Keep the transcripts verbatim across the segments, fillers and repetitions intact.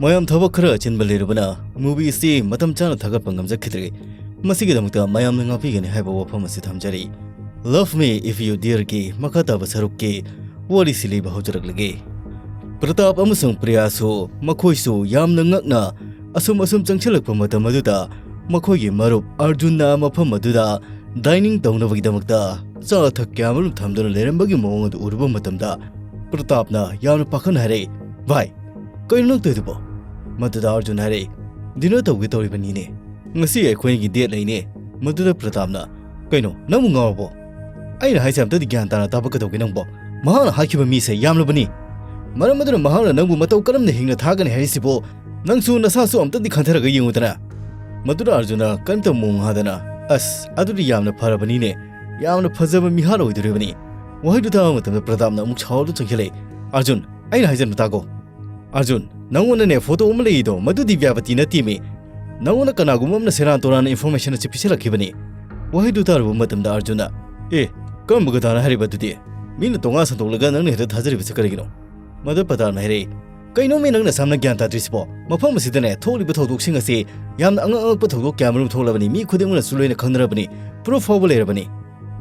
ꯃꯌꯥꯝ ꯊꯕꯛ ꯈꯔ ꯑꯆꯤꯟꯕ ꯂꯩꯔꯨꯕꯅ movie ꯑꯁꯤ ꯃꯇꯝ ꯆꯥꯅ ꯊꯥꯒꯠꯄ ꯉꯝꯖꯈꯤꯗ꯭ꯔꯦ꯫ ꯃꯁꯤꯒꯤꯗꯃꯛꯇ ꯃꯌꯥꯝꯅ ꯉꯥꯛꯄꯤꯒꯅꯤ ꯍꯥꯏꯕ ꯋꯥꯐꯝ ꯑꯁꯤ ꯊꯝꯖꯔꯤ꯫ Love Me If You Dare ꯒꯤ ꯃꯈꯥ ꯇꯥꯕ ꯁꯔꯨꯛꯀꯤ ꯋꯥꯔꯤꯁꯤ ꯂꯤꯕ ꯍꯧꯖꯔꯛꯂꯒꯦ꯫ ꯄ꯭ꯔꯇꯥꯞ ꯑꯃꯁꯨꯡ ꯄ꯭ꯔꯤꯌꯥꯁꯨ ꯃꯈꯣꯏꯁꯨ ꯌꯥꯝꯅ ꯉꯛꯅ ꯑꯁꯨꯝ ꯑꯁꯨꯝ ꯆꯪꯁꯤꯜꯂꯛꯄ ꯃꯇꯝ ꯑꯗꯨꯗ ꯃꯈꯣꯏꯒꯤ ꯃꯔꯨꯞ ꯑꯔꯖꯨꯟꯅ ꯃꯐꯝ ꯑꯗꯨꯗ dining ꯇꯧꯅꯕꯒꯤꯗꯃꯛꯇ ꯑꯆꯥ ꯑꯊꯛ ꯀꯌꯥꯃꯔꯨꯝ ꯊꯝꯗꯨꯅ ꯂꯩꯔꯝꯕꯒꯤ ꯃꯑꯣꯡ ꯑꯗꯨ ꯎꯔꯨꯕ ꯃꯇꯝꯗ ꯄ꯭ꯔꯇꯥꯞꯅ ꯌꯥꯝꯅ ꯄꯥꯈꯠꯅ ꯍꯥꯏꯔꯛꯏ, "ꯚꯥꯏ, ꯀꯩꯅꯣ ꯅꯪ ꯇꯧꯔꯤꯗꯨꯕꯣ?" ꯃꯗꯨꯗ ꯑꯔꯖꯨꯟ ꯍꯥꯏꯔꯛꯏ, "Dinner ꯇꯧꯒꯦ ꯇꯧꯔꯤꯕꯅꯤꯅꯦ꯫ ꯉꯁꯤ ꯑꯩꯈꯣꯏꯒꯤ date ꯂꯩꯅꯦ꯫" ꯃꯗꯨꯗ ꯄ꯭ꯔꯇꯥꯞꯅ, "ꯀꯩꯅꯣ, ꯅꯪꯕꯨ ꯉꯥꯎꯔꯕꯣ? ꯑꯩꯅ ꯍꯥꯏꯁꯦ ꯑꯝꯇꯗꯤ ꯒ꯭ꯌꯥꯟ ꯇꯥꯅ ꯇꯥꯕ ꯀꯩꯗꯧꯒꯦ ꯅꯪꯕꯣ? ꯃꯍꯥꯛꯅ ꯍꯥꯏꯈꯤꯕ ꯃꯤꯁꯦ ꯌꯥꯝꯂꯕꯅꯤ꯫ ꯃꯔꯝ ꯑꯗꯨꯅ ꯃꯍꯥꯛꯅ ꯅꯪꯕꯨ ꯃꯇꯧ ꯀꯔꯝꯅ ꯍꯤꯡꯅ ꯊꯥꯒꯅꯤ ꯍꯥꯏꯔꯤꯁꯤꯕꯣ? ꯅꯪꯁꯨ ꯅꯁꯥꯁꯨ ꯑꯝꯇꯗꯤ ꯈꯟꯊꯔꯒ ꯌꯦꯡꯉꯨꯗꯅ꯫" ꯃꯗꯨꯗ ꯑꯔꯖꯨꯟꯅ ꯀꯔꯤꯝꯇ ꯃꯣꯡ ꯍꯥꯗꯅ, "ꯑꯁ, ꯑꯗꯨꯗꯤ ꯌꯥꯝꯅ ꯐꯔꯕꯅꯤꯅꯦ꯫ ꯌꯥꯝꯅ ꯐꯖꯕ ꯃꯤꯍꯥꯠ ꯑꯣꯏꯗꯣꯔꯤꯕꯅꯤ꯫" ꯋꯥꯍꯩꯗꯨ ꯇꯥꯕ ꯃꯇꯝꯗ ꯄ꯭ꯔꯇꯥꯞꯅ ꯑꯃꯨꯛ ꯁꯥꯎꯔꯗꯨꯅ ꯆꯪꯁꯤꯜꯂꯛꯏ, "ꯑꯔꯖꯨꯟ, ꯑꯩꯅ ꯍꯥꯏꯖꯟꯕ ꯇꯥꯀꯣ꯫ ꯑꯔꯖꯨꯟ, ꯅꯪꯉꯣꯟꯗꯅꯦ photo ꯑꯃ ꯂꯩꯔꯤꯗꯣ, ꯃꯗꯨ ꯗꯤꯕ꯭ꯌꯥꯕꯇꯤ ꯅꯠꯇꯦꯃꯤ꯫ ꯅꯪꯉꯣꯟꯗ ꯀꯅꯥꯒꯨꯝꯕ ꯑꯃꯅ ꯁꯦꯔꯥꯟ ꯇꯨꯔꯥꯟꯅ information ꯑꯁꯤ ꯄꯤꯁꯤꯜꯂꯛꯈꯤꯕꯅꯤ꯫" ꯋꯥꯍꯩꯗꯨ ꯇꯥꯔꯨꯕ ꯃꯇꯝꯗ ꯑꯔꯖꯨꯟꯅ, "ꯑꯦ, ꯀꯔꯝꯕ ꯒꯙꯥꯅ ꯍꯥꯏꯔꯤꯕ ꯑꯗꯨꯗꯤ? ꯃꯤꯅ ꯇꯣꯉꯥꯟ ꯁꯟꯗꯣꯛꯂꯒ ꯅꯪꯅ ꯍꯦꯛꯇ ꯊꯥꯖꯔꯤꯕꯁꯤ ꯀꯔꯤꯒꯤꯅꯣ?" ꯃꯗꯨ ꯄ꯭ꯔꯇꯥꯞꯅ ꯍꯥꯏꯔꯛꯏ, "ꯀꯩꯅꯣꯃꯤ ꯅꯪꯅ ꯁꯝꯅ ꯒ꯭ꯌꯥꯟ ꯇꯥꯗ꯭ꯔꯤꯁꯤꯕꯣ? ꯃꯐꯝ ꯑꯁꯤꯗꯅꯦ ꯊꯣꯛꯂꯤꯕ ꯊꯧꯗꯣꯛꯁꯤꯡ ꯑꯁꯤ ꯌꯥꯝꯅ ꯑꯉꯛ ꯑꯉꯛꯄ ꯊꯧꯗꯣꯛ ꯀꯌꯥ ꯃꯔꯨꯝ ꯊꯣꯛꯂꯕꯅꯤ, ꯃꯤ ꯈꯨꯗꯤꯡꯃꯛꯅꯁꯨ ꯂꯣꯏꯅ ꯈꯪꯅꯔꯕꯅꯤ, proof ꯐꯥꯎꯕ ꯂꯩꯔꯕꯅꯤ꯫"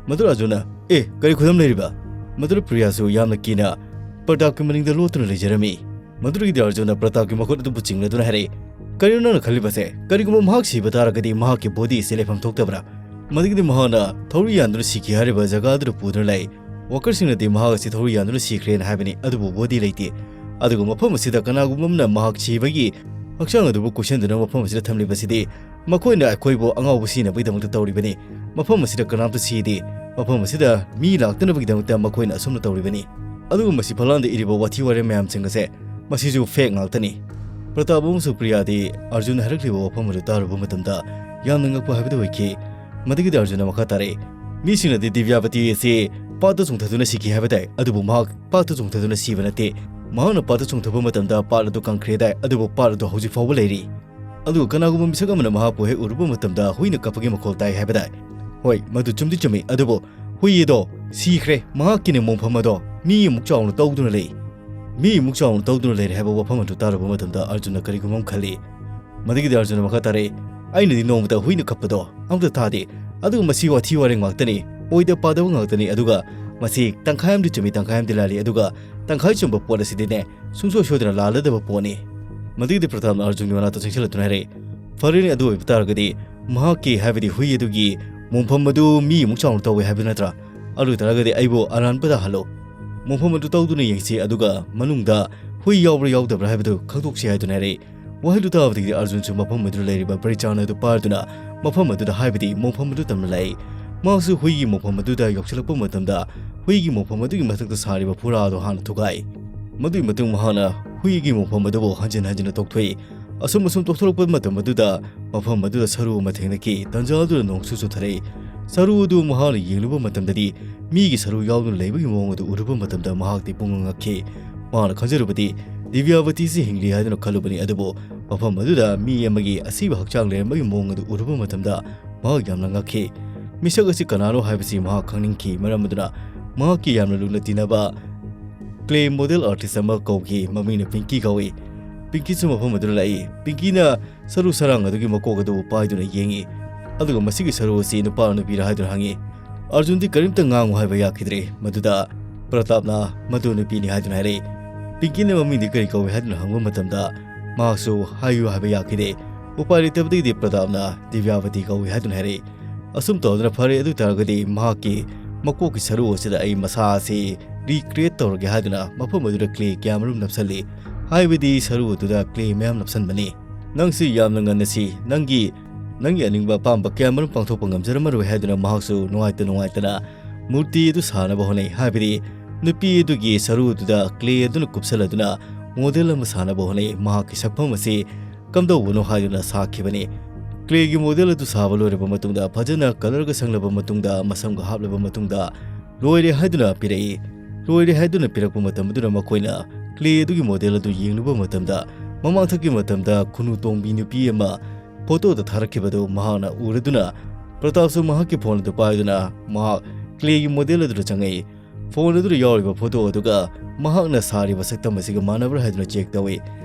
ꯃꯗꯨ ꯑꯔꯖꯨꯟꯅ, "ꯑꯦ, ꯀꯔꯤ ꯈꯨꯗꯝ ꯂꯩꯔꯤꯕ?" ꯃꯗꯨ ꯄ꯭ꯔꯤꯌꯥꯁꯨ ꯌꯥꯝꯅ ꯀꯤꯅ ꯄ꯭ꯔꯇꯥꯞꯀꯤ ꯃꯅꯤꯡꯗ ꯂꯣꯠꯇꯨꯅ ꯂꯩꯖꯔꯝꯃꯤ꯫ ꯃꯗꯨꯗꯒꯤꯗꯤ ꯑꯔꯖꯨꯟꯅ ꯄ꯭ꯔꯇꯥꯞꯀꯤ ꯃꯈꯨꯠ ꯑꯗꯨꯕꯨ ꯆꯤꯡꯂꯗꯨꯅ ꯍꯥꯏꯔꯛꯏ, "ꯀꯔꯤꯅꯣ ꯅꯪꯅ ꯈꯜꯂꯤꯕꯁꯦ? ꯀꯔꯤꯒꯨꯝꯕ ꯃꯍꯥꯛ ꯁꯤꯕ ꯇꯥꯔꯒꯗꯤ ꯃꯍꯥꯛꯀꯤ body ꯑꯁꯤ ꯂꯩꯐꯝ ꯊꯣꯛꯇꯕ꯭ꯔꯥ?" ꯃꯗꯨꯒꯤꯗꯤ ꯃꯍꯥꯛꯅ ꯊꯧꯔꯤ ꯌꯥꯟꯗꯨꯅ ꯁꯤꯈꯤ ꯍꯥꯏꯔꯤꯕ ꯖꯒꯥ ꯑꯗꯨꯗ ꯄꯨꯗꯨꯅ ꯂꯩ꯫ Workerꯁꯤꯡꯅꯗꯤ ꯃꯍꯥꯛ ꯑꯁꯤ ꯊꯧꯔꯤ ꯌꯥꯟꯗꯨꯅ ꯁꯤꯈ꯭ꯔꯦꯅ ꯍꯥꯏꯕꯅꯤ, ꯑꯗꯨꯕꯨ body ꯂꯩꯇꯦ꯫ ꯑꯗꯨꯒ ꯃꯐꯝ ꯑꯁꯤꯗ ꯀꯅꯥꯒꯨꯝꯕ ꯑꯃꯅ ꯃꯍꯥꯛ ꯁꯤꯕꯒꯤ ꯍꯛꯆꯥꯡ ꯑꯗꯨꯕꯨ ꯀꯣꯏꯁꯤꯟꯗꯨꯅ ꯃꯐꯝ ꯑꯁꯤꯗ ꯊꯝꯂꯤꯕꯁꯤꯗꯤ ꯃꯈꯣꯏꯅ ꯑꯩꯈꯣꯏꯕꯨ ꯑꯉꯥꯎꯕ ꯁꯤꯅꯕꯒꯤꯗꯃꯛꯇ ꯇꯧꯔꯤꯕꯅꯤ꯫ ꯃꯐꯝ ꯑꯁꯤꯗ ꯀꯅꯥꯝꯇ ꯁꯤꯗꯦ꯫ ꯃꯐꯝ ꯑꯁꯤꯗ ꯃꯤ ꯂꯥꯛꯇꯅꯕꯒꯤꯗꯃꯛꯇ ꯃꯈꯣꯏꯅ ꯑꯁꯨꯝꯅ ꯇꯧꯔꯤꯕꯅꯤ꯫ ꯑꯗꯨꯒ ꯃꯁꯤ ꯐꯂꯥꯟꯗ ꯏꯔꯤꯕ ꯋꯥꯊꯤ ꯋꯥꯔꯦꯝ ꯃꯌꯥꯝꯁꯤꯡ ꯑꯁꯦ ꯃꯁꯤꯁꯨ fake ꯉꯥꯛꯇꯅꯤ꯫ ꯄ꯭ꯔꯇꯥꯞ ꯑꯃꯁꯨꯡ ꯄ꯭ꯔꯤꯌꯥꯗꯤ ꯑꯔꯖꯨꯟ ꯍꯥꯏꯔꯛꯂꯤꯕ ꯋꯥꯐꯝ ꯑꯗꯨ ꯇꯥꯔꯨꯕ ꯃꯇꯝꯗ ꯌꯥꯝꯅ ꯉꯛꯄ ꯍꯥꯏꯕꯗꯨ ꯑꯣꯏꯈꯤ꯫ ꯃꯗꯨꯒꯤꯗꯤ ꯑꯔꯖꯨꯟꯅ ꯃꯈꯥ ꯇꯥꯔꯛꯏ, "ꯃꯤꯁꯤꯡꯅꯗꯤ ꯗꯤꯕ꯭ꯌꯥꯕꯇꯤ ꯑꯁꯤ ꯄꯥꯠꯇ ꯆꯣꯡꯊꯗꯨꯅ ꯁꯤꯈꯤ ꯍꯥꯏꯕ ꯇꯥꯏ, ꯑꯗꯨꯕꯨ ꯃꯍꯥꯛ ꯄꯥꯠꯇ ꯆꯣꯡꯊꯗꯨꯅ ꯁꯤꯕ ꯅꯠꯇꯦ꯫ ꯃꯍꯥꯛꯅ ꯄꯥꯠꯇ ꯆꯣꯡꯊꯕ ꯃꯇꯝꯗ ꯄꯥꯠ ꯑꯗꯨ ꯀꯪꯈ꯭ꯔꯦ ꯇꯥꯏ, ꯑꯗꯨꯕꯨ ꯄꯥꯠ ꯑꯗꯨ ꯍꯧꯖꯤꯛ ꯐꯥꯎꯕ ꯂꯩꯔꯤ꯫ ꯑꯗꯨꯒ ꯀꯅꯥꯒꯨꯝꯕ ꯃꯤꯁꯛ ꯑꯃꯅ ꯃꯍꯥꯛꯄꯨ ꯍꯦꯛ ꯎꯔꯨꯕ ꯃꯇꯝꯗ ꯍꯨꯏꯅ ꯀꯞꯄꯒꯤ ꯃꯈꯣꯜ ꯇꯥꯏ ꯍꯥꯏꯕ ꯇꯥꯏ꯫" ꯍꯣꯏ, ꯃꯗꯨ ꯆꯨꯝꯗꯤ ꯆꯨꯝꯃꯤ, ꯑꯗꯨꯕꯨ ꯍꯨꯏ ꯑꯗꯣ ꯁꯤꯈ꯭ꯔꯦ, ꯃꯍꯥꯛꯀꯤꯅꯦ ꯃꯣꯡꯐꯝ ꯑꯗꯣ ꯃꯤ ꯑꯃꯨꯛ ꯆꯥꯎꯅ ꯇꯧꯗꯨꯅ ꯂꯩ꯫ ꯃꯤ ꯏꯃꯨꯛ ꯆꯥꯎꯅ ꯇꯧꯗꯨꯅ ꯂꯩꯔꯦ ꯍꯥꯏꯕ ꯋꯥꯐꯝ ꯑꯗꯨ ꯇꯥꯔꯨꯕ ꯃꯇꯝꯗ ꯑꯔꯖꯨꯟꯅ ꯀꯔꯤꯒꯨꯝꯕ ꯑꯃ ꯈꯜꯂꯤ꯫ ꯃꯗꯨꯒꯤꯗꯤ ꯑꯔꯖꯨꯟꯅ ꯃꯈꯥ ꯇꯥꯔꯛꯏ, "ꯑꯩꯅꯗꯤ ꯅꯣꯡꯃꯇ ꯍꯨꯏꯅ ꯀꯞꯄꯗꯣ ꯑꯃꯇ ꯇꯥꯗꯦ, ꯑꯗꯨꯒ ꯃꯁꯤ ꯋꯥꯊꯤ ꯋꯥꯔꯦꯡ ꯉꯥꯛꯇꯅꯤ, ꯑꯣꯏꯗ ꯄꯥꯗꯕ ꯉꯥꯛꯇꯅꯤ, ꯑꯗꯨꯒ ꯃꯁꯤ ꯇꯪꯈꯥꯏ ꯑꯃꯗꯤ ꯆꯨꯝꯃꯤ, ꯇꯪꯈꯥꯏ ꯑꯃꯗꯤ ꯂꯥꯜꯂꯤ, ꯑꯗꯨꯒ ꯇꯪꯈꯥꯏ ꯆꯨꯝꯕ ꯄꯣꯠ ꯑꯁꯤꯗꯤꯅꯦ ꯁꯨꯡꯁꯣꯏ ꯁꯣꯏꯗꯅ ꯂꯥꯜꯂꯗꯕ ꯄꯣꯠꯅꯤ"꯫ ꯃꯗꯨꯒꯤꯗꯤ ꯄ꯭ꯔꯇꯥꯞꯅ ꯑꯔꯖꯨꯟꯒꯤ ꯃꯅꯥꯛꯇ ꯆꯪꯁꯤꯜꯂꯛꯇꯨꯅ ꯍꯥꯏꯔꯛꯏ, "ꯐꯔꯦꯅꯦ, ꯑꯗꯨ ꯑꯣꯏꯕ ꯇꯥꯔꯒꯗꯤ ꯃꯍꯥꯛꯀꯤ, ꯍꯥꯏꯕꯗꯤ ꯍꯨꯏ ꯑꯗꯨꯒꯤ ꯃꯣꯡꯐꯝ ꯑꯗꯨ ꯃꯤ ꯑꯃꯨꯛ ꯆꯥꯎꯅ ꯇꯧꯋꯦ ꯍꯥꯏꯕ ꯅꯠꯇ꯭ꯔꯥ? ꯑꯗꯨ ꯑꯣꯏ ꯇꯥꯔꯒꯗꯤ ꯑꯩꯕꯨ ꯑꯔꯥꯟꯕꯗ ꯍꯜꯂꯣ꯫ ꯃꯣꯡꯐꯝ ꯑꯗꯨ ꯇꯧꯗꯨꯅ ꯌꯦꯡꯁꯤ, ꯑꯗꯨꯒ ꯃꯅꯨꯡꯗ ꯍꯨꯏ ꯌꯥꯎꯕ꯭ꯔꯥ ꯌꯥꯎꯗꯕ꯭ꯔꯥ ꯍꯥꯏꯕꯗꯨ ꯈꯪꯗꯣꯛꯁꯤ" ꯍꯥꯏꯗꯨꯅ ꯍꯥꯏꯔꯛꯏ꯫ ꯋꯥꯍꯩꯗꯨ ꯇꯥꯕꯗꯒꯤ ꯑꯔꯖꯨꯟꯁꯨ ꯃꯐꯝ ꯑꯗꯨꯗ ꯂꯩꯔꯤꯕ ꯕ꯭ꯔꯤꯆꯥꯟ ꯑꯗꯨ ꯄꯥꯏꯗꯨꯅ ꯃꯐꯝ ꯑꯗꯨꯗ, ꯍꯥꯏꯕꯗꯤ ꯃꯣꯡꯐꯝ ꯑꯗꯨ ꯇꯝꯂꯛꯏ꯫ ꯃꯍꯥꯛꯁꯨ ꯍꯨꯏꯒꯤ ꯃꯣꯡꯐꯝ ꯑꯗꯨꯗ ꯌꯧꯁꯤꯜꯂꯛꯄ ꯃꯇꯝꯗ ꯍꯨꯏꯒꯤ ꯃꯣꯡꯐꯝ ꯑꯗꯨꯒꯤ ꯃꯊꯛꯇ ꯁꯥꯔꯤꯕ ꯐꯨꯔꯥ ꯑꯗꯨ ꯍꯥꯟꯅ ꯊꯨꯒꯥꯏ꯫ ꯃꯗꯨꯒꯤ ꯃꯇꯨꯡ ꯃꯍꯥꯛꯅ ꯍꯨꯏꯒꯤ ꯃꯣꯡꯐꯝ ꯑꯗꯨꯕꯨ ꯍꯟꯖꯤꯟ ꯍꯟꯖꯤꯟꯅ ꯇꯣꯛꯊꯣꯛꯏ꯫ ꯑꯁꯨꯝ ꯑꯁꯨꯝ ꯇꯣꯛꯊꯣꯔꯛꯄ ꯃꯇꯝ ꯑꯗꯨꯗ ꯃꯐꯝ ꯑꯗꯨꯗ ꯁꯔꯨ ꯑꯃ ꯊꯦꯡꯅꯈꯤ꯫ ꯇꯟꯖꯥ ꯑꯗꯨꯗ ꯅꯣꯡꯁꯨ ꯆꯨꯊꯔꯛꯏ꯫ ꯁꯔꯨ ꯑꯗꯨ ꯃꯍꯥꯛꯅ ꯌꯦꯡꯂꯨꯕ ꯃꯇꯝꯗꯗꯤ ꯃꯤꯒꯤ ꯁꯔꯨ ꯌꯥꯎꯗꯨꯅ ꯂꯩꯕꯒꯤ ꯃꯑꯣꯡ ꯑꯗꯨ ꯎꯔꯨꯕ ꯃꯇꯝꯗ ꯃꯍꯥꯛꯇꯤ ꯄꯨꯡꯉꯛ ꯉꯛꯈꯤ꯫ ꯃꯍꯥꯛꯅ ꯈꯟꯖꯔꯨꯕꯗꯤ ꯗꯤꯕ꯭ꯌꯥꯕꯇꯤꯁꯤ ꯍꯤꯡꯂꯤ ꯍꯥꯏꯗꯨꯅ ꯈꯜꯂꯨꯕꯅꯤ, ꯑꯗꯨꯕꯨ ꯃꯐꯝ ꯑꯗꯨꯗ ꯃꯤ ꯑꯃꯒꯤ ꯑꯁꯤꯕ ꯍꯛꯆꯥꯡ ꯂꯩꯔꯝꯕꯒꯤ ꯃꯑꯣꯡ ꯑꯗꯨ ꯎꯔꯨꯕ ꯃꯇꯝꯗ ꯃꯍꯥꯛ ꯌꯥꯝꯅ ꯉꯛꯈꯤ꯫ ꯃꯤꯁꯛ ꯑꯁꯤ ꯀꯅꯥꯅꯣ ꯍꯥꯏꯕꯁꯤ ꯃꯍꯥꯛ ꯈꯪꯅꯤꯡꯈꯤ꯫ ꯃꯔꯝ ꯑꯗꯨꯅ ꯃꯍꯥꯛꯀꯤ ꯌꯥꯝꯅ ꯂꯨꯅ ꯇꯤꯟꯅꯕ ꯀ꯭ꯂꯦ ꯃꯣꯗꯦꯜ ꯑꯥꯔꯇꯤꯁ ꯑꯃ ꯀꯧꯈꯤ꯫ ꯃꯃꯤꯡꯅ ꯄꯤꯡꯀꯤ ꯀꯧꯏ꯫ ꯄꯤꯡꯀꯤꯁꯨ ꯃꯐꯝ ꯑꯗꯨꯗ ꯂꯥꯛꯏ꯫ ꯄꯤꯡꯀꯤꯅ ꯁꯔꯨ ꯁꯔꯥꯡ ꯑꯗꯨꯒꯤ ꯃꯀꯣꯛ ꯑꯗꯨ ꯄꯥꯏꯗꯨꯅ ꯌꯦꯡꯏ, ꯑꯗꯨꯒ ꯃꯁꯤꯒꯤ ꯁꯔꯨ ꯑꯁꯤ ꯅꯨꯄꯥꯔ ꯅꯨꯄꯤꯔ ꯍꯥꯏꯗꯨꯅ ꯍꯪꯏ꯫ ꯑꯔꯖꯨꯟꯗꯤ ꯀꯔꯤꯝꯇ ꯉꯥꯡꯉꯨ ꯍꯥꯏꯕ ꯌꯥꯈꯤꯗ꯭ꯔꯦ꯫ ꯃꯗꯨꯗ ꯄ꯭ꯔꯇꯥꯞꯅ ꯃꯗꯨ ꯅꯨꯄꯤꯅꯤ ꯍꯥꯏꯗꯨꯅ ꯍꯥꯏꯔꯛꯏ꯫ ꯄꯤꯡꯀꯤꯅ ꯃꯃꯤꯡꯗꯤ ꯀꯔꯤ ꯀꯧꯏ ꯍꯥꯏꯗꯨꯅ ꯍꯪꯕ ꯃꯇꯝꯗ ꯃꯍꯥꯛꯁꯨ ꯍꯥꯏꯌꯨ ꯍꯥꯏꯕ ꯌꯥꯈꯤꯗꯦ꯫ ꯎꯄꯥꯏ ꯂꯩꯇꯕꯗꯒꯤꯗꯤ ꯄ꯭ꯔꯇꯥꯞꯅ ꯗꯤꯕ꯭ꯌꯥꯕꯇꯤ ꯀꯧꯏ ꯍꯥꯏꯗꯨꯅ ꯍꯥꯏꯔꯛꯏ꯫ ꯑꯁꯨꯝ ꯇꯧꯗꯨꯅ ꯐꯔꯦ, ꯑꯗꯨ ꯑꯣꯏ ꯇꯥꯔꯒꯗꯤ ꯃꯍꯥꯛꯀꯤ ꯃꯀꯣꯛꯀꯤ ꯁꯔꯨ ꯑꯁꯤꯗ ꯑꯩ ꯃꯁꯥ ꯑꯁꯤ ꯔꯤꯀ꯭ꯔꯤꯌꯦꯠ ꯇꯧꯔꯒꯦ ꯍꯥꯏꯗꯨꯅ ꯃꯐꯝ ꯑꯗꯨꯗ ꯀ꯭ꯂꯦ ꯀꯌꯥꯃꯔꯨꯝ ꯅꯞꯁꯜꯂꯤ꯫ ꯍꯥꯏꯕꯗꯤ ꯁꯔꯨ ꯑꯗꯨꯗ ꯀ꯭ꯂꯦ ꯃꯌꯥꯝ ꯅꯞꯁꯟꯕꯅꯤ꯫ "ꯅꯪꯁꯤ ꯌꯥꯝꯅ ꯉꯟꯅ ꯁꯤ, ꯅꯪꯒꯤ, ꯅꯪꯒꯤ ꯑꯅꯤꯡꯕ ꯑꯄꯥꯝꯕ ꯀꯌꯥꯃꯔꯨꯝ ꯄꯥꯡꯊꯣꯛꯄ ꯉꯝꯖꯔꯝꯃꯔꯣꯏ" ꯍꯥꯏꯗꯨꯅ ꯃꯍꯥꯛꯁꯨ ꯅꯨꯡꯉꯥꯏꯇ ꯅꯨꯡꯉꯥꯏꯇꯅ ꯃꯨꯔꯇꯤ ꯑꯗꯨ ꯁꯥꯅꯕ ꯍꯣꯠꯅꯩ꯫ ꯍꯥꯏꯕꯗꯤ ꯅꯨꯄꯤ ꯑꯗꯨꯒꯤ ꯁꯔꯨ ꯑꯗꯨꯗ ꯀ꯭ꯂꯦ ꯑꯗꯨꯅ ꯀꯨꯞꯁꯜꯂꯗꯨꯅ ꯃꯣꯗꯦꯜ ꯑꯃ ꯁꯥꯅꯕ ꯍꯣꯠꯅꯩ꯫ ꯃꯍꯥꯛꯀꯤ ꯁꯛꯐꯝ ꯑꯁꯤ ꯀꯝꯗꯧꯕꯅꯣ ꯍꯥꯏꯗꯨꯅ ꯁꯥꯈꯤꯕꯅꯤ꯫ ꯀ꯭ꯂꯦꯒꯤ ꯃꯣꯗꯦꯜ ꯑꯗꯨ ꯁꯥꯕ ꯂꯣꯏꯔꯕ ꯃꯇꯨꯡꯗ, ꯐꯖꯅ ꯀꯂꯔꯒ ꯁꯪꯂꯕ ꯃꯇꯨꯡꯗ, ꯃꯁꯝꯒ ꯍꯥꯞꯂꯕ ꯃꯇꯨꯡꯗ, "ꯂꯣꯏꯔꯦ" ꯍꯥꯏꯗꯨꯅ ꯄꯤꯔꯛꯏ꯫ ꯂꯣꯏꯔꯦ ꯍꯥꯏꯗꯨꯅ ꯄꯤꯔꯛꯄ ꯃꯇꯝ ꯑꯗꯨꯗ ꯃꯈꯣꯏꯅ ꯀ꯭ꯂꯦ ꯑꯗꯨꯒꯤ ꯃꯣꯗꯦꯜ ꯑꯗꯨ ꯌꯦꯡꯂꯨꯕ ꯃꯇꯝꯗ, ꯃꯃꯥꯡꯊꯛꯀꯤ ꯃꯇꯝꯗ ꯈꯨꯅꯨ ꯇꯣꯡꯕꯤ ꯅꯨꯄꯤ ꯑꯃ ꯐꯣꯇꯣꯗ ꯊꯥꯔꯛꯈꯤꯕꯗꯨ ꯃꯍꯥꯛꯅ ꯎꯔꯗꯨꯅ, ꯄ꯭ꯔꯇꯥꯞꯁꯨ ꯃꯍꯥꯛꯀꯤ ꯐꯣꯟ ꯑꯗꯨ ꯄꯥꯏꯗꯨꯅ ꯃꯍꯥꯛ ꯀ꯭ꯂꯦꯒꯤ ꯃꯣꯗꯦꯜ ꯑꯗꯨꯗ ꯆꯪꯉꯛꯏ꯫ ꯐꯣꯟ ꯑꯗꯨꯗ ꯌꯥꯎꯔꯤꯕ ꯐꯣꯇꯣ ꯑꯗꯨꯒ ꯃꯍꯥꯛꯅ ꯁꯥꯔꯤꯕ ꯁꯛꯇꯝ ꯑꯁꯤꯒ ꯃꯥꯟꯅꯕ꯭ꯔꯥ ꯍꯥꯏꯗꯨꯅ ꯆꯦꯛ ꯇꯧꯏ꯫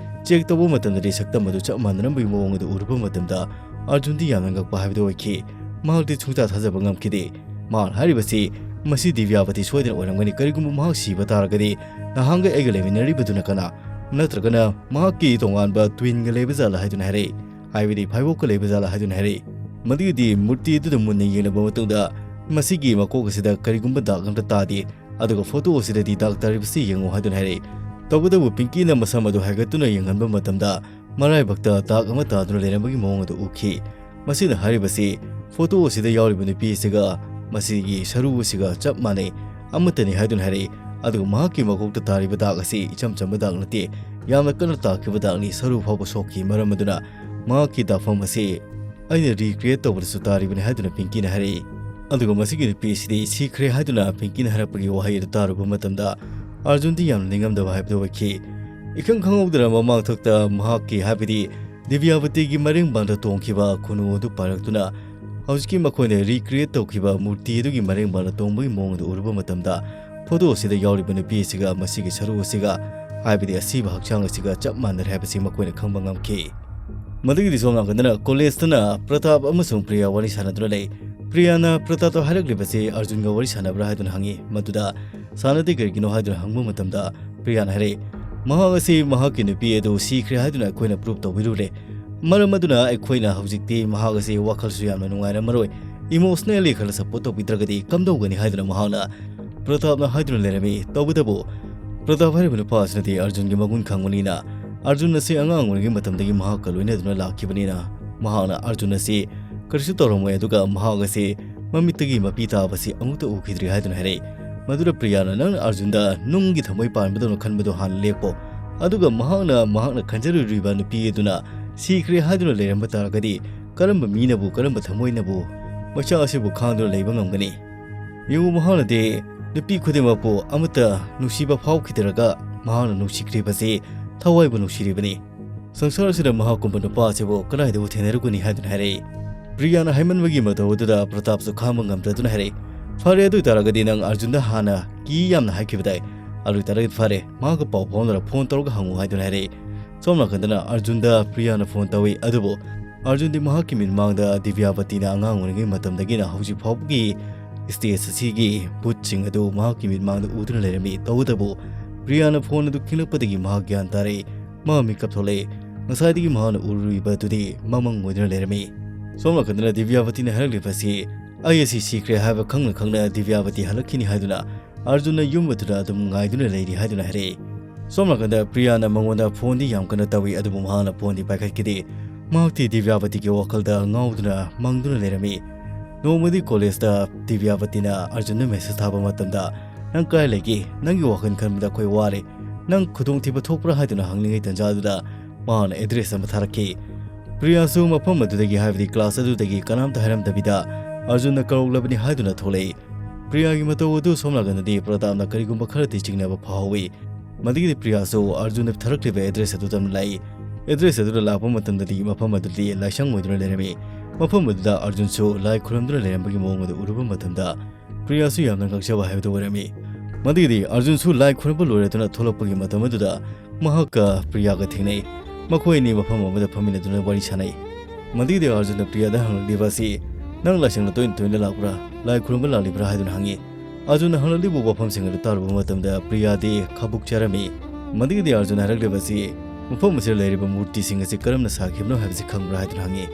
ꯆꯦꯛ ꯇꯧꯕ ꯃꯇꯝꯗꯗꯤ ꯁꯛꯇꯝ ꯑꯗꯨ ꯆꯞ ꯃꯥꯟꯅꯔꯝꯕꯒꯤ ꯃꯑꯣꯡ ꯑꯗꯨ ꯎꯔꯨꯕ ꯃꯇꯝꯗ ꯑꯔꯖꯨꯟꯗꯤ ꯌꯥꯝꯅ ꯉꯛꯄ ꯍꯥꯏꯕꯗꯨ ꯑꯣꯏꯈꯤ꯫ ꯃꯍꯥꯛꯇꯤ ꯁꯨꯡꯊꯥ ꯊꯥꯖꯕ ꯉꯝꯈꯤꯗꯦ꯫ ꯃꯍꯥꯛꯅ ꯍꯥꯏꯔꯤꯕꯁꯤ, "ꯃꯁꯤ ꯗꯤꯕ꯭ꯌꯥꯕꯇꯤ ꯁꯣꯏꯗꯅ ꯑꯣꯏꯔꯝꯒꯅꯤ꯫ ꯀꯔꯤꯒꯨꯝꯕ ꯃꯍꯥꯛ ꯁꯤꯕ ꯇꯥꯔꯒꯗꯤ ꯅꯍꯥꯟꯒꯩ ꯑꯩꯒ ꯂꯩꯃꯤꯟꯅꯔꯤꯕꯗꯨꯅ ꯀꯅꯥ? ꯅꯠꯇ꯭ꯔꯒꯅ ꯃꯍꯥꯛꯀꯤ ꯇꯣꯉꯥꯟꯕ ꯇ꯭ꯋꯤꯟꯒ ꯂꯩꯕ ꯖꯥꯠꯂ?" ꯍꯥꯏꯗꯨꯅ ꯍꯥꯏꯔꯛꯏ꯫ ꯍꯥꯏꯕꯗꯤ ꯐꯥꯏꯕꯣꯛꯀ ꯂꯩꯕ ꯖꯥꯠꯂ ꯍꯥꯏꯗꯨꯅ ꯍꯥꯏꯔꯛꯏ꯫ ꯃꯗꯨꯒꯤꯗꯤ ꯃꯨꯔꯇꯤ ꯑꯗꯨꯗ ꯃꯨꯟꯅ ꯌꯦꯡꯂꯕ ꯃꯇꯨꯡꯗ ꯃꯁꯤꯒꯤ ꯃꯀꯣꯛ ꯑꯁꯤꯗ ꯀꯔꯤꯒꯨꯝꯕ ꯗꯥꯛ ꯑꯃꯠꯇ ꯇꯥꯗꯦ꯫ ꯑꯗꯨꯒ ꯐꯣꯇꯣ ꯑꯁꯤꯗꯗꯤ ꯗꯥꯛ ꯇꯥꯔꯤꯕꯁꯤ ꯌꯦꯡꯉꯨ ꯍꯥꯏꯗꯨꯅ ꯍꯥꯏꯔꯛꯏ꯫ ꯇꯧꯕꯇꯕꯨ ꯄꯤꯡꯀꯤꯅ ꯃꯁꯝ ꯑꯗꯨ ꯍꯥꯏꯒꯠꯇꯨꯅ ꯌꯦꯡꯍꯟꯕ ꯃꯇꯝꯗ ꯃꯔꯥꯏꯕꯛꯇ ꯗꯥꯛ ꯑꯃ ꯇꯥꯗꯨꯅ ꯂꯩꯔꯝꯕꯒꯤ ꯃꯑꯣꯡ ꯑꯗꯨ ꯎꯈꯤ꯫ ꯃꯁꯤꯅ ꯍꯥꯏꯔꯤꯕꯁꯤ ꯐꯣꯇꯣ ꯑꯁꯤꯗ ꯌꯥꯎꯔꯤꯕ ꯅꯨꯄꯤ ꯑꯁꯤꯒ ꯃꯁꯤꯒꯤ ꯁꯔꯨ ꯑꯁꯤꯒ ꯆꯞ ꯃꯥꯟꯅꯩ, ꯑꯃꯠꯇꯅꯤ ꯍꯥꯏꯗꯨꯅ ꯍꯥꯏꯔꯛꯏ꯫ ꯑꯗꯨꯒ ꯃꯍꯥꯛꯀꯤ ꯃꯀꯣꯛꯇ ꯇꯥꯔꯤꯕ ꯗꯥꯛ ꯑꯁꯤ ꯏꯆꯝ ꯆꯝꯕ ꯗꯥꯛ ꯅꯠꯇꯦ, ꯌꯥꯝꯅ ꯀꯟꯅ ꯇꯥꯈꯤꯕ ꯗꯥꯛꯅꯤ, ꯁꯔꯨ ꯐꯥꯎꯕ ꯁꯣꯛꯈꯤ꯫ ꯃꯔꯝ ꯑꯗꯨꯅ ꯃꯍꯥꯛꯀꯤ ꯗꯥꯛꯐꯝ ꯑꯁꯤ ꯑꯩꯅ recreate ꯇꯧꯕꯗꯁꯨ ꯇꯥꯔꯤꯕꯅꯤ ꯍꯥꯏꯗꯨꯅ ꯄꯤꯡꯀꯤꯅ ꯍꯥꯏꯔꯛꯏ꯫ ꯑꯗꯨꯒ ꯃꯁꯤꯒꯤ ꯅꯨꯄꯤ ꯑꯁꯤꯗꯤ ꯁꯤꯈ꯭ꯔꯦ ꯍꯥꯏꯗꯨꯅ ꯄꯤꯡꯀꯤꯅ ꯍꯥꯏꯔꯛꯄꯒꯤ ꯋꯥꯍꯩ ꯑꯗꯨ ꯇꯥꯔꯨꯕ ꯃꯇꯝꯗ ꯑꯔꯖꯨꯟꯗꯤ ꯌꯥꯝꯅ ꯅꯤꯡꯉꯝꯗꯕ ꯍꯥꯏꯕꯗꯨ ꯑꯣꯏꯈꯤ꯫ ꯏꯈꯪ ꯈꯪꯍꯧꯗꯅ ꯃꯃꯥꯡꯊꯛꯇ ꯃꯍꯥꯛꯀꯤ, ꯍꯥꯏꯕꯗꯤ ꯗꯤꯕ꯭ꯌꯥꯕꯇꯤꯒꯤ ꯃꯔꯦꯡꯕꯥꯟꯗ ꯇꯣꯡꯈꯤꯕ ꯈꯨꯅꯨ ꯑꯗꯨ ꯄꯥꯏꯔꯛꯇꯨꯅ ꯍꯧꯖꯤꯛꯀꯤ ꯃꯈꯣꯏꯅ recreate ꯇꯧꯈꯤꯕ ꯃꯨꯔꯇꯤ ꯑꯗꯨꯒꯤ ꯃꯔꯦꯡꯕꯥꯟꯗ ꯇꯣꯡꯕꯒꯤ ꯃꯑꯣꯡ ꯑꯗꯨ ꯎꯔꯨꯕ ꯃꯇꯝꯗ ꯐꯣꯇꯣ ꯑꯁꯤꯗ ꯌꯥꯎꯔꯤꯕ ꯅꯨꯄꯤ ꯑꯁꯤꯒ ꯃꯁꯤꯒꯤ ꯁꯔꯨ ꯑꯁꯤꯒ, ꯍꯥꯏꯕꯗꯤ ꯑꯁꯤꯕ ꯍꯛꯆꯥꯡ ꯑꯁꯤꯒ ꯆꯞ ꯃꯥꯟꯅꯔꯦ ꯍꯥꯏꯕꯁꯤ ꯃꯈꯣꯏꯅ ꯈꯪꯕ ꯉꯝꯈꯤ꯫ ꯃꯗꯨꯒꯤꯗꯤ ꯁꯣꯝ ꯅꯥꯀꯟꯗꯅ ꯀꯣꯂꯦꯖꯇꯅ ꯄ꯭ꯔꯇꯥꯞ ꯑꯃꯁꯨꯡ ꯄ꯭ꯔꯤꯌꯥ ꯋꯥꯔꯤ ꯁꯥꯟꯅꯗꯨꯅ ꯂꯩ꯫ ꯄ꯭ꯔꯤꯌꯥꯅ ꯄ꯭ꯔꯇꯥꯞꯇ ꯍꯥꯏꯔꯛꯂꯤꯕꯁꯤ ꯑꯔꯖꯨꯟꯒ ꯋꯥꯔꯤ ꯁꯥꯟꯅꯕ꯭ꯔꯥ ꯍꯥꯏꯗꯨꯅ ꯍꯪꯉꯤ꯫ ꯃꯗꯨꯗ ꯁꯥꯟꯅꯗꯦ ꯀꯔꯤꯒꯤꯅꯣ ꯍꯥꯏꯗꯨꯅ ꯍꯪꯕ ꯃꯇꯝꯗ ꯄ꯭ꯔꯤꯌꯥꯅ ꯍꯥꯏꯔꯛꯏ, "ꯃꯍꯥꯛ ꯑꯁꯤ ꯃꯍꯥꯛꯀꯤ ꯅꯨꯄꯤ ꯑꯗꯨ ꯁꯤꯈ꯭ꯔꯦ ꯍꯥꯏꯗꯨꯅ ꯑꯩꯈꯣꯏꯅ prove ꯇꯧꯕꯤꯔꯨꯔꯦ꯫ ꯃꯔꯝ ꯑꯗꯨꯅ ꯑꯩꯈꯣꯏꯅ ꯍꯧꯖꯤꯛꯇꯤ ꯃꯍꯥꯛ ꯑꯁꯤ ꯋꯥꯈꯜꯁꯨ ꯌꯥꯝꯅ ꯅꯨꯡꯉꯥꯏꯔꯝꯃꯔꯣꯏ, emotionally ꯈꯔ support ꯇꯧꯕꯤꯗ꯭ꯔꯒꯗꯤ ꯀꯝꯗꯧꯒꯅꯤ?" ꯍꯥꯏꯗꯨꯅ ꯃꯍꯥꯛꯅ ꯄ꯭ꯔꯇꯥꯞꯅ ꯍꯥꯏꯗꯨꯅ ꯂꯩꯔꯝꯃꯤ꯫ ꯇꯧꯕꯇꯕꯨ ꯄ꯭ꯔꯇꯥꯞ ꯍꯥꯏꯔꯤꯕ ꯅꯨꯄꯥ ꯑꯁꯤꯅꯗꯤ ꯑꯔꯖꯨꯟꯒꯤ ꯃꯒꯨꯟ ꯈꯪꯕꯅꯤꯅ ꯑꯔꯖꯨꯟ ꯑꯁꯤ ꯑꯉꯥꯡ ꯑꯣꯏꯔꯤꯉꯩ ꯃꯇꯝꯗꯒꯤ ꯃꯍꯥꯛꯀ ꯂꯣꯏꯅꯗꯨꯅ ꯂꯥꯛꯈꯤꯕꯅꯤꯅ ꯃꯍꯥꯛꯅ ꯑꯔꯖꯨꯟ ꯑꯁꯤ ꯀꯔꯤꯁꯨ ꯇꯧꯔꯝꯃꯣꯏ, ꯑꯗꯨꯒ ꯃꯍꯥꯛ ꯑꯁꯤ ꯃꯃꯤꯠꯇꯒꯤ ꯃꯄꯤ ꯇꯥꯕꯁꯤ ꯑꯃꯨꯛꯇ ꯎꯈꯤꯗ꯭ꯔꯤ ꯍꯥꯏꯗꯨꯅ ꯍꯥꯏꯔꯛꯏ꯫ ꯃꯗꯨꯗ ꯄ꯭ꯔꯤꯌꯥꯅ, "ꯅꯪꯅ ꯑꯔꯖꯨꯟꯗ ꯅꯨꯡꯒꯤ ꯊꯃꯣꯏ ꯄꯥꯟꯕꯗꯧꯅ ꯈꯟꯕꯗꯨ ꯍꯥꯟꯅ ꯂꯦꯞꯄꯣ꯫ ꯑꯗꯨꯒ ꯃꯍꯥꯛꯅ ꯃꯍꯥꯛꯅ ꯈꯟꯖꯔꯨꯔꯤꯕ ꯅꯨꯄꯤ ꯑꯗꯨꯅ ꯁꯤꯈ꯭ꯔꯦ ꯍꯥꯏꯗꯨꯅ ꯂꯩꯔꯝꯕ ꯇꯥꯔꯒꯗꯤ ꯀꯔꯝꯕ ꯃꯤꯅꯕꯨ, ꯀꯔꯝꯕ ꯊꯃꯣꯏꯅꯕꯨ ꯃꯆꯥ ꯑꯁꯤꯕꯨ ꯈꯥꯡꯗꯨꯅ ꯂꯩꯕ ꯉꯝꯒꯅꯤ? ꯌꯦꯡꯉꯨ, ꯃꯍꯥꯛꯅꯗꯤ ꯅꯨꯄꯤ ꯈꯨꯗꯤꯡꯃꯛꯄꯨ ꯑꯃꯠꯇ ꯅꯨꯡꯁꯤꯕ ꯐꯥꯎꯈꯤꯗ꯭ꯔꯒ ꯃꯍꯥꯛꯅ ꯅꯨꯡꯁꯤꯈ꯭ꯔꯤꯕꯁꯤ ꯊꯋꯥꯏꯕꯨ ꯅꯨꯡꯁꯤꯔꯤꯕꯅꯤ꯫ ꯁꯪꯁꯥꯔ ꯑꯁꯤꯗ ꯃꯍꯥꯛꯀꯨꯝꯕ ꯅꯨꯄꯥ ꯑꯁꯤꯕꯨ ꯀꯗꯥꯏꯗꯕꯨ ꯊꯦꯡꯅꯔꯨꯒꯅꯤ?" ꯍꯥꯏꯗꯨꯅ ꯍꯥꯏꯔꯛꯏ꯫ ꯄ꯭ꯔꯤꯌꯥꯅ ꯍꯥꯏꯃꯟꯕꯒꯤ ꯃꯇꯧ ꯑꯗꯨꯗ ꯄ꯭ꯔꯇꯥꯞꯁꯨ ꯈꯥꯡꯕ ꯉꯝꯗ꯭ꯔꯗꯨꯅ ꯍꯥꯏꯔꯛꯏ, "ꯐꯔꯦ, ꯑꯗꯨ ꯑꯣꯏꯇꯥꯔꯒꯗꯤ ꯅꯪ ꯑꯔꯖꯨꯟꯗ ꯍꯥꯟꯅ ꯀꯤ ꯌꯥꯝꯅ ꯍꯥꯏꯈꯤꯕꯗꯥꯏ? ꯑꯗꯨ ꯑꯣꯏꯇꯥꯔꯒꯗꯤ ꯐꯔꯦ, ꯃꯍꯥꯛꯀ ꯄꯥꯎ ꯐꯥꯎꯅꯔ ꯐꯣꯟ ꯇꯧꯔꯒ ꯍꯪꯉꯨ" ꯍꯥꯏꯗꯨꯅ ꯍꯥꯏꯔꯛꯏ꯫ ꯁꯣꯝ ꯅꯥꯀꯟꯗꯅ ꯑꯔꯖꯨꯟꯗ ꯄ꯭ꯔꯤꯌꯥꯅ ꯐꯣꯟ ꯇꯧꯏ꯫ ꯑꯗꯨꯕꯨ ꯑꯔꯖꯨꯟꯗꯤ ꯃꯍꯥꯛꯀꯤ ꯃꯤꯠꯃꯥꯡꯗ ꯗꯤꯕ꯭ꯌꯥꯕꯇꯤꯅ ꯑꯉꯥꯡ ꯑꯣꯏꯔꯤꯉꯩ ꯃꯇꯝꯗꯒꯤꯅ ꯍꯧꯖꯤꯛ ꯐꯥꯎꯕꯒꯤ ꯁ꯭ꯇꯦꯖ ꯑꯁꯤꯒꯤ ꯚꯨꯠꯁꯤꯡ ꯑꯗꯨ ꯃꯍꯥꯛꯀꯤ ꯃꯤꯠꯃꯥꯡꯗ ꯎꯗꯨꯅ ꯂꯩꯔꯝꯃꯤ꯫ ꯇꯧꯕꯇꯕꯨ ꯄ꯭ꯔꯤꯌꯥꯅ ꯐꯣꯟ ꯑꯗꯨ ꯈꯤꯡꯂꯛꯄꯗꯒꯤ ꯃꯍꯥꯛ ꯒ꯭ꯌꯥꯟ ꯇꯥꯔꯛꯏ꯫ ꯃꯍꯥꯛ ꯃꯤꯀꯞ ꯊꯣꯛꯂꯛꯏ꯫ ꯉꯁꯥꯏꯗꯒꯤ ꯃꯍꯥꯛꯅ ꯎꯔꯨꯔꯤꯕ ꯑꯗꯨꯗꯤ ꯃꯃꯪ ꯑꯣꯏꯗꯨꯅ ꯂꯩꯔꯝꯃꯤ꯫ ꯁꯣꯝ ꯅꯥꯀꯟꯗꯅ ꯗꯤꯕ꯭ꯌꯥꯕꯇꯤꯅ ꯍꯥꯏꯔꯛꯂꯤꯕ ꯑꯁꯤ, "ꯑꯩ ꯑꯁꯤ ꯁꯤꯈ꯭ꯔꯦ" ꯍꯥꯏꯕ ꯈꯪꯅ ꯈꯪꯅ ꯗꯤꯕ꯭ꯌꯥꯕꯇꯤ ꯍꯜꯂꯛꯈꯤꯅꯤ ꯍꯥꯏꯗꯨꯅ ꯑꯔꯖꯨꯟꯅ ꯌꯨꯝ ꯑꯗꯨꯗ ꯑꯗꯨꯝ ꯉꯥꯏꯗꯨꯅ ꯂꯩꯔꯤ ꯍꯥꯏꯗꯨꯅ ꯍꯥꯏꯔꯛꯏ꯫ ꯁꯣꯝ ꯅꯥꯀꯟꯗ ꯄ꯭ꯔꯤꯌꯥꯅ ꯃꯉꯣꯟꯗ ꯐꯣꯟꯗꯤ ꯌꯥꯝ ꯀꯟꯅ ꯇꯧꯏ, ꯑꯗꯨꯕꯨ ꯃꯍꯥꯛꯅ ꯐꯣꯟꯗꯤ ꯄꯥꯏꯈꯠꯈꯤꯗꯦ꯫ ꯃꯍꯥꯛꯇꯤ ꯗꯤꯕ꯭ꯌꯥꯕꯇꯤꯒꯤ ꯋꯥꯈꯜꯗ ꯉꯥꯎꯗꯨꯅ ꯃꯪꯗꯨꯅ ꯂꯩꯔꯝꯃꯤ꯫ ꯅꯣꯡꯃꯗꯤ ꯀꯣꯂꯦꯖꯇ ꯗꯤꯕ꯭ꯌꯥꯕꯇꯤꯅ ꯑꯔꯖꯨꯟꯗ ꯃꯦꯁꯦꯖ ꯊꯥꯕ ꯃꯇꯝꯗ, "ꯅꯪ ꯀꯥꯏ ꯂꯩꯒꯦ? ꯅꯪꯒꯤ ꯋꯥꯈꯜ ꯈꯟꯕꯗ ꯑꯩꯈꯣꯏ ꯋꯥꯔꯦ꯫ ꯅꯪ ꯈꯨꯗꯣꯡꯊꯤꯕ ꯊꯣꯛꯄ꯭ꯔꯥ?" ꯍꯥꯏꯗꯨꯅ ꯍꯪꯂꯤꯉꯩ ꯇꯟꯖꯥꯗꯨꯗ ꯃꯍꯥꯛꯅ ꯑꯦꯗ꯭ꯔꯦꯁ ꯑꯃ ꯊꯥꯔꯛꯈꯤ꯫ ꯄ꯭ꯔꯤꯌꯥꯁꯨ ꯃꯐꯝ ꯑꯗꯨꯗꯒꯤ, ꯍꯥꯏꯕꯗꯤ ꯀ꯭ꯂꯥꯁ ꯑꯗꯨꯗꯒꯤ ꯀꯅꯥꯝꯇ ꯍꯥꯏꯔꯝꯗꯕꯤꯗ ꯑꯔꯖꯨꯟꯅ ꯀꯧꯔꯛꯂꯕꯅꯤ ꯍꯥꯏꯗꯨꯅ ꯊꯣꯛꯂꯛꯏ꯫ ꯄ꯭ꯔꯤꯌꯥꯒꯤ ꯃꯇꯧ ꯑꯗꯨ ꯁꯣꯝ ꯅꯥꯀꯟꯗꯗꯤ ꯄ꯭ꯔꯇꯥꯞꯅ ꯀꯔꯤꯒꯨꯝꯕ ꯈꯔꯗꯤ ꯆꯤꯡꯅꯕ ꯐꯥꯎꯍꯧꯏ꯫ ꯃꯗꯨꯒꯤꯗꯤ ꯄ꯭ꯔꯤꯌꯥꯁꯨ ꯑꯔꯖꯨꯟꯅ ꯊꯥꯔꯛꯂꯤꯕ ꯑꯦꯗ꯭ꯔꯦꯁ ꯑꯗꯨꯗ ꯂꯥꯛꯏ꯫ ꯑꯦꯗ꯭ꯔꯦꯁ ꯑꯗꯨꯗ ꯂꯥꯛꯄ ꯃꯇꯝꯗꯗꯤ ꯃꯐꯝ ꯑꯗꯨꯗꯤ ꯂꯥꯏꯁꯪ ꯑꯣꯏꯗꯨꯅ ꯂꯩꯔꯝꯃꯤ꯫ ꯃꯐꯝ ꯑꯗꯨꯗ ꯑꯔꯖꯨꯟꯁꯨ ꯂꯥꯏ ꯈꯨꯔꯨꯝꯗꯨꯅ ꯂꯩꯔꯝꯕꯒꯤ ꯃꯑꯣꯡ ꯑꯗꯨ ꯎꯔꯨꯕ ꯃꯇꯝꯗ ꯄ꯭ꯔꯤꯌꯥꯁꯨ ꯌꯥꯝꯅ ꯉꯛꯆꯕ ꯍꯥꯏꯕꯗꯨ ꯑꯣꯏꯔꯝꯃꯤ꯫ ꯃꯗꯨꯒꯤꯗꯤ ꯑꯔꯖꯨꯟꯁꯨ ꯂꯥꯏ ꯈꯨꯔꯨꯝꯕ ꯂꯣꯏꯔꯗꯨꯅ ꯊꯣꯛꯂꯛꯄꯒꯤ ꯃꯇꯝ ꯑꯗꯨꯗ ꯃꯍꯥꯛꯀ ꯄ꯭ꯔꯤꯌꯥꯒ ꯊꯦꯡꯅꯩ꯫ ꯃꯈꯣꯏ ꯑꯅꯤ ꯃꯐꯝ ꯑꯃꯗ ꯐꯝꯃꯤꯟꯅꯗꯨꯅ ꯋꯥꯔꯤ ꯁꯥꯟꯅꯩ꯫ ꯃꯗꯨꯒꯤꯗꯤ ꯑꯔꯖꯨꯟꯅ ꯄ꯭ꯔꯤꯌꯥꯗ ꯍꯪꯂꯛꯂꯤꯕ ꯑꯁꯤ, "ꯅꯪ ꯂꯥꯏꯁꯪꯗ ꯇꯣꯏꯅ ꯇꯣꯏꯅ ꯂꯥꯛꯄ꯭ꯔꯥ? ꯂꯥꯏ ꯈꯨꯔꯨꯝꯕ ꯂꯥꯛꯂꯤꯕ꯭ꯔꯥ?" ꯍꯥꯏꯗꯨꯅ ꯍꯪꯉꯤ꯫ ꯑꯔꯖꯨꯟꯅ ꯍꯪꯂꯛꯂꯤꯕ ꯋꯥꯐꯝꯁꯤꯡ ꯑꯗꯨ ꯇꯥꯔꯨꯕ ꯃꯇꯝꯗ ꯄ꯭ꯔꯤꯌꯥꯗꯤ ꯈꯥꯕꯨꯛ ꯆꯥꯔꯝꯃꯤ꯫ ꯃꯗꯨꯒꯤꯗꯤ ꯑꯔꯖꯨꯟꯅ ꯍꯥꯏꯔꯛꯂꯤꯕ ꯑꯁꯤ, "ꯃꯐꯝ ꯑꯁꯤꯗ ꯂꯩꯔꯤꯕ ꯃꯨꯔꯇꯤꯁꯤꯡ ꯑꯁꯤ ꯀꯔꯝꯅ ꯁꯥꯈꯤꯕꯅꯣ ꯍꯥꯏꯕꯁꯤ ꯈꯪꯕ꯭ꯔꯥ?" ꯍꯥꯏꯗꯨꯅ ꯍꯪꯉꯤ꯫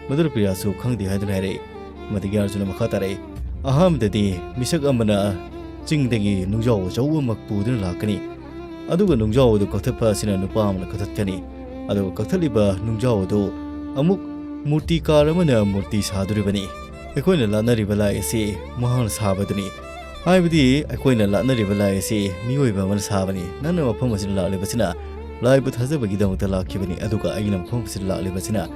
ꯃꯗꯨꯗ ꯄ꯭ꯔꯤꯌꯥꯁꯨ ꯈꯪꯗꯦ ꯍꯥꯏꯗꯨꯅ ꯍꯥꯏꯔꯛꯏ꯫ ꯃꯗꯨꯒꯤ ꯑꯔꯖꯨꯟꯅ ꯃꯈꯥ ꯇꯥꯔꯛꯏ, "ꯑꯍꯥꯟꯕꯗꯗꯤ ꯃꯤꯁꯛ ꯑꯃꯅ ꯆꯤꯡꯗꯒꯤ ꯅꯨꯡꯖꯥꯎ ꯑꯆꯧꯕ ꯑꯃ ꯄꯨꯗꯨꯅ ꯂꯥꯛꯀꯅꯤ꯫ ꯑꯗꯨꯒ ꯅꯨꯡꯖꯥꯎ ꯑꯗꯨ ꯀꯛꯊꯠꯄ ꯑꯁꯤꯅ ꯅꯨꯄꯥ ꯑꯃꯅ ꯀꯛꯊꯠꯀꯅꯤ꯫ ꯑꯗꯨꯒ ꯀꯛꯊꯠꯂꯤꯕ ꯅꯨꯡꯖꯥꯎ ꯑꯗꯨ ꯑꯃꯨꯛ ꯃꯨꯔꯇꯤꯀꯥꯔ ꯑꯃꯅ ꯃꯨꯔꯇꯤ ꯁꯥꯗꯣꯔꯤꯕꯅꯤ꯫ ꯑꯩꯈꯣꯏꯅ ꯂꯥꯠꯅꯔꯤꯕ ꯂꯥꯏ ꯑꯁꯤ ꯃꯍꯥꯛꯅ ꯁꯥꯕꯗꯨꯅꯤ꯫ ꯍꯥꯏꯕꯗꯤ ꯑꯩꯈꯣꯏꯅ ꯂꯥꯠꯅꯔꯤꯕ ꯂꯥꯏ ꯑꯁꯤ ꯃꯤꯑꯣꯏꯕ ꯑꯃꯅ ꯁꯥꯕꯅꯤ꯫ ꯅꯪꯅ ꯃꯐꯝ ꯑꯁꯤꯗ ꯂꯥꯛꯂꯤꯕꯁꯤꯅ ꯂꯥꯏꯕꯨ ꯊꯥꯖꯕꯒꯤꯗꯃꯛꯇ ꯂꯥꯛꯈꯤꯕꯅꯤ, ꯑꯗꯨꯒ ꯑꯩꯅ ꯃꯐꯝ ꯑꯁꯤꯗ ꯂꯥꯛꯂꯤꯕꯁꯤꯅ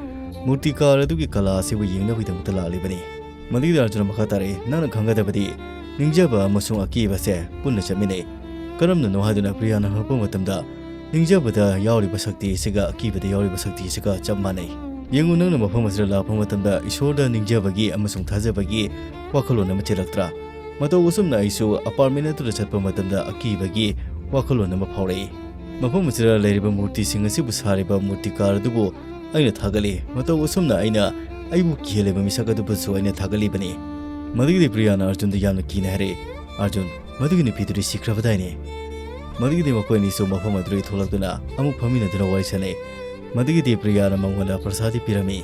ꯃꯨꯔꯇꯤꯀꯥꯔ ꯑꯗꯨꯒꯤ ꯀꯂꯥ ꯑꯁꯤꯕꯨ ꯌꯦꯡꯅꯕꯒꯤꯗꯃꯛꯇ ꯂꯥꯛꯂꯤꯕꯅꯤ꯫" ꯃꯗꯨꯒꯤꯗꯤ ꯑꯔꯖꯨꯟꯅ ꯃꯈꯥ ꯇꯥꯔꯛꯏ, "ꯅꯪꯅ ꯈꯪꯒꯗꯕꯗꯤ ꯅꯤꯡꯖꯕ ꯑꯃꯁꯨꯡ ꯑꯀꯤꯕꯁꯦ ꯄꯨꯟꯅ ꯆꯠꯃꯤꯟꯅꯩ꯫ ꯀꯔꯝꯅꯅꯣ ꯍꯥꯏꯗꯨꯅ ꯄ꯭ꯔꯤꯌꯥꯅ ꯍꯪꯂꯛꯄ ꯃꯇꯝꯗ, ꯅꯤꯡꯖꯕꯗ ꯌꯥꯎꯔꯤꯕ ꯁꯛꯇꯤ ꯑꯁꯤꯒ ꯑꯀꯤꯕꯗ ꯌꯥꯎꯔꯤꯕ ꯁꯛꯇꯤ ꯑꯁꯤꯒ ꯆꯞ ꯃꯥꯟꯅꯩ꯫ ꯌꯦꯡꯉꯨ, ꯅꯪꯅ ꯃꯐꯝ ꯑꯁꯤꯗ ꯂꯥꯛꯄ ꯃꯇꯝꯗ ꯏꯁꯣꯔꯗ ꯅꯤꯡꯖꯕꯒꯤ ꯑꯃꯁꯨꯡ ꯊꯥꯖꯕꯒꯤ ꯋꯥꯈꯜꯂꯣꯟ ꯑꯃ ꯆꯦꯜꯂꯛꯇ꯭ꯔꯥ? ꯃꯇꯧ ꯑꯁꯨꯝꯅ ꯑꯩꯁꯨ ꯑꯄꯥꯔꯠꯃꯦꯟ ꯑꯗꯨꯗ ꯆꯠꯄ ꯃꯇꯝꯗ ꯑꯀꯤꯕꯒꯤ ꯋꯥꯈꯜꯂꯣꯟ ꯑꯃ ꯐꯥꯎꯔꯛꯏ꯫ ꯃꯐꯝ ꯑꯁꯤꯗ ꯂꯩꯔꯤꯕ ꯃꯨꯔꯇꯤꯁꯤꯡ ꯑꯁꯤꯕꯨ ꯁꯥꯔꯤꯕ ꯃꯨꯔꯇꯤꯀꯥꯔ ꯑꯗꯨꯕꯨ ꯑꯩꯅ ꯊꯥꯒꯠꯂꯤ꯫ ꯃꯇꯧ ꯑꯁꯨꯝꯅ ꯑꯩꯅ ꯑꯩꯕꯨ ꯀꯤꯍꯜꯂꯤꯕ ꯃꯤꯁꯛ ꯑꯗꯨꯕꯨꯁꯨ ꯑꯩꯅ ꯊꯥꯒꯠꯂꯤꯕꯅꯤ꯫ ꯃꯗꯨꯒꯤꯗꯤ ꯄ꯭ꯔꯤꯌꯥꯅ ꯑꯔꯖꯨꯟꯗ ꯌꯥꯝꯅ ꯀꯤꯅ ꯍꯥꯏꯔꯛꯏ, "ꯑꯔꯖꯨꯟ, ꯃꯗꯨꯒꯤ ꯅꯨꯄꯤꯗꯨꯗꯤ ꯁꯤꯈ꯭ꯔꯕꯗꯥꯏꯅꯦ?" ꯃꯗꯨꯒꯤꯗꯤ ꯃꯈꯣꯏ ꯑꯅꯤꯁꯨ ꯃꯐꯝ ꯑꯗꯨꯗꯒꯤ ꯊꯣꯛꯂꯛꯇꯨꯅ ꯑꯃꯨꯛ ꯐꯝꯃꯤꯟꯅꯗꯨꯅ ꯋꯥꯔꯤ ꯁꯥꯟꯅꯩ꯫ ꯃꯗꯨꯒꯤꯗꯤ ꯄ꯭ꯔꯤꯌꯥꯅ ꯃꯉꯣꯟꯗ ꯄ꯭ꯔꯁꯥꯗꯤ ꯄꯤꯔꯝꯃꯤ꯫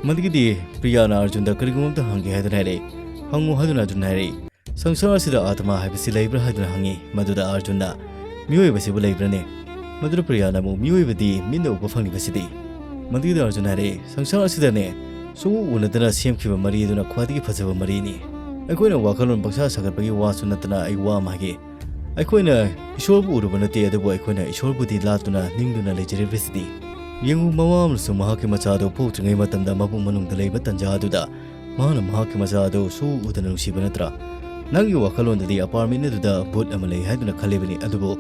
ꯃꯗꯨꯒꯤꯗꯤ ꯄ꯭ꯔꯤꯌꯥꯅ ꯑꯔꯖꯨꯟꯗ ꯀꯔꯤꯒꯨꯝꯕ ꯑꯝꯇ ꯍꯪꯒꯦ ꯍꯥꯏꯗꯨꯅ ꯍꯥꯏꯔꯛꯏ꯫ "ꯍꯪꯉꯨ" ꯍꯥꯏꯗꯨꯅ ꯑꯔꯖꯨꯟ ꯍꯥꯏꯔꯛꯏ꯫ "ꯁꯪꯁꯥꯔ ꯑꯁꯤꯗ ꯑꯥꯇꯃꯥ ꯍꯥꯏꯕꯁꯤ ꯂꯩꯕ꯭ꯔꯥ?" ꯍꯥꯏꯗꯨꯅ ꯍꯪꯉꯤ꯫ ꯃꯗꯨꯗ ꯑꯔꯖꯨꯟꯅ, "ꯃꯤꯑꯣꯏꯕꯁꯤꯕꯨ ꯂꯩꯕ꯭ꯔꯥꯅꯦ?" ꯃꯗꯨꯗ ꯄ꯭ꯔꯤꯌꯥꯅ ꯑꯃꯨꯛ, "ꯃꯤꯑꯣꯏꯕꯗꯤ ꯃꯤꯠꯅ ꯎꯕ ꯐꯪꯂꯤꯕꯁꯤꯗꯤ?" ꯃꯗꯨꯒꯤꯗ ꯑꯔꯖꯨꯟ ꯍꯥꯏꯔꯛꯏ, "ꯁꯪꯁꯥꯔ ꯑꯁꯤꯗꯅꯦ, ꯁꯨꯡꯎ ꯎꯅꯗꯅ ꯁꯦꯝꯈꯤꯕ ꯃꯔꯤ ꯑꯗꯨꯅ ꯈ꯭ꯋꯥꯏꯗꯒꯤ ꯐꯖꯕ ꯃꯔꯤꯅꯤ꯫ ꯑꯩꯈꯣꯏꯅ ꯋꯥꯈꯜꯂꯣꯟ ꯄꯪꯁꯥ ꯁꯥꯒꯠꯄꯒꯤ ꯋꯥꯁꯨ ꯅꯠꯇꯅ ꯑꯩ ꯋꯥ ꯑꯃ ꯍꯥꯏꯒꯦ꯫ ꯑꯩꯈꯣꯏꯅ ꯏꯁꯣꯔꯕꯨ ꯎꯔꯨꯕ ꯅꯠꯇꯦ, ꯑꯗꯨꯕꯨ ꯑꯩꯈꯣꯏꯅ ꯏꯁꯣꯔꯕꯨꯗꯤ ꯂꯥꯠꯇꯨꯅ ꯅꯤꯡꯗꯨꯅ ꯂꯩꯖꯔꯤꯕꯁꯤꯗꯤ꯫ ꯌꯦꯡꯉꯨ, ꯃꯃꯥ ꯑꯃꯅꯁꯨ ꯃꯍꯥꯛꯀꯤ ꯃꯆꯥ ꯑꯗꯨ ꯄꯣꯛꯇ꯭ꯔꯤꯉꯩ ꯃꯇꯝꯗ ꯃꯕꯨꯛ ꯃꯅꯨꯡꯗ ꯂꯩꯕ ꯇꯟꯖꯥ ꯑꯗꯨꯗ ꯃꯍꯥꯛꯅ ꯃꯍꯥꯛꯀꯤ ꯃꯆꯥ ꯑꯗꯨ ꯁꯨꯛꯎ ꯎꯗꯅ ꯅꯨꯡꯁꯤꯕ ꯅꯠꯇ꯭ꯔꯥ? ꯅꯪꯒꯤ ꯋꯥꯈꯜꯂꯣꯟꯗꯗꯤ ꯑꯄꯥꯔꯠꯃꯦꯟ ꯑꯗꯨꯗ ꯚꯨꯠ ꯑꯃ ꯂꯩ ꯍꯥꯏꯗꯨꯅ ꯈꯜꯂꯤꯕꯅꯤ, ꯑꯗꯨꯕꯨ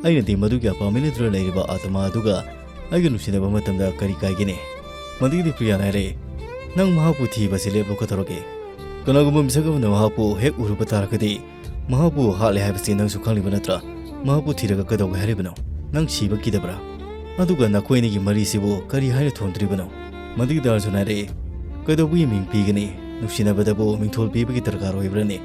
ꯑꯩꯅꯗꯤ ꯃꯗꯨꯒꯤ ꯑꯄꯥꯔꯠꯃꯦꯟ ꯑꯗꯨꯗ ꯂꯩꯔꯤꯕ ꯑꯥꯇꯃꯥ ꯑꯗꯨꯒ ꯑꯩꯒ ꯅꯨꯡꯁꯤꯅꯕ ꯃꯇꯝꯗ ꯀꯔꯤ ꯀꯥꯏꯒꯦꯅꯦ?" ꯃꯗꯨꯒꯤꯗꯤ ꯄ꯭ꯔꯤꯌꯥꯅ ꯍꯥꯏꯔꯛꯏ, "ꯅꯪ ꯃꯍꯥꯛꯄꯨ ꯊꯤꯕꯁꯤ ꯂꯦꯞꯂꯨ, ꯀꯩꯗꯧꯔꯒꯦ? ꯀꯅꯥꯒꯨꯝꯕ ꯃꯤꯁꯛ ꯑꯃꯅ ꯃꯍꯥꯛꯄꯨ ꯍꯦꯛ ꯎꯔꯨꯕ ꯇꯥꯔꯒꯗꯤ ꯃꯍꯥꯛꯄꯨ ꯍꯥꯠꯂꯦ ꯍꯥꯏꯕꯁꯤ ꯅꯪꯁꯨ ꯈꯪꯂꯤꯕ ꯅꯠꯇ꯭ꯔꯥ? ꯃꯍꯥꯛꯄꯨ ꯊꯤꯔꯒ ꯀꯩꯗꯧꯒꯦ ꯍꯥꯏꯔꯤꯕꯅꯣ? ꯅꯪ ꯁꯤꯕ ꯀꯤꯗꯕ꯭ꯔꯥ? ꯑꯗꯨꯒ ꯅꯈꯣꯏ ꯑꯅꯤꯒꯤ ꯃꯔꯤꯁꯤꯕꯨ ꯀꯔꯤ ꯍꯥꯏꯅ ꯊꯣꯟꯗ꯭ꯔꯤꯕꯅꯣ?" ꯃꯗꯨꯒꯤꯗ ꯑꯔꯖꯨꯟ ꯍꯥꯏꯔꯛꯏ, "ꯀꯩꯗꯧꯕꯒꯤ ꯃꯤꯡ ꯄꯤꯒꯅꯤ? ꯅꯨꯡꯁꯤꯅꯕꯗꯕꯨ ꯃꯤꯡꯊꯣꯜ ꯄꯤꯕꯒꯤ ꯗꯔꯀꯥꯔ ꯑꯣꯏꯕ꯭ꯔꯅꯦ?"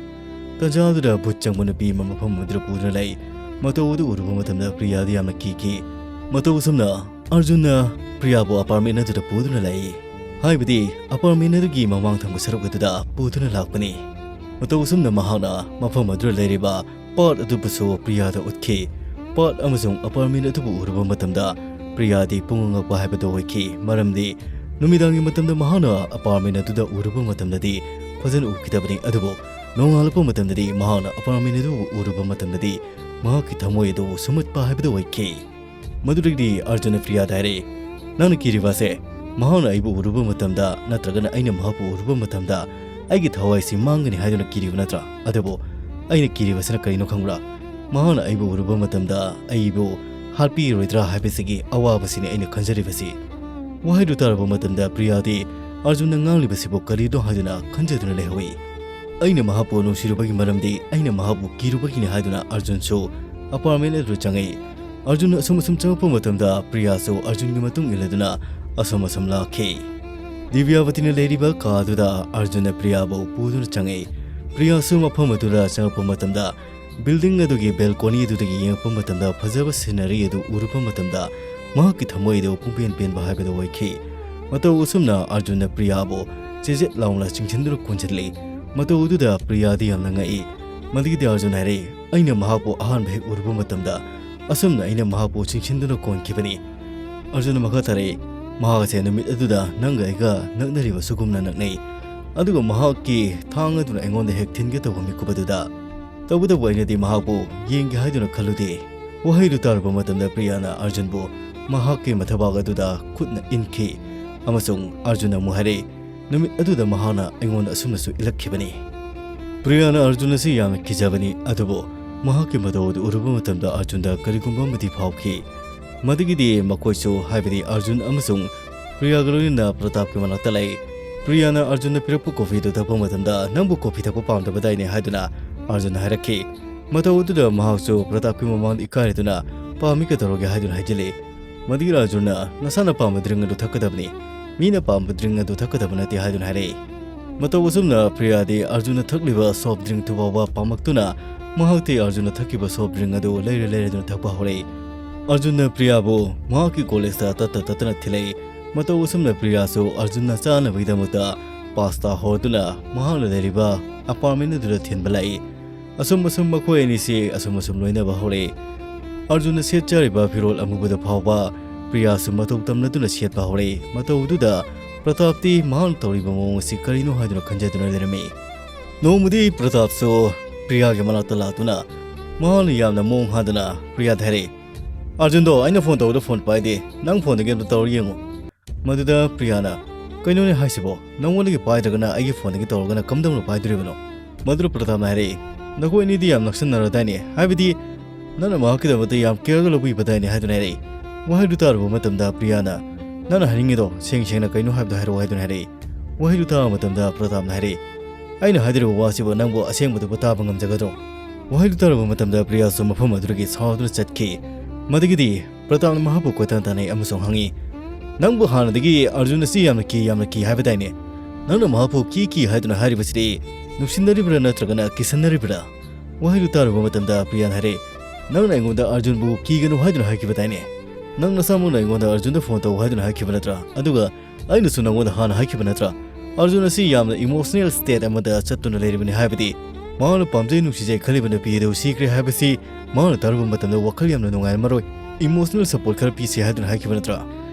ꯇꯟꯖꯥ ꯑꯗꯨꯗ ꯚꯨꯠ ꯆꯪꯕ ꯅꯨꯄꯤ ꯑꯃ ꯃꯐꯝ ꯑꯗꯨꯗ ꯄꯨꯗꯨꯅ ꯂꯩ꯫ ꯃꯇꯧ ꯑꯗꯨ ꯎꯔꯨꯕ ꯃꯇꯝꯗ ꯄ꯭ꯔꯤꯌꯥꯗꯤ ꯌꯥꯝꯅ ꯀꯤꯈꯤ꯫ ꯃꯇꯧ ꯑꯁꯨꯝꯅ ꯑꯔꯖꯨꯟꯅ ꯄ꯭ꯔꯤꯌꯥꯕꯨ ꯑꯄꯥꯔꯠꯃꯦꯟ ꯑꯗꯨꯗ ꯄꯨꯗꯨꯅ ꯂꯥꯛꯏ꯫ ꯍꯥꯏꯕꯗꯤ ꯑꯄꯥꯔꯠꯃꯦꯟ ꯑꯗꯨꯒꯤ ꯃꯃꯥꯡ ꯊꯪꯕ ꯁꯔꯨꯛ ꯑꯗꯨꯗ ꯄꯨꯗꯨꯅ ꯂꯥꯛꯄꯅꯤ꯫ ꯃꯇꯧ ꯑꯁꯨꯝꯅ ꯃꯍꯥꯛꯅ ꯃꯐꯝ ꯑꯗꯨꯗ ꯂꯩꯔꯤꯕ ꯄꯥꯠ ꯑꯗꯨꯕꯨꯁꯨ ꯄ꯭ꯔꯤꯌꯥꯗ ꯎꯠꯈꯤ꯫ ꯄꯥꯠ ꯑꯃꯁꯨꯡ ꯑꯄꯥꯔꯠꯃꯦꯟ ꯑꯗꯨꯕꯨ ꯎꯔꯨꯕ ꯃꯇꯝꯗ ꯄ꯭ꯔꯤꯌꯥꯗꯤ ꯄꯨꯡꯉꯛ ꯉꯛꯄ ꯍꯥꯏꯕꯗꯨ ꯑꯣꯏꯈꯤ꯫ ꯃꯔꯝꯗꯤ ꯅꯨꯃꯤꯗꯥꯡꯒꯤ ꯃꯇꯝꯗ ꯃꯍꯥꯛꯅ ꯑꯄꯥꯔꯠꯃꯦꯟ ꯑꯗꯨꯗ ꯎꯔꯨꯕ ꯃꯇꯝꯗꯗꯤ ꯐꯖꯅ ꯎꯈꯤꯗꯕꯅꯤ, ꯑꯗꯨꯕꯨ ꯅꯣꯡꯉꯥꯜꯂꯛꯄ ꯃꯇꯝꯗꯗꯤ ꯃꯍꯥꯛꯅ ꯑꯄꯥꯔꯠꯃꯦꯟ ꯑꯗꯨꯕꯨ ꯎꯔꯨꯕ ꯃꯇꯝꯗꯗꯤ ꯃꯍꯥꯛꯀꯤ ꯊꯃꯣꯏ ꯑꯗꯨ ꯁꯨꯝꯍꯠꯄ ꯍꯥꯏꯕꯗꯨ ꯑꯣꯏꯈꯤ꯫ ꯃꯗꯨꯗꯒꯤꯗꯤ ꯑꯔꯖꯨꯟꯅ ꯄ꯭ꯔꯤꯌꯥꯗ ꯍꯥꯏꯔꯛꯏ, "ꯅꯪꯅ ꯀꯤꯔꯤꯕ ꯑꯁꯦ ꯃꯍꯥꯛꯅ ꯑꯩꯕꯨ ꯎꯔꯨꯕ ꯃꯇꯝꯗ ꯅꯠꯇ꯭ꯔꯒꯅ ꯑꯩꯅ ꯃꯍꯥꯛꯄꯨ ꯎꯔꯨꯕ ꯃꯇꯝꯗ ꯑꯩꯒꯤ ꯊꯋꯥꯏꯁꯤ ꯃꯥꯡꯒꯅꯤ ꯍꯥꯏꯗꯨꯅ ꯀꯤꯔꯤꯕ ꯅꯠꯇ꯭ꯔꯥ? ꯑꯗꯨꯕꯨ ꯑꯩꯅ ꯀꯤꯔꯤꯕꯁꯤꯅ ꯀꯔꯤꯅꯣ ꯈꯪꯕ꯭ꯔꯥ? ꯃꯍꯥꯛꯅ ꯑꯩꯕꯨ ꯎꯔꯨꯕ ꯃꯇꯝꯗ ꯑꯩꯕꯨ ꯍꯥꯠꯄꯤꯔꯣꯏꯗ꯭ꯔꯥ ꯍꯥꯏꯕꯁꯤꯒꯤ ꯑꯋꯥꯕꯁꯤꯅꯤ ꯑꯩꯅ ꯈꯟꯖꯔꯤꯕꯁꯤ꯫" ꯋꯥꯍꯩꯗꯨ ꯇꯥꯔꯕ ꯃꯇꯝꯗ ꯄ꯭ꯔꯤꯌꯥꯗꯤ ꯑꯔꯖꯨꯟꯅ ꯉꯥꯡꯂꯤꯕꯁꯤꯕꯨ ꯀꯔꯤꯅꯣ ꯍꯥꯏꯗꯨꯅ ꯈꯟꯖꯗꯨꯅ ꯂꯩꯍꯧꯏ꯫ ꯑꯩꯅ ꯃꯍꯥꯛꯄꯨ ꯅꯨꯡꯁꯤꯔꯨꯕꯒꯤ ꯃꯔꯝꯗꯤ ꯑꯩꯅ ꯃꯍꯥꯛꯄꯨ ꯀꯤꯔꯨꯕꯒꯤꯅꯤ" ꯍꯥꯏꯗꯨꯅ ꯑꯔꯖꯨꯟꯁꯨ ꯑꯄꯥꯔꯠꯃꯦꯟ ꯑꯗꯨꯗ ꯆꯪꯉꯛꯏ꯫ ꯑꯔꯖꯨꯟ ꯑꯁꯨꯝ ꯑꯁꯨꯝ ꯆꯪꯉꯛꯄ ꯃꯇꯝꯗ ꯄ꯭ꯔꯤꯌꯥꯁꯨ ꯑꯔꯖꯨꯟꯒꯤ ꯃꯇꯨꯡ ꯏꯜꯂꯗꯨꯅ ꯑꯁꯨꯝ ꯑꯁꯨꯝ ꯂꯥꯛꯈꯤ꯫ ꯗꯤꯕ꯭ꯌꯥꯕꯇꯤꯅ ꯂꯩꯔꯤꯕ ꯀꯥ ꯑꯗꯨꯗ ꯑꯔꯖꯨꯟꯅ ꯄ꯭ꯔꯤꯌꯥꯕꯨ ꯄꯨꯗꯨꯅ ꯆꯪꯉꯛꯏ꯫ ꯄ꯭ꯔꯤꯌꯥꯁꯨ ꯃꯐꯝ ꯑꯗꯨꯗ ꯆꯪꯉꯛꯄ ꯃꯇꯝꯗ building ꯑꯗꯨꯒꯤ balcony ꯑꯗꯨꯗꯒꯤ ꯌꯦꯡꯉꯛꯄ ꯃꯇꯝꯗ ꯐꯖꯕ scenery ꯑꯗꯨ ꯎꯔꯨꯕ ꯃꯇꯝꯗ ꯃꯍꯥꯛꯀꯤ ꯊꯃꯣꯏ ꯑꯗꯨ ꯄꯨꯡꯄꯦꯟ ꯄꯦꯟꯕ ꯍꯥꯏꯕꯗꯨ ꯑꯣꯏꯈꯤ꯫ ꯃꯇꯧ ꯑꯁꯨꯝꯅ ꯑꯔꯖꯨꯟꯅ ꯄ꯭ꯔꯤꯌꯥꯕꯨ ꯆꯦꯖꯦꯠ ꯂꯥꯎꯅ ꯆꯤꯡꯁꯤꯟꯗꯨꯅ ꯀꯣꯟꯁꯤꯜꯂꯤ꯫ ꯃꯇꯧ ꯑꯗꯨꯗ ꯄ꯭ꯔꯤꯌꯥꯗꯤ ꯌꯥꯝꯅ ꯉꯛꯏ꯫ ꯃꯗꯨꯒꯤꯗꯤ ꯑꯔꯖꯨꯟ ꯍꯥꯏꯔꯛꯏ, "ꯑꯩꯅ ꯃꯍꯥꯛꯄꯨ ꯑꯍꯥꯟꯕ ꯍꯦꯛ ꯎꯔꯨꯕ ꯃꯇꯝꯗ ꯑꯁꯨꯝꯅ ꯑꯩꯅ ꯃꯍꯥꯛꯄꯨ ꯆꯤꯡꯁꯤꯟꯗꯨꯅ ꯀꯣꯟꯈꯤꯕꯅꯤ"꯫ ꯑꯔꯖꯨꯟꯅ ꯃꯈꯥ ꯇꯥꯔꯛꯏ, "ꯃꯍꯥꯛ ꯑꯁꯦ ꯅꯨꯃꯤꯠ ꯑꯗꯨꯗ ꯅꯪꯒ ꯑꯩꯒ ꯅꯛꯅꯔꯤꯕꯁꯨꯒꯨꯝꯅ ꯅꯛꯅꯩ, ꯑꯗꯨꯒ ꯃꯍꯥꯛꯀꯤ ꯊꯥꯡ ꯑꯗꯨꯅ ꯑꯩꯉꯣꯟꯗ ꯍꯦꯛ ꯊꯤꯟꯒꯦ ꯇꯧꯕ ꯃꯤꯀꯨꯞ ꯑꯗꯨꯗ꯫ ꯇꯧꯕꯇꯕꯨ ꯑꯩꯅꯗꯤ ꯃꯍꯥꯛꯄꯨ ꯌꯦꯡꯒꯦ ꯍꯥꯏꯗꯨꯅ ꯈꯜꯂꯨꯗꯦ"꯫ ꯋꯥꯍꯩꯗꯨ ꯇꯥꯔꯨꯕ ꯃꯇꯝꯗ ꯄ꯭ꯔꯤꯌꯥꯅ ꯑꯔꯖꯨꯟꯕꯨ ꯃꯍꯥꯛꯀꯤ ꯃꯊꯕꯥꯛ ꯑꯗꯨꯗ ꯈꯨꯠꯅ ꯏꯟꯈꯤ, ꯑꯃꯁꯨꯡ ꯑꯔꯖꯨꯟꯅ ꯑꯃꯨꯛ ꯍꯥꯏꯔꯛꯏ, "ꯅꯨꯃꯤꯠ ꯑꯗꯨꯗ ꯃꯍꯥꯛꯅ ꯑꯩꯉꯣꯟꯗ ꯑꯁꯨꯝꯅꯁꯨ ꯏꯜꯂꯛꯈꯤꯕꯅꯤ"꯫ ꯄ꯭ꯔꯤꯌꯥꯅ ꯑꯔꯖꯨꯟ ꯑꯁꯤ ꯌꯥꯝꯅ ꯀꯤꯖꯕꯅꯤ, ꯑꯗꯨꯕꯨ ꯃꯍꯥꯛꯀꯤ ꯃꯇꯧ ꯑꯗꯨ ꯎꯔꯨꯕ ꯃꯇꯝꯗ ꯑꯔꯖꯨꯟꯗ ꯀꯔꯤꯒꯨꯝꯕ ꯑꯃꯗꯤ ꯐꯥꯎꯈꯤ꯫ ꯃꯗꯨꯒꯤꯗꯤ ꯃꯈꯣꯏꯁꯨ, ꯍꯥꯏꯕꯗꯤ ꯑꯔꯖꯨꯟ ꯑꯃꯁꯨꯡ ꯄ꯭ꯔꯤꯌꯥꯒ ꯂꯣꯏꯅꯅ ꯄ꯭ꯔꯇꯥꯞꯀꯤ ꯃꯅꯥꯛꯇ ꯂꯥꯛꯏ꯫ ꯄ꯭ꯔꯤꯌꯥꯅ ꯑꯔꯖꯨꯟꯅ ꯄꯤꯔꯛꯄ coffee ꯑꯗꯨ ꯊꯛꯄ ꯃꯇꯝꯗ, "ꯅꯪꯕꯨ coffee ꯊꯛꯄ ꯄꯥꯝꯗꯕꯗꯥꯏꯅꯦ?" ꯍꯥꯏꯗꯨꯅ ꯑꯔꯖꯨꯟꯅ ꯍꯥꯏꯔꯛꯈꯤ꯫ ꯃꯇꯧ ꯑꯗꯨꯗ ꯃꯍꯥꯛꯁꯨ ꯄ꯭ꯔꯇꯥꯞꯀꯤ ꯃꯃꯥꯡꯗ ꯏꯀꯥꯏꯔꯗꯨꯅ, "ꯄꯥꯝꯃꯤ, ꯀꯩꯗꯧꯔꯒꯦ?" ꯍꯥꯏꯗꯨꯅ ꯍꯥꯏꯖꯤꯜꯂꯤ꯫ ꯃꯗꯨꯒꯤ ꯑꯔꯖꯨꯟꯅ, "ꯅꯁꯥꯅ ꯄꯥꯝꯕ drink ꯑꯗꯨ ꯊꯛꯀꯗꯕꯅꯤ, ꯃꯤꯅ ꯄꯥꯝꯕ drink ꯑꯗꯨ ꯊꯛꯀꯗꯕ ꯅꯠꯇꯦ" ꯍꯥꯏꯗꯨꯅ ꯍꯥꯏꯔꯛꯏ꯫ ꯃꯇꯧ ꯑꯁꯨꯝꯅ ꯄ꯭ꯔꯤꯌꯥꯗꯤ ꯑꯔꯖꯨꯟꯅ ꯊꯛꯂꯤꯕ soft drink ꯗꯨ ꯐꯥꯎꯕ ꯄꯥꯝꯃꯛꯇꯨꯅ ꯃꯍꯥꯛꯇꯤ ꯑꯔꯖꯨꯟꯅ ꯊꯛꯈꯤꯕ soft drink ꯑꯗꯨ ꯂꯩꯔ ꯂꯩꯔꯗꯨꯅ ꯊꯛꯄ ꯍꯧꯔꯛꯏ꯫ ꯑꯔꯖꯨꯟꯅ ꯄ꯭ꯔꯤꯌꯥꯕꯨ ꯃꯍꯥꯛꯀꯤ college ꯇ ꯇꯠꯇ ꯇꯠꯇꯅ ꯊꯤꯜꯂꯛꯏ꯫ ꯃꯇꯧ ꯑꯁꯨꯝꯅ ꯄ꯭ꯔꯤꯌꯥꯁꯨ ꯑꯔꯖꯨꯟꯅ ꯆꯥꯅꯕꯒꯤꯗꯃꯛꯇ pasta ꯍꯧꯔꯗꯨꯅ ꯃꯍꯥꯛꯅ ꯂꯩꯔꯤꯕ apartment ꯑꯗꯨꯗ ꯊꯤꯟꯕ ꯂꯥꯛꯏ꯫ ꯑꯁꯨꯝ ꯑꯁꯨꯝ ꯃꯈꯣꯏ ꯑꯅꯤꯁꯤ ꯑꯁꯨꯝ ꯑꯁꯨꯝ ꯂꯣꯏꯅꯕ ꯍꯧꯔꯛꯏ꯫ ꯑꯔꯖꯨꯟꯅ ꯁꯦꯠꯆꯔꯤꯕ ꯐꯤꯔꯣꯜ ꯑꯃꯨꯕꯗ ꯐꯥꯎꯕ ꯄ꯭ꯔꯤꯌꯥꯁꯨ ꯃꯇꯧ ꯇꯝꯅꯗꯨꯅ ꯁꯦꯠꯄ ꯍꯧꯔꯛꯏ꯫ ꯃꯇꯧꯗꯨꯗ ꯄ꯭ꯔꯇꯥꯞꯇꯤ ꯃꯍꯥꯛꯅ ꯇꯧꯔꯤꯕ ꯃꯑꯣꯡ ꯑꯁꯤ ꯀꯔꯤꯅꯣ ꯍꯥꯏꯗꯨꯅ ꯈꯟꯖꯗꯨꯅ ꯂꯩꯔꯝꯃꯤ꯫ ꯅꯣꯡꯃꯗꯤ ꯄ꯭ꯔꯇꯥꯞꯁꯨ ꯄ꯭ꯔꯤꯌꯥꯒꯤ ꯃꯅꯥꯛꯇ ꯂꯥꯛꯇꯨꯅ ꯃꯍꯥꯛꯅ ꯌꯥꯝꯅ ꯃꯑꯣꯡ ꯍꯥꯗꯅ ꯄ꯭ꯔꯤꯌꯥꯗ ꯍꯥꯏꯔꯛꯏ, "ꯑꯔꯖꯨꯟꯗꯣ, ꯑꯩꯅ phone ꯇꯧꯕꯗ phone ꯄꯥꯏꯗꯦ, ꯅꯪ phoneꯗꯒꯤ ꯑꯝꯇ ꯇꯧꯔ ꯌꯦꯡꯉꯨ"꯫ ꯃꯗꯨꯗ ꯄ꯭ꯔꯤꯌꯥꯅ, "ꯀꯩꯅꯣꯅꯦ ꯍꯥꯏꯁꯤꯕꯣ? ꯅꯪꯉꯣꯟꯗꯒꯤ ꯄꯥꯏꯗ꯭ꯔꯒꯅ ꯑꯩꯒꯤ phoneꯗꯒꯤ ꯇꯧꯔꯒꯅ ꯀꯝꯗꯧꯅ ꯄꯥꯏꯗꯣꯔꯤꯕꯅꯣ?" ꯃꯗꯨꯗ ꯄ꯭ꯔꯇꯥꯞꯅ ꯍꯥꯏꯔꯛꯏ, "ꯅꯈꯣꯏ ꯑꯅꯤꯗꯤ ꯌꯥꯝ ꯅꯛꯁꯟꯅꯔꯗꯥꯏꯅꯦ? ꯍꯥꯏꯕꯗꯤ ꯅꯪꯅ ꯃꯍꯥꯛꯀꯤꯗꯃꯛꯇ ꯌꯥꯝ careꯒ ꯂꯧꯕꯤꯕꯗꯥꯏꯅꯦ?" ꯍꯥꯏꯗꯨꯅ ꯍꯥꯏꯔꯛꯏ꯫ ꯋꯥꯍꯩꯗꯨ ꯇꯥꯔꯨꯕ ꯃꯇꯝꯗ ꯄ꯭ꯔꯤꯌꯥꯅ, "ꯅꯪꯅ ꯍꯥꯏꯅꯤꯡꯉꯤꯗꯣ ꯁꯦꯡ ꯁꯦꯡꯅ ꯀꯩꯅꯣ ꯍꯥꯏꯕꯗꯣ ꯍꯥꯏꯔꯛꯑꯣ" ꯍꯥꯏꯗꯨꯅ ꯍꯥꯏꯔꯛꯏ꯫ ꯋꯥꯍꯩꯗꯨ ꯇꯥꯕ ꯃꯇꯝꯗ ꯄ꯭ꯔꯇꯥꯞꯅ ꯍꯥꯏꯔꯛꯏ, ꯑꯩꯅ ꯍꯥꯏꯗꯣꯔꯤꯕ ꯋꯥꯁꯤꯕꯨ ꯅꯪꯕꯨ ꯑꯁꯦꯡꯕꯗꯨꯕꯨ ꯇꯥꯕ ꯉꯝꯖꯒꯗ꯭ꯔꯣ?" ꯋꯥꯍꯩꯗꯨ ꯇꯥꯔꯕ ꯃꯇꯝꯗ ꯄ꯭ꯔꯤꯌꯥꯁꯨ ꯃꯐꯝ ꯑꯗꯨꯗꯒꯤ ꯁꯥꯎꯗꯨꯅ ꯆꯠꯈꯤ꯫ ꯃꯗꯨꯒꯤꯗꯤ ꯄ꯭ꯔꯇꯥꯞꯅ ꯃꯍꯥꯛꯄꯨ ꯀꯣꯏꯇꯥꯟ ꯇꯥꯟꯅꯩ ꯑꯃꯁꯨꯡ ꯍꯪꯉꯤ, "ꯅꯪꯕꯨ ꯍꯥꯟꯅꯗꯒꯤ ꯑꯔꯖꯨꯟ ꯑꯁꯤ ꯌꯥꯝꯅ ꯀꯤ, ꯌꯥꯝꯅ ꯀꯤ ꯍꯥꯏꯕꯗꯥꯏꯅꯦ? ꯅꯪꯅ ꯃꯍꯥꯛꯄꯨ ꯀꯤ ꯀꯤ ꯍꯥꯏꯗꯨꯅ ꯍꯥꯏꯔꯤꯕꯁꯤꯗꯤ ꯅꯨꯡꯁꯤꯅꯔꯤꯕ꯭ꯔꯥ ꯅꯠꯇ꯭ꯔꯒꯅ ꯀꯤꯁꯟꯅꯔꯤꯕ꯭ꯔꯥ?" ꯋꯥꯍꯩꯗꯨ ꯇꯥꯔꯨꯕ ꯃꯇꯝꯗ ꯄ꯭ꯔꯤꯌꯥꯅ ꯍꯥꯏꯔꯦ, "ꯅꯪꯅ ꯑꯩꯉꯣꯟꯗ ꯑꯔꯖꯨꯟꯕꯨ ꯀꯤꯒꯅꯨ ꯍꯥꯏꯗꯨꯅ ꯍꯥꯏꯈꯤꯕꯗꯥꯏꯅꯦ? ꯅꯪ ꯅꯁꯥꯃꯛꯅ ꯑꯩꯉꯣꯟꯗ ꯑꯔꯖꯨꯟꯗ ꯐꯣꯟ ꯇꯧ ꯍꯥꯏꯗꯨꯅ ꯍꯥꯏꯈꯤꯕ ꯅꯠꯇ꯭ꯔꯥ? ꯑꯗꯨꯒ ꯑꯩꯅꯁꯨ ꯅꯪꯉꯣꯟꯗ ꯍꯥꯟꯅ ꯍꯥꯏꯈꯤꯕ ꯅꯠꯇ꯭ꯔꯥ? ꯑꯔꯖꯨꯟ ꯑꯁꯤ ꯌꯥꯝꯅ emotional state ꯑꯃꯗ ꯆꯠꯇꯨꯅ ꯂꯩꯔꯤꯕꯅꯤ, ꯍꯥꯏꯕꯗꯤ ꯃꯍꯥꯛꯅ ꯄꯥꯝꯖꯩ ꯅꯨꯡꯁꯤꯖꯩ ꯈꯜꯂꯤꯕ ꯅꯨꯄꯤ ꯑꯗꯨ ꯁꯤꯈ꯭ꯔꯦ ꯍꯥꯏꯕꯁꯤ ꯃꯍꯥꯛꯅ ꯇꯥꯔꯨꯕ ꯃꯇꯝꯗ ꯋꯥꯈꯜ ꯌꯥꯝꯅ ꯅꯨꯡꯉꯥꯏꯔꯝꯃꯔꯣꯏ꯫ Emotional support ꯈꯔ ꯄꯤꯁꯤ ꯍꯥꯏꯗꯨꯅ ꯍꯥꯏꯈꯤꯕ ꯅꯠꯇ꯭ꯔꯥ?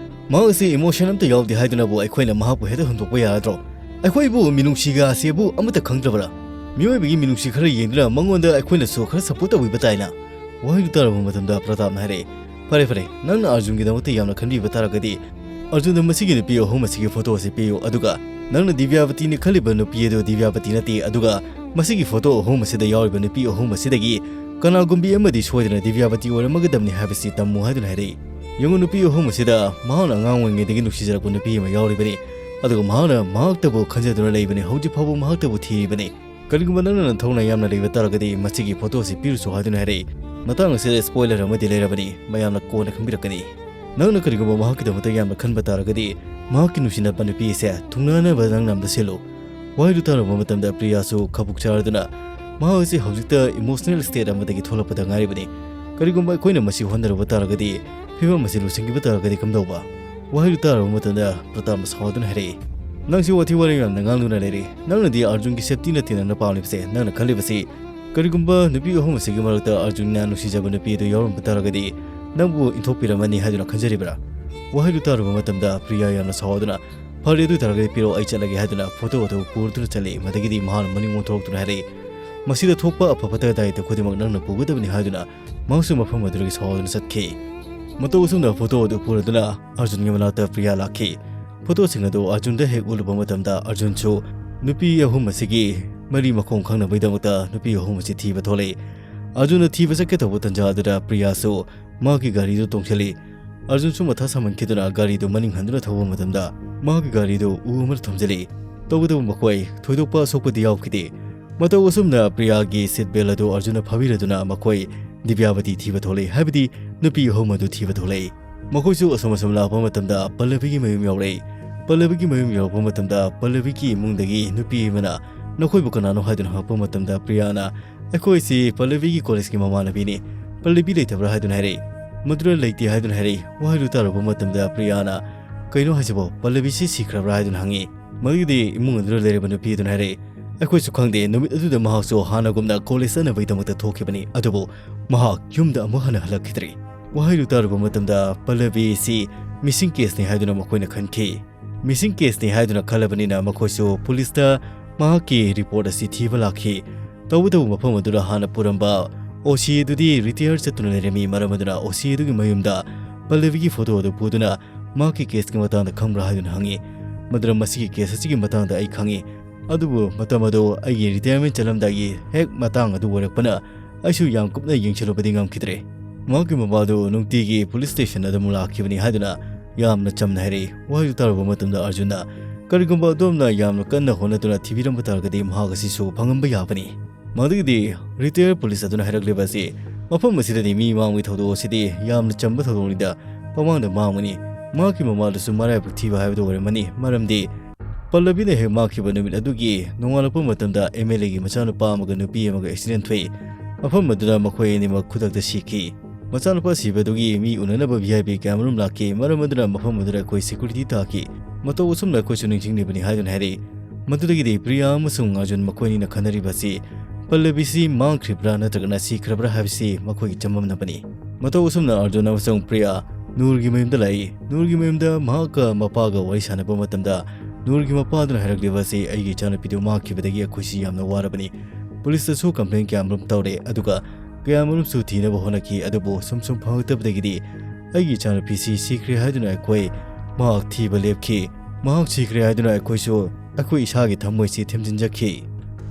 ꯃꯍꯥꯛ ꯑꯁꯤ emotion ꯑꯝꯇ ꯌꯥꯎꯗꯦ ꯍꯥꯏꯗꯨꯅꯕꯨ ꯑꯩꯈꯣꯏꯅ ꯃꯍꯥꯛꯄꯨ ꯍꯦꯛꯇ ꯍꯨꯟꯗꯣꯛꯄ ꯌꯥꯒꯗ꯭ꯔꯣ? ꯑꯩꯈꯣꯏꯕꯨ ꯃꯤꯅꯨꯡꯁꯤꯒ ꯑꯁꯤꯕꯨ ꯑꯃꯠꯇ ꯈꯪꯗ꯭ꯔꯕ꯭ꯔꯥ? ꯃꯤꯑꯣꯏꯕꯒꯤ ꯃꯤꯅꯨꯡꯁꯤ ꯈꯔ ꯌꯦꯡꯗꯨꯅ ꯃꯉꯣꯟꯗ ꯑꯩꯈꯣꯏꯅꯁꯨ ꯈꯔ support ꯇꯧꯕꯤꯕ ꯇꯥꯏꯅ?" ꯋꯥꯍꯩꯗꯨ ꯇꯥꯔꯕ ꯃꯇꯝꯗ ꯄ꯭ꯔꯇꯥꯞꯅ ꯍꯥꯏꯔꯛꯏ, "ꯐꯔꯦ, ꯐꯔꯦ, ꯅꯪꯅ ꯑꯔꯖꯨꯟꯒꯤꯗꯃꯛꯇ ꯌꯥꯝꯅ ꯈꯟꯕꯤꯕ ꯇꯥꯔꯒꯗꯤ ꯑꯔꯖꯨꯟꯗ ꯃꯁꯤꯒꯤ ꯅꯨꯄꯤ ꯑꯍꯨꯝ ꯑꯁꯤꯒꯤ ꯐꯣꯇꯣ ꯑꯁꯤ ꯄꯤꯌꯨ, ꯑꯗꯨꯒ ꯅꯪꯅ ꯗꯤꯕ꯭ꯌꯥꯕꯇꯤꯅꯤ ꯈꯜꯂꯤꯕ ꯅꯨꯄꯤ ꯑꯗꯨ ꯗꯤꯕ꯭ꯌꯥꯕꯇꯤ ꯅꯠꯇꯦ, ꯑꯗꯨꯒ ꯃꯁꯤꯒꯤ ꯐꯣꯇꯣ ꯑꯍꯨꯝ ꯑꯁꯤꯗ ꯌꯥꯎꯔꯤꯕ ꯅꯨꯄꯤ ꯑꯍꯨꯝ ꯑꯁꯤꯗꯒꯤ ꯀꯅꯥꯒꯨꯝꯕꯤ ꯑꯃꯗꯤ ꯁꯣꯏꯗꯅ ꯗꯤꯕ꯭ꯌꯥꯕꯇꯤ ꯑꯣꯏꯔꯝꯃꯒꯗꯕꯅꯤ ꯍꯥꯏꯕꯁꯤ ꯇꯝꯃꯨ" ꯍꯥꯏꯗꯨꯅ ꯍꯥꯏꯔꯛꯏ꯫ ꯌꯦꯡꯉꯨ, ꯅꯨꯄꯤ ꯑꯍꯨꯝ ꯑꯁꯤꯗ ꯃꯍꯥꯛꯅ ꯑꯉꯥꯡ ꯑꯣꯏꯔꯤꯉꯩꯗꯒꯤ ꯅꯨꯡꯁꯤꯖꯔꯛꯄ ꯅꯨꯄꯤ ꯑꯃ ꯌꯥꯎꯔꯤꯕꯅꯤ, ꯑꯗꯨꯒ ꯃꯍꯥꯛꯅ ꯃꯍꯥꯛꯇꯕꯨ ꯈꯟꯖꯗꯨꯅ ꯂꯩꯕꯅꯤ, ꯍꯧꯖꯤꯛ ꯐꯥꯎꯕ ꯃꯍꯥꯛꯇꯕꯨ ꯊꯤꯔꯤꯕꯅꯤ꯫ ꯀꯔꯤꯒꯨꯝꯕ ꯅꯪꯅ ꯅꯊꯧꯅꯥ ꯌꯥꯝꯅ ꯂꯩꯕ ꯇꯥꯔꯒꯗꯤ ꯃꯁꯤꯒꯤ ꯐꯣꯇꯣ ꯑꯁꯤ ꯄꯤꯔꯨꯆꯣ ꯍꯥꯏꯗꯨꯅ ꯍꯥꯏꯔꯛꯏ꯫ ꯃꯇꯥꯡ ꯑꯁꯤꯗ spoiler ꯑꯃꯗꯤ ꯂꯩꯔꯕꯅꯤ, ꯃꯌꯥꯝꯅ ꯀꯣꯟꯅ ꯈꯪꯕꯤꯔꯛꯀꯅꯤ꯫ ꯅꯪꯅ ꯀꯔꯤꯒꯨꯝꯕ ꯃꯍꯥꯛꯀꯤꯗꯃꯛꯇ ꯌꯥꯝꯅ ꯈꯟꯕ ꯇꯥꯔꯒꯗꯤ ꯃꯍꯥꯛꯀꯤ ꯅꯨꯡꯁꯤꯅꯕ ꯅꯨꯄꯤ ꯑꯁꯦ ꯊꯨꯡꯅꯅꯕ ꯅꯪꯅ ꯑꯝꯇ ꯁꯤꯜꯂꯨ꯫ ꯋꯥꯍꯩꯗꯨ ꯇꯥꯔꯕ ꯃꯇꯝꯗ ꯄ꯭ꯔꯤꯌꯥꯁꯨ ꯈꯕꯨꯛ ꯆꯥꯔꯗꯨꯅ, "ꯃꯍꯥꯛ ꯑꯁꯤ ꯍꯧꯖꯤꯛꯇ emotional state ꯑꯃꯗꯒꯤ ꯊꯣꯛꯂꯛꯄꯗ ꯉꯥꯏꯔꯤꯕꯅꯤ꯫ ꯀꯔꯤꯒꯨꯝꯕ ꯑꯩꯈꯣꯏꯅ ꯃꯁꯤ ꯍꯣꯠꯅꯔꯨꯕ ꯇꯥꯔꯒꯗꯤ, ꯐꯤꯕꯝ ꯑꯁꯤ ꯂꯨꯁꯤꯟꯈꯤꯕ ꯇꯥꯔꯒꯗꯤ ꯀꯝꯗꯧꯕ?" ꯋꯥꯍꯩꯗꯨ ꯇꯥꯔꯕ ꯃꯇꯝꯗ ꯄ꯭ꯔꯇꯥꯞꯅ ꯁꯥꯎꯗꯨꯅ ꯍꯥꯏꯔꯛꯏ, "ꯅꯪꯁꯤ ꯋꯥꯊꯤ ꯋꯥꯔꯦꯝ ꯌꯥꯝꯅ ꯉꯥꯡꯗꯨꯅ ꯂꯩꯔꯦ꯫ ꯅꯪꯅꯗꯤ ꯑꯔꯖꯨꯟꯒꯤ safety ꯅꯠꯇꯦ ꯅꯪꯅ ꯄꯥꯝꯂꯤꯕꯁꯦ꯫ ꯅꯪꯅ ꯈꯜꯂꯤꯕꯁꯤ ꯀꯔꯤꯒꯨꯝꯕ ꯅꯨꯄꯤ ꯑꯍꯨꯝ ꯑꯁꯤꯒꯤ ꯃꯔꯛꯇ ꯑꯔꯖꯨꯟꯅ ꯅꯨꯡꯁꯤꯖꯕ ꯅꯨꯄꯤ ꯑꯗꯨ ꯌꯥꯎꯔꯝꯕ ꯇꯥꯔꯒꯗꯤ ꯅꯪꯕꯨ ꯏꯟꯊꯣꯛꯄꯤꯔꯝꯃꯅꯤ ꯍꯥꯏꯗꯨꯅ ꯈꯟꯖꯔꯤꯕ꯭ꯔꯥ?" ꯋꯥꯍꯩꯗꯨ ꯇꯥꯔꯨꯕ ꯃꯇꯝꯗ ꯄ꯭ꯔꯤꯌꯥ ꯌꯥꯝꯅ ꯁꯥꯎꯗꯨꯅ, "ꯐꯔꯦ, ꯑꯗꯨ ꯑꯣꯏ ꯇꯥꯔꯒꯗꯤ ꯄꯤꯔꯛꯑꯣ, ꯑꯩ ꯆꯠꯂꯒꯦ" ꯍꯥꯏꯗꯨꯅ ꯐꯣꯇꯣ ꯑꯗꯨ ꯄꯨꯔꯗꯨꯅ ꯆꯠꯂꯤ꯫ ꯃꯗꯒꯤꯗꯤ ꯃꯍꯥꯛꯅ ꯃꯅꯤꯡ ꯑꯣꯟꯊꯣꯔꯛꯇꯨꯅ ꯍꯥꯏꯔꯛꯏ, "ꯃꯁꯤꯗ ꯊꯣꯛꯄ ꯑꯐ ꯐꯠꯇ ꯗꯥꯏꯇ ꯈꯨꯗꯤꯡꯃꯛ ꯅꯪꯅ ꯄꯨꯒꯗꯕꯅꯤ" ꯍꯥꯏꯗꯨꯅ ꯃꯍꯥꯛꯁꯨ ꯃꯐꯝ ꯑꯗꯨꯗꯒꯤ ꯁꯥꯎꯗꯨꯅ ꯆꯠꯈꯤ꯫ ꯃꯇꯧ ꯑꯁꯨꯝꯅ ꯐꯣꯇꯣ ꯑꯗꯨ ꯄꯨꯔꯗꯨꯅ ꯑꯔꯖꯨꯟꯒꯤ ꯃꯅꯥꯛꯇ ꯄ꯭ꯔꯤꯌꯥ ꯂꯥꯛꯈꯤ꯫ ꯐꯣꯇꯣꯁꯤꯡ ꯑꯗꯨ ꯑꯔꯖꯨꯟꯗ ꯍꯦꯛ ꯎꯠꯂꯨꯕ ꯃꯇꯝꯗ ꯑꯔꯖꯨꯟꯁꯨ ꯅꯨꯄꯤ ꯑꯍꯨꯝ ꯑꯁꯤꯒꯤ ꯃꯔꯤ ꯃꯈꯣꯡ ꯈꯪꯅꯕꯒꯤꯗꯃꯛꯇ ꯅꯨꯄꯤ ꯑꯍꯨꯝ ꯑꯁꯤ ꯊꯤꯕ ꯊꯣꯛꯂꯛꯏ꯫ ꯑꯔꯖꯨꯟꯅ ꯊꯤꯕ ꯆꯠꯀꯦ ꯇꯧꯕ ꯇꯟꯖꯥ ꯑꯗꯨꯗ ꯄ꯭ꯔꯤꯌꯥꯁꯨ ꯃꯍꯥꯛꯀꯤ ꯒꯥꯔꯤꯗꯨ ꯇꯣꯡꯁꯤꯜꯂꯤ꯫ ꯑꯔꯖꯨꯟꯁꯨ ꯃꯊꯥ ꯁꯥꯃꯟꯈꯤꯗꯨꯅ ꯒꯥꯔꯤꯗꯨ ꯃꯅꯤꯡ ꯍꯟꯗꯨꯅ ꯊꯧꯕ ꯃꯇꯝꯗ ꯃꯍꯥꯛꯀꯤ ꯒꯥꯔꯤꯗꯨ ꯎ ꯑꯃꯗ ꯊꯣꯝꯖꯤꯜꯂꯤ꯫ ꯇꯧꯕꯇꯕꯨ ꯃꯈꯣꯏ ꯊꯣꯏꯗꯣꯛꯄ ꯑꯁꯣꯛꯄꯗꯤ ꯌꯥꯎꯈꯤꯗꯦ꯫ ꯃꯇꯧ ꯑꯁꯨꯝꯅ ꯄ꯭ꯔꯤꯌꯥꯒꯤ ꯁꯤꯠ ꯕꯦꯜ ꯑꯗꯨ ꯑꯔꯖꯨꯟꯅ ꯐꯥꯕꯤꯔꯗꯨꯅ ꯃꯈꯣꯏ ꯗꯤꯕ꯭ꯌꯥꯕꯇꯤ ꯊꯤꯕ ꯊꯣꯛꯂꯛꯏ, ꯍꯥꯏꯕꯗꯤ ꯅꯨꯄꯤ ꯑꯍꯨꯝ ꯑꯗꯨ ꯊꯤꯕ ꯊꯣꯛꯂꯛꯏ꯫ ꯃꯈꯣꯏꯁꯨ ꯑꯁꯨꯝ ꯑꯁꯨꯝ ꯂꯥꯛꯄ ꯃꯇꯝꯗ ꯄꯜꯂꯕꯤꯒꯤ ꯃꯌꯨꯝ ꯌꯧꯔꯛꯏ꯫ ꯄꯜꯂꯕꯤꯒꯤ ꯃꯌꯨꯝ ꯌꯧꯔꯛꯄ ꯃꯇꯝꯗ ꯄꯜꯂꯕꯤꯒꯤ ꯏꯃꯨꯡꯗꯒꯤ ꯅꯨꯄꯤ ꯑꯃꯅ "ꯅꯈꯣꯏꯕꯨ ꯀꯅꯥꯅꯣ?" ꯍꯥꯏꯗꯨꯅ ꯍꯪꯉꯛꯄ ꯃꯇꯝꯗ ꯄ꯭ꯔꯤꯌꯥꯅ "ꯑꯩꯈꯣꯏꯁꯤ ꯄꯜꯂꯕꯤꯒꯤ ꯀꯣꯂꯦꯖꯀꯤ ꯃꯃꯥꯟꯅꯕꯤꯅꯤ꯫ ꯄꯜꯂꯕꯤ ꯂꯩꯇꯕ꯭ꯔꯥ?" ꯍꯥꯏꯗꯨꯅ ꯍꯥꯏꯔꯛꯏ꯫ ꯃꯗꯨꯗ "ꯂꯩꯇꯦ" ꯍꯥꯏꯗꯨꯅ ꯍꯥꯏꯔꯛꯏ꯫ ꯋꯥꯍꯩꯗꯨ ꯇꯥꯔꯨꯕ ꯃꯇꯝꯗ ꯄ꯭ꯔꯤꯌꯥꯅ "ꯀꯩꯅꯣ ꯍꯥꯏꯁꯤꯕꯣ? ꯄꯜꯂꯕꯤꯁꯤ ꯁꯤꯈ꯭ꯔꯕ꯭ꯔꯥ?" ꯍꯥꯏꯗꯨꯅ ꯍꯪꯉꯤ꯫ ꯃꯗꯨꯒꯤꯗꯤ ꯏꯃꯨꯡ ꯑꯗꯨꯗ ꯂꯩꯔꯤꯕ ꯅꯨꯄꯤ ꯑꯗꯨꯅ ꯍꯥꯏꯔꯛꯏ, "ꯑꯩꯈꯣꯏꯁꯨ ꯈꯪꯗꯦ, ꯅꯨꯃꯤꯠ ꯑꯗꯨꯗ ꯃꯍꯥꯛꯁꯨ ꯍꯥꯟꯅꯒꯨꯝꯅ ꯀꯣꯂꯦꯖ ꯆꯠꯅꯕꯒꯤꯗꯃꯛꯇ ꯊꯣꯛꯈꯤꯕꯅꯤ, ꯑꯗꯨꯕꯨ ꯃꯍꯥꯛ ꯌꯨꯝꯗ ꯑꯃꯨꯛ ꯍꯟꯅ ꯍꯜꯂꯛꯈꯤꯗ꯭ꯔꯤ"꯫ ꯋꯥꯍꯩꯗꯨ ꯇꯥꯔꯨꯕ ꯃꯇꯝꯗ ꯄꯜꯂꯕꯤꯁꯤ ꯃꯤꯁꯤꯡ ꯀꯦꯁꯅꯤ ꯍꯥꯏꯗꯨꯅ ꯃꯈꯣꯏꯅ ꯈꯟꯈꯤ꯫ ꯃꯤꯁꯤꯡ ꯀꯦꯁꯅꯤ ꯍꯥꯏꯗꯨꯅ ꯈꯜꯂꯕꯅꯤꯅ ꯃꯈꯣꯏꯁꯨ ꯄꯨꯂꯤꯁꯇ ꯃꯍꯥꯛꯀꯤ ꯔꯤꯄꯣꯔꯠ ꯑꯁꯤ ꯊꯤꯕ ꯂꯥꯛꯈꯤ꯫ ꯇꯧꯕꯇꯕꯨ ꯃꯐꯝ ꯑꯗꯨꯗ ꯍꯥꯟꯅ ꯄꯨꯔꯝꯕ ꯑꯣ ꯁꯤ ꯑꯗꯨꯗꯤ ꯔꯤꯇꯥꯌꯔ ꯆꯠꯇꯨꯅ ꯂꯩꯔꯝꯃꯤ꯫ ꯃꯔꯝ ꯑꯗꯨꯅ ꯑꯣ ꯁꯤ ꯑꯗꯨꯒꯤ ꯃꯌꯨꯝꯗ ꯄꯜꯂꯕꯤꯒꯤ ꯐꯣꯇꯣ ꯑꯗꯨ ꯄꯨꯗꯨꯅ "ꯃꯍꯥꯛꯀꯤ ꯀꯦꯁꯀꯤ ꯃꯇꯥꯡꯗ ꯈꯪꯕ꯭ꯔꯥ?" ꯍꯥꯏꯗꯨꯅ ꯍꯪꯉꯤ꯫ ꯃꯗꯨꯗ "ꯃꯁꯤꯒꯤ ꯀꯦꯁ ꯑꯁꯤꯒꯤ ꯃꯇꯥꯡꯗ ꯑꯩ ꯈꯪꯉꯤ, ꯑꯗꯨꯕꯨ ꯃꯇꯝ ꯑꯗꯨ ꯑꯩꯒꯤ ꯔꯤꯇꯥꯌꯔꯃꯦꯟ ꯆꯠꯂꯝꯗꯥꯏꯒꯤ ꯍꯦꯛ ꯃꯇꯥꯡ ꯑꯗꯨ ꯑꯣꯏꯔꯛꯄꯅ ꯑꯩꯁꯨ ꯌꯥꯝ ꯀꯨꯞꯅ ꯌꯦꯡꯁꯤꯜꯂꯨꯕꯗꯤ ꯉꯝꯈꯤꯗ꯭ꯔꯦ꯫ ꯃꯍꯥꯛꯀꯤ ꯃꯃꯥꯗꯨ ꯅꯨꯡꯇꯤꯒꯤ ꯄꯨꯂꯤꯁ ꯁ꯭ꯇꯦꯁꯟ ꯑꯗꯨ ꯑꯃꯨꯛ ꯂꯥꯛꯈꯤꯕꯅꯤ" ꯍꯥꯏꯗꯨꯅ ꯌꯥꯝꯅ ꯆꯝꯅ ꯍꯥꯏꯔꯛꯏ꯫ ꯋꯥꯍꯩꯗꯨ ꯇꯥꯔꯨꯕ ꯃꯇꯝꯗ ꯑꯔꯖꯨꯟꯅ "ꯀꯔꯤꯒꯨꯝꯕ ꯑꯗꯣꯝꯅ ꯌꯥꯝꯅ ꯀꯟꯅ ꯍꯣꯠꯅꯗꯨꯅ ꯊꯤꯕꯤꯔꯝꯕ ꯇꯥꯔꯒꯗꯤ ꯃꯍꯥꯛ ꯑꯁꯤꯁꯨ ꯐꯪꯉꯝꯕ ꯌꯥꯕꯅꯤ"꯫ ꯃꯗꯨꯒꯤꯗꯤ ꯔꯤꯇꯥꯌꯔ ꯄꯨꯂꯤꯁ ꯑꯗꯨꯅ ꯍꯥꯏꯔꯛꯂꯤꯕ ꯑꯁꯤ, "ꯃꯐꯝ ꯑꯁꯤꯗꯗꯤ ꯃꯤ ꯃꯥꯡꯕꯒꯤ ꯊꯧꯗꯣꯛ ꯑꯁꯤꯗꯤ ꯌꯥꯝꯅ ꯆꯝꯕ ꯊꯧꯗꯣꯛꯅꯤꯗ, ꯄꯃꯥꯡꯗ ꯃꯥꯡꯕꯅꯤ꯫ ꯃꯍꯥꯛꯀꯤ ꯃꯃꯥꯗꯨꯁꯨ ꯃꯔꯥꯏꯕꯛ ꯊꯤꯕ ꯍꯥꯏꯕꯗꯨ ꯑꯣꯏꯔꯝꯃꯅꯤ, ꯃꯔꯝꯗꯤ ꯄꯜꯂꯕꯤꯅ ꯍꯦꯛ ꯃꯥꯡꯈꯤꯕ ꯅꯨꯃꯤꯠ ꯑꯗꯨꯒꯤ ꯅꯣꯡꯉꯥꯜꯂꯛꯄ ꯃꯇꯝꯗ ꯑꯦꯝ ꯑꯦꯜ ꯑꯦꯒꯤ ꯃꯆꯥꯅꯨꯄꯥ ꯑꯃꯒ ꯅꯨꯄꯤ ꯑꯃꯒ ꯑꯦꯛꯁꯤꯗꯦꯟ ꯊꯣꯛꯏ꯫ ꯃꯐꯝ ꯑꯗꯨꯗ ꯃꯈꯣꯏ ꯑꯅꯤꯃꯛ ꯈꯨꯗꯛꯇ ꯁꯤꯈꯤ꯫ ꯃꯆꯥꯅꯨꯄꯥ ꯁꯤꯕꯗꯨꯒꯤ ꯃꯤ ꯎꯅꯅꯕ ꯚꯤ ꯑꯥꯏ ꯄꯤ ꯀꯌꯥꯃꯔꯨꯝ ꯂꯥꯛꯈꯤ꯫ ꯃꯔꯝ ꯑꯗꯨꯅ ꯃꯐꯝ ꯑꯗꯨꯗ ꯑꯩꯈꯣꯏ ꯁꯦꯀ꯭ꯌꯨꯔꯤꯇꯤ ꯇꯥꯈꯤ꯫ ꯃꯇꯧ ꯑꯁꯨꯝꯅ ꯑꯩꯈꯣꯏꯁꯨ ꯅꯤꯡꯁꯤꯡꯂꯤꯕꯅꯤ" ꯍꯥꯏꯗꯨꯅ ꯍꯥꯏꯔꯛꯏ꯫ ꯃꯗꯨꯗꯒꯤꯗꯤ ꯄ꯭ꯔꯤꯌꯥ ꯑꯃꯁꯨꯡ ꯑꯔꯖꯨꯟ ꯃꯈꯣꯏ ꯑꯅꯤꯅ ꯈꯟꯅꯔꯤꯕ ꯑꯁꯤ ꯄꯜꯂꯕꯤꯁꯤ ꯃꯥꯡꯈ꯭ꯔꯤꯕ꯭ꯔꯥ ꯅꯠꯇ꯭ꯔꯒꯅ ꯁꯤꯈ꯭ꯔꯕ꯭ꯔꯥ ꯍꯥꯏꯕꯁꯤ ꯃꯈꯣꯏꯒꯤ ꯆꯃꯝꯅꯕꯅꯤ꯫ ꯃꯇꯧ ꯑꯁꯨꯝꯅ ꯑꯔꯖꯨꯟ ꯑꯃꯁꯨꯡ ꯄ꯭ꯔꯤꯌꯥ ꯅꯨꯔꯒꯤ ꯃꯌꯨꯝꯗ ꯂꯥꯛꯏ꯫ ꯅꯨꯔꯒꯤ ꯃꯌꯨꯝꯗ ꯃꯍꯥꯛꯀ ꯃꯄꯥꯒ ꯋꯥꯔꯤ ꯁꯥꯟꯅꯕ ꯃꯇꯝꯗ ꯅꯨꯔꯒꯤ ꯃꯄꯥꯗꯨꯅ ꯍꯥꯏꯔꯛꯂꯤꯕ ꯑꯁꯤ, "ꯑꯩꯒꯤ ꯏꯆꯥꯅꯨꯄꯤꯗꯨ ꯃꯥꯡꯈꯤꯕꯗꯒꯤ ꯑꯩꯈꯣꯏꯁꯤ ꯌꯥꯝꯅ ꯋꯥꯔꯕꯅꯤ꯫ ꯄꯨꯂꯤꯁꯇꯁꯨ ꯀꯝꯄ꯭ꯂꯦꯟ ꯀꯌꯥꯃꯔꯨꯝ ꯇꯧꯔꯦ, ꯑꯗꯨꯒ ꯀꯌꯥꯃꯔꯨꯝꯁꯨ ꯊꯤꯅꯕ ꯍꯣꯠꯅꯈꯤ, ꯑꯗꯨꯕꯨ ꯁꯨꯝ ꯁꯨꯝ ꯐꯪꯂꯛꯇꯕꯗꯒꯤꯗꯤ ꯑꯩꯒꯤ ꯏꯆꯥꯅꯨꯄꯤꯁꯤ ꯁꯤꯈ꯭ꯔꯦ ꯍꯥꯏꯗꯨꯅ ꯑꯩꯈꯣꯏ ꯃꯍꯥꯛ ꯊꯤꯕ ꯂꯦꯞꯈꯤ꯫ ꯃꯍꯥꯛ ꯁꯤꯈ꯭ꯔꯦ ꯍꯥꯏꯗꯨꯅ ꯑꯩꯈꯣꯏꯁꯨ ꯑꯩꯈꯣꯏ ꯏꯁꯥꯒꯤ ꯊꯝꯃꯣꯏꯁꯤ ꯊꯦꯝꯖꯤꯟꯖꯈꯤ"꯫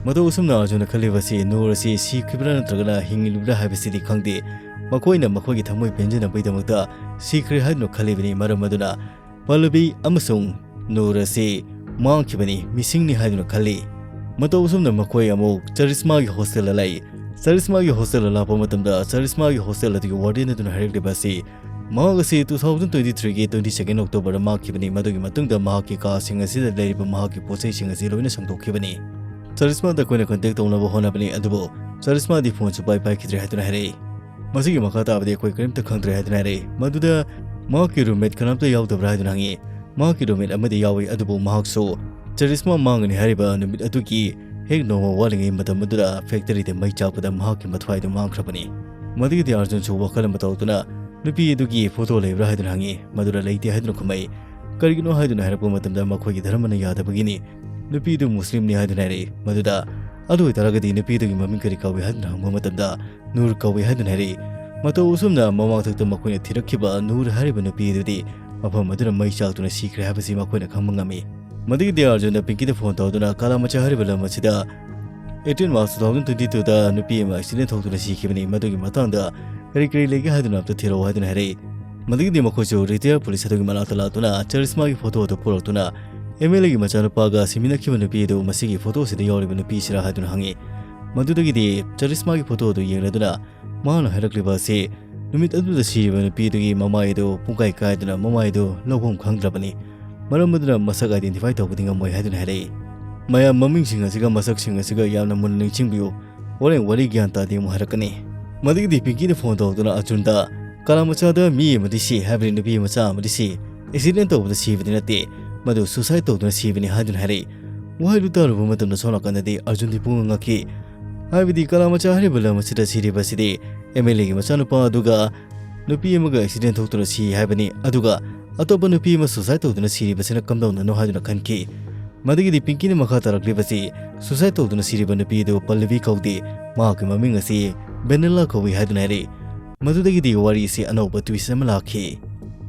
ꯃꯇꯧ ꯑꯁꯨꯝꯅ ꯑꯔꯖꯨꯟꯅ ꯈꯜꯂꯤꯕꯁꯤ ꯅꯨꯔ ꯑꯁꯤ ꯁꯤꯈꯤꯕ꯭ꯔꯥ ꯅꯠꯇ꯭ꯔꯒꯅ ꯍꯤꯡꯂꯤꯕ꯭ꯔꯥ ꯍꯥꯏꯕꯁꯤꯗꯤ ꯈꯪꯗꯦ꯫ ꯃꯈꯣꯏꯅ ꯃꯈꯣꯏꯒꯤ ꯊꯝꯃꯣꯏ ꯄꯦꯟꯖꯅꯕꯒꯤꯗꯃꯛꯇ ꯁꯤꯈ꯭ꯔꯦ ꯍꯥꯏꯗꯨꯅ ꯈꯜꯂꯤꯕꯅꯤ꯫ ꯃꯔꯝ ꯑꯗꯨꯅ ꯄꯜꯂꯕꯤ ꯑꯃꯁꯨꯡ ꯅꯨꯔ ꯑꯁꯤ ꯃꯥꯡꯈꯤꯕꯅꯤ, ꯃꯤꯁꯤꯡꯅꯤ ꯍꯥꯏꯗꯨꯅ ꯈꯜꯂꯤ꯫ ꯃꯇꯧ ꯑꯁꯨꯝꯅ ꯃꯈꯣꯏ ꯑꯃꯨꯛ ꯆꯔꯤꯁꯃꯥꯒꯤ ꯍꯣꯁꯇꯦꯜꯗ ꯂꯥꯛꯏ꯫ ꯆꯔꯤꯁꯃꯥꯒꯤ ꯍꯣꯁꯇꯦꯜꯗ ꯂꯥꯛꯄ ꯃꯇꯝꯗ ꯆꯔꯤꯁꯃꯥꯒꯤ ꯍꯣꯁꯇꯦꯜ ꯑꯗꯨꯒꯤ ꯋꯥꯔꯗꯦꯟ ꯑꯗꯨꯅ ꯍꯥꯏꯔꯛꯂꯤꯕ ꯑꯁꯤ ꯃꯍꯥꯛ ꯑꯁꯤ two thousand twenty-threeꯒꯤ twenty second Octoberꯗ ꯃꯥꯡꯈꯤꯕꯅꯤ꯫ ꯃꯗꯨꯒꯤ ꯃꯇꯨꯡꯗ ꯃꯍꯥꯛꯀꯤ ꯀꯥꯁꯤꯡ ꯑꯁꯤꯗ ꯂꯩꯔꯤꯕ ꯃꯍꯥꯛꯀꯤ ꯄꯣꯠꯆꯩꯁꯤꯡ ꯑꯁꯤ ꯂꯣꯏꯅ ꯁꯦꯡꯗꯣꯛꯈꯤꯕꯅꯤ꯫ ꯆꯔꯤꯁꯃꯥꯗ ꯑꯩꯈꯣꯏꯅ contact ꯇꯧꯅꯕ ꯍꯣꯠꯅꯕꯅꯤ, ꯑꯗꯨꯕꯨ ꯆꯔꯤꯁꯃꯥꯗꯤ ꯐꯣꯟꯁꯨ ꯄꯥꯏ ꯄꯥꯏꯈꯤꯗ꯭ꯔꯦ ꯍꯥꯏꯗꯨꯅ ꯍꯥꯏꯔꯛꯏ꯫ ꯃꯁꯤꯒꯤ ꯃꯈꯥ ꯇꯥꯕꯗꯤ ꯑꯩꯈꯣꯏ ꯀꯔꯤꯝꯇ ꯈꯪꯗ꯭ꯔꯦ ꯍꯥꯏꯗꯨꯅ ꯍꯥꯏꯔꯛꯏ꯫ ꯃꯗꯨꯗ ꯃꯍꯥꯛꯀꯤ roommate ꯀꯅꯥꯝꯇ ꯌꯥꯎꯗꯕ꯭ꯔꯥ ꯍꯥꯏꯗꯨꯅ ꯍꯪꯉꯤ꯫ ꯃꯍꯥꯛꯀꯤ roommate ꯑꯃꯗꯤ ꯌꯥꯎꯏ, ꯑꯗꯨꯕꯨ ꯃꯍꯥꯛꯁꯨ ꯆꯔꯤꯁꯃꯥ ꯃꯥꯡꯒꯅꯤ ꯍꯥꯏꯔꯤꯕ ꯅꯨꯃꯤꯠ ꯑꯗꯨꯒꯤ ꯍꯦꯛ ꯅꯣꯡꯃ ꯋꯥꯠꯂꯤꯉꯩ ꯃꯇꯝ ꯑꯗꯨꯗ factoryꯗ ꯃꯩ ꯆꯥꯛꯄꯗ ꯃꯍꯥꯛꯀꯤ ꯃꯊ꯭ꯋꯥꯏꯗꯨ ꯃꯥꯡꯈ꯭ꯔꯕꯅꯤ꯫ ꯃꯗꯨꯒꯤꯗꯤ ꯑꯥꯔꯖꯨꯟꯁꯨ ꯋꯥꯈꯜ ꯑꯃ ꯇꯧꯗꯨꯅ ꯅꯨꯄꯤ ꯑꯗꯨꯒꯤ photo ꯂꯩꯕ꯭ꯔꯥ ꯍꯥꯏꯗꯨꯅ ꯍꯪꯉꯤ꯫ ꯃꯗꯨꯗ ꯂꯩꯇꯦ ꯍꯥꯏꯗꯨꯅ ꯈꯨꯝꯃꯛꯏ꯫ ꯀꯔꯤꯒꯤꯅꯣ ꯍꯥꯏꯗꯨꯅ ꯍꯥꯏꯔꯛꯄ ꯃꯇꯝꯗ ꯃꯈꯣꯏꯒꯤ ꯙꯔꯃꯅ ꯌꯥꯗꯕꯒꯤꯅꯤ, ꯅꯨꯄꯤꯗꯨ ꯃꯨꯁꯂꯤꯝꯅꯤ ꯍꯥꯏꯗꯨꯅ ꯍꯥꯏꯔꯛꯏ꯫ ꯃꯗꯨꯗ ꯑꯗꯨ ꯑꯣꯏꯇꯥꯔꯒꯗꯤ ꯅꯨꯄꯤꯗꯨꯒꯤ ꯃꯃꯤꯡ ꯀꯔꯤ ꯀꯧꯏ ꯍꯥꯏꯗꯨꯅ ꯍꯪꯕ ꯃꯇꯝꯗ ꯅꯨꯔ ꯀꯧꯏ ꯍꯥꯏꯗꯨꯅ ꯍꯥꯏꯔꯛꯏ꯫ ꯃꯇꯧ ꯑꯁꯨꯝꯅ ꯃꯃꯥꯡꯊꯛꯇ ꯃꯈꯣꯏꯅ ꯊꯤꯔꯛꯈꯤꯕ ꯅꯨꯔ ꯍꯥꯏꯔꯤꯕ ꯅꯨꯄꯤ ꯑꯗꯨꯗꯤ ꯃꯐꯝ ꯑꯗꯨꯗ ꯃꯩ ꯆꯥꯛꯇꯨꯅ ꯁꯤꯈ꯭ꯔꯦ ꯍꯥꯏꯕꯁꯤ ꯃꯈꯣꯏꯅ ꯈꯪꯕ ꯉꯝꯃꯤ꯫ ꯃꯗꯨꯒꯤꯗꯤ ꯑꯥꯔꯖꯨꯟꯅ ꯄꯤꯡꯀꯤꯗ ꯐꯣꯟ ꯇꯧꯗꯨꯅ ꯀꯥꯂꯥꯃꯆꯥ ꯍꯥꯏꯔꯤꯕ ꯂꯝ ꯑꯁꯤꯗ eighteen March two thousand twenty twoꯗ ꯅꯨꯄꯤ ꯑꯃ accident ꯊꯣꯛꯇꯨꯅ ꯁꯤꯈꯤꯕꯅꯤ, ꯃꯗꯨꯒꯤ ꯃꯇꯥꯡꯗ ꯀꯔꯤ ꯀꯔꯤ ꯂꯩꯒꯦ ꯍꯥꯏꯗꯨꯅ ꯑꯝꯇ ꯊꯤꯔꯛꯑꯣ ꯍꯥꯏꯗꯨꯅ ꯍꯥꯏꯔꯛꯏ꯫ ꯃꯗꯨꯒꯤꯗꯤ ꯃꯈꯣꯏꯁꯨ retired police ꯑꯗꯨꯒꯤ ꯃꯅꯥꯛꯇ ꯂꯥꯛꯇꯨꯅ ꯆꯔꯤꯁꯃꯥꯒꯤ photo ꯑꯗꯨ ꯄꯨꯔꯛꯇꯨꯅ MLAꯒꯤ ꯃꯆꯥꯅꯨꯄꯥꯒ ꯁꯤꯃꯤꯟꯅꯈꯤꯕ ꯅꯨꯄꯤ ꯑꯗꯨ ꯃꯁꯤꯒꯤ photo ꯑꯁꯤꯗ ꯌꯥꯎꯔꯤꯕ ꯅꯨꯄꯤꯁꯤꯔꯥ ꯍꯥꯏꯗꯨꯅ ꯍꯪꯉꯤ꯫ ꯃꯗꯨꯗꯒꯤꯗꯤ ꯆꯔꯤꯁꯃꯥꯒꯤ photo ꯑꯗꯨ ꯌꯦꯡꯂꯗꯨꯅ ꯃꯍꯥꯛꯅ ꯍꯥꯏꯔꯛꯂꯤꯕ ꯑꯁꯤ ꯅꯨꯃꯤꯠ ꯑꯗꯨꯗ ꯁꯤꯔꯤꯕ ꯅꯨꯄꯤ ꯑꯗꯨꯒꯤ ꯃꯃꯥꯏ ꯑꯗꯨ ꯄꯨꯡꯀꯥꯏ ꯀꯥꯏꯗꯨꯅ ꯃꯃꯥꯏ ꯑꯗꯨ ꯂꯧꯐꯝ ꯈꯪꯗ꯭ꯔꯕꯅꯤ꯫ ꯃꯔꯝ ꯑꯗꯨꯅ ꯃꯁꯛ identify ꯇꯧꯕꯗꯤ ꯉꯝꯃꯣꯏ ꯍꯥꯏꯗꯨꯅ ꯍꯥꯏꯔꯛꯏ꯫ ꯃꯌꯥꯝ ꯃꯃꯤꯡꯁꯤꯡ ꯑꯁꯤꯒ ꯃꯁꯛꯁꯤꯡ ꯑꯁꯤꯒ ꯌꯥꯝꯅ ꯃꯨꯟꯅ ꯅꯤꯡꯁꯤꯡꯕꯤꯌꯨ꯫ ꯍꯣꯔꯦꯟ ꯋꯥꯔꯤ ꯒ꯭ꯌꯥꯟ ꯇꯥꯗꯦ ꯑꯃꯨꯛ ꯍꯥꯏꯔꯛꯀꯅꯤ꯫ ꯃꯗꯨꯒꯤꯗꯤ ꯄꯤꯡꯀꯤꯅ ꯐꯣꯟ ꯇꯧꯗꯨꯅ ꯑꯔꯖꯨꯟꯗ ꯀꯥꯂꯥꯃꯆꯥꯗ ꯃꯤ ꯑꯃꯗꯤ ꯁꯤ ꯍꯥꯏꯕꯗꯤ ꯅꯨꯄꯤ ꯃꯆꯥ ꯑꯃꯗꯤ ꯁꯤ, accident ꯇꯧꯕꯗ ꯁꯤꯕꯗꯤ ꯅꯠꯇꯦ, ꯃꯗꯨ suicide ꯇꯧꯗꯨꯅ ꯁꯤꯕꯅꯤ ꯍꯥꯏꯗꯨꯅ ꯍꯥꯏꯔꯛꯏ꯫ ꯋꯥꯍꯩꯗꯨ ꯇꯥꯔꯨꯕ ꯃꯇꯝꯗ ꯁꯣꯝ ꯅꯥꯀꯟꯗꯗꯤ ꯑꯔꯖꯨꯟꯗꯤ ꯄꯨꯡꯉꯛ ꯉꯛꯈꯤ꯫ ꯍꯥꯏꯕꯗꯤ ꯀꯥꯂꯥꯃꯆꯥ ꯍꯥꯏꯔꯤꯕ ꯂꯝ ꯑꯁꯤꯗ ꯁꯤꯔꯤꯕ ꯑꯁꯤꯗꯤ MLAꯒꯤ ꯃꯆꯥꯅꯨꯄꯥ ꯑꯗꯨꯒ ꯅꯨꯄꯤ ꯑꯃꯒ accident ꯊꯣꯛꯇꯨꯅ ꯁꯤ ꯍꯥꯏꯕꯅꯤ, ꯑꯗꯨꯒ ꯑꯇꯣꯞꯄ ꯅꯨꯄꯤ ꯑꯃ suicide ꯇꯧꯗꯨꯅ ꯁꯤꯔꯤꯕꯁꯤꯅ ꯀꯝꯗꯧꯅꯅꯣ ꯍꯥꯏꯗꯨꯅ ꯈꯟꯈꯤ꯫ ꯃꯗꯨꯒꯤꯗꯤ ꯄꯤꯡꯀꯤꯅ ꯃꯈꯥ ꯇꯥꯔꯛꯂꯤꯕꯁꯤ suicide ꯇꯧꯗꯨꯅ ꯁꯤꯔꯤꯕ ꯅꯨꯄꯤ ꯑꯗꯨ ꯄꯜꯂꯕꯤ ꯀꯧꯗꯦ, ꯃꯍꯥꯛꯀꯤ ꯃꯃꯤꯡ ꯑꯁꯤ ꯕꯦꯅꯦꯂꯥ ꯀꯧꯏ ꯍꯥꯏꯗꯨꯅ ꯍꯥꯏꯔꯛꯏ꯫ ꯃꯗꯨꯗꯒꯤꯗꯤ ꯋꯥꯔꯤ ꯑꯁꯤ ꯑꯅꯧꯕ twist ꯑꯃ ꯂꯥꯛꯈꯤ꯫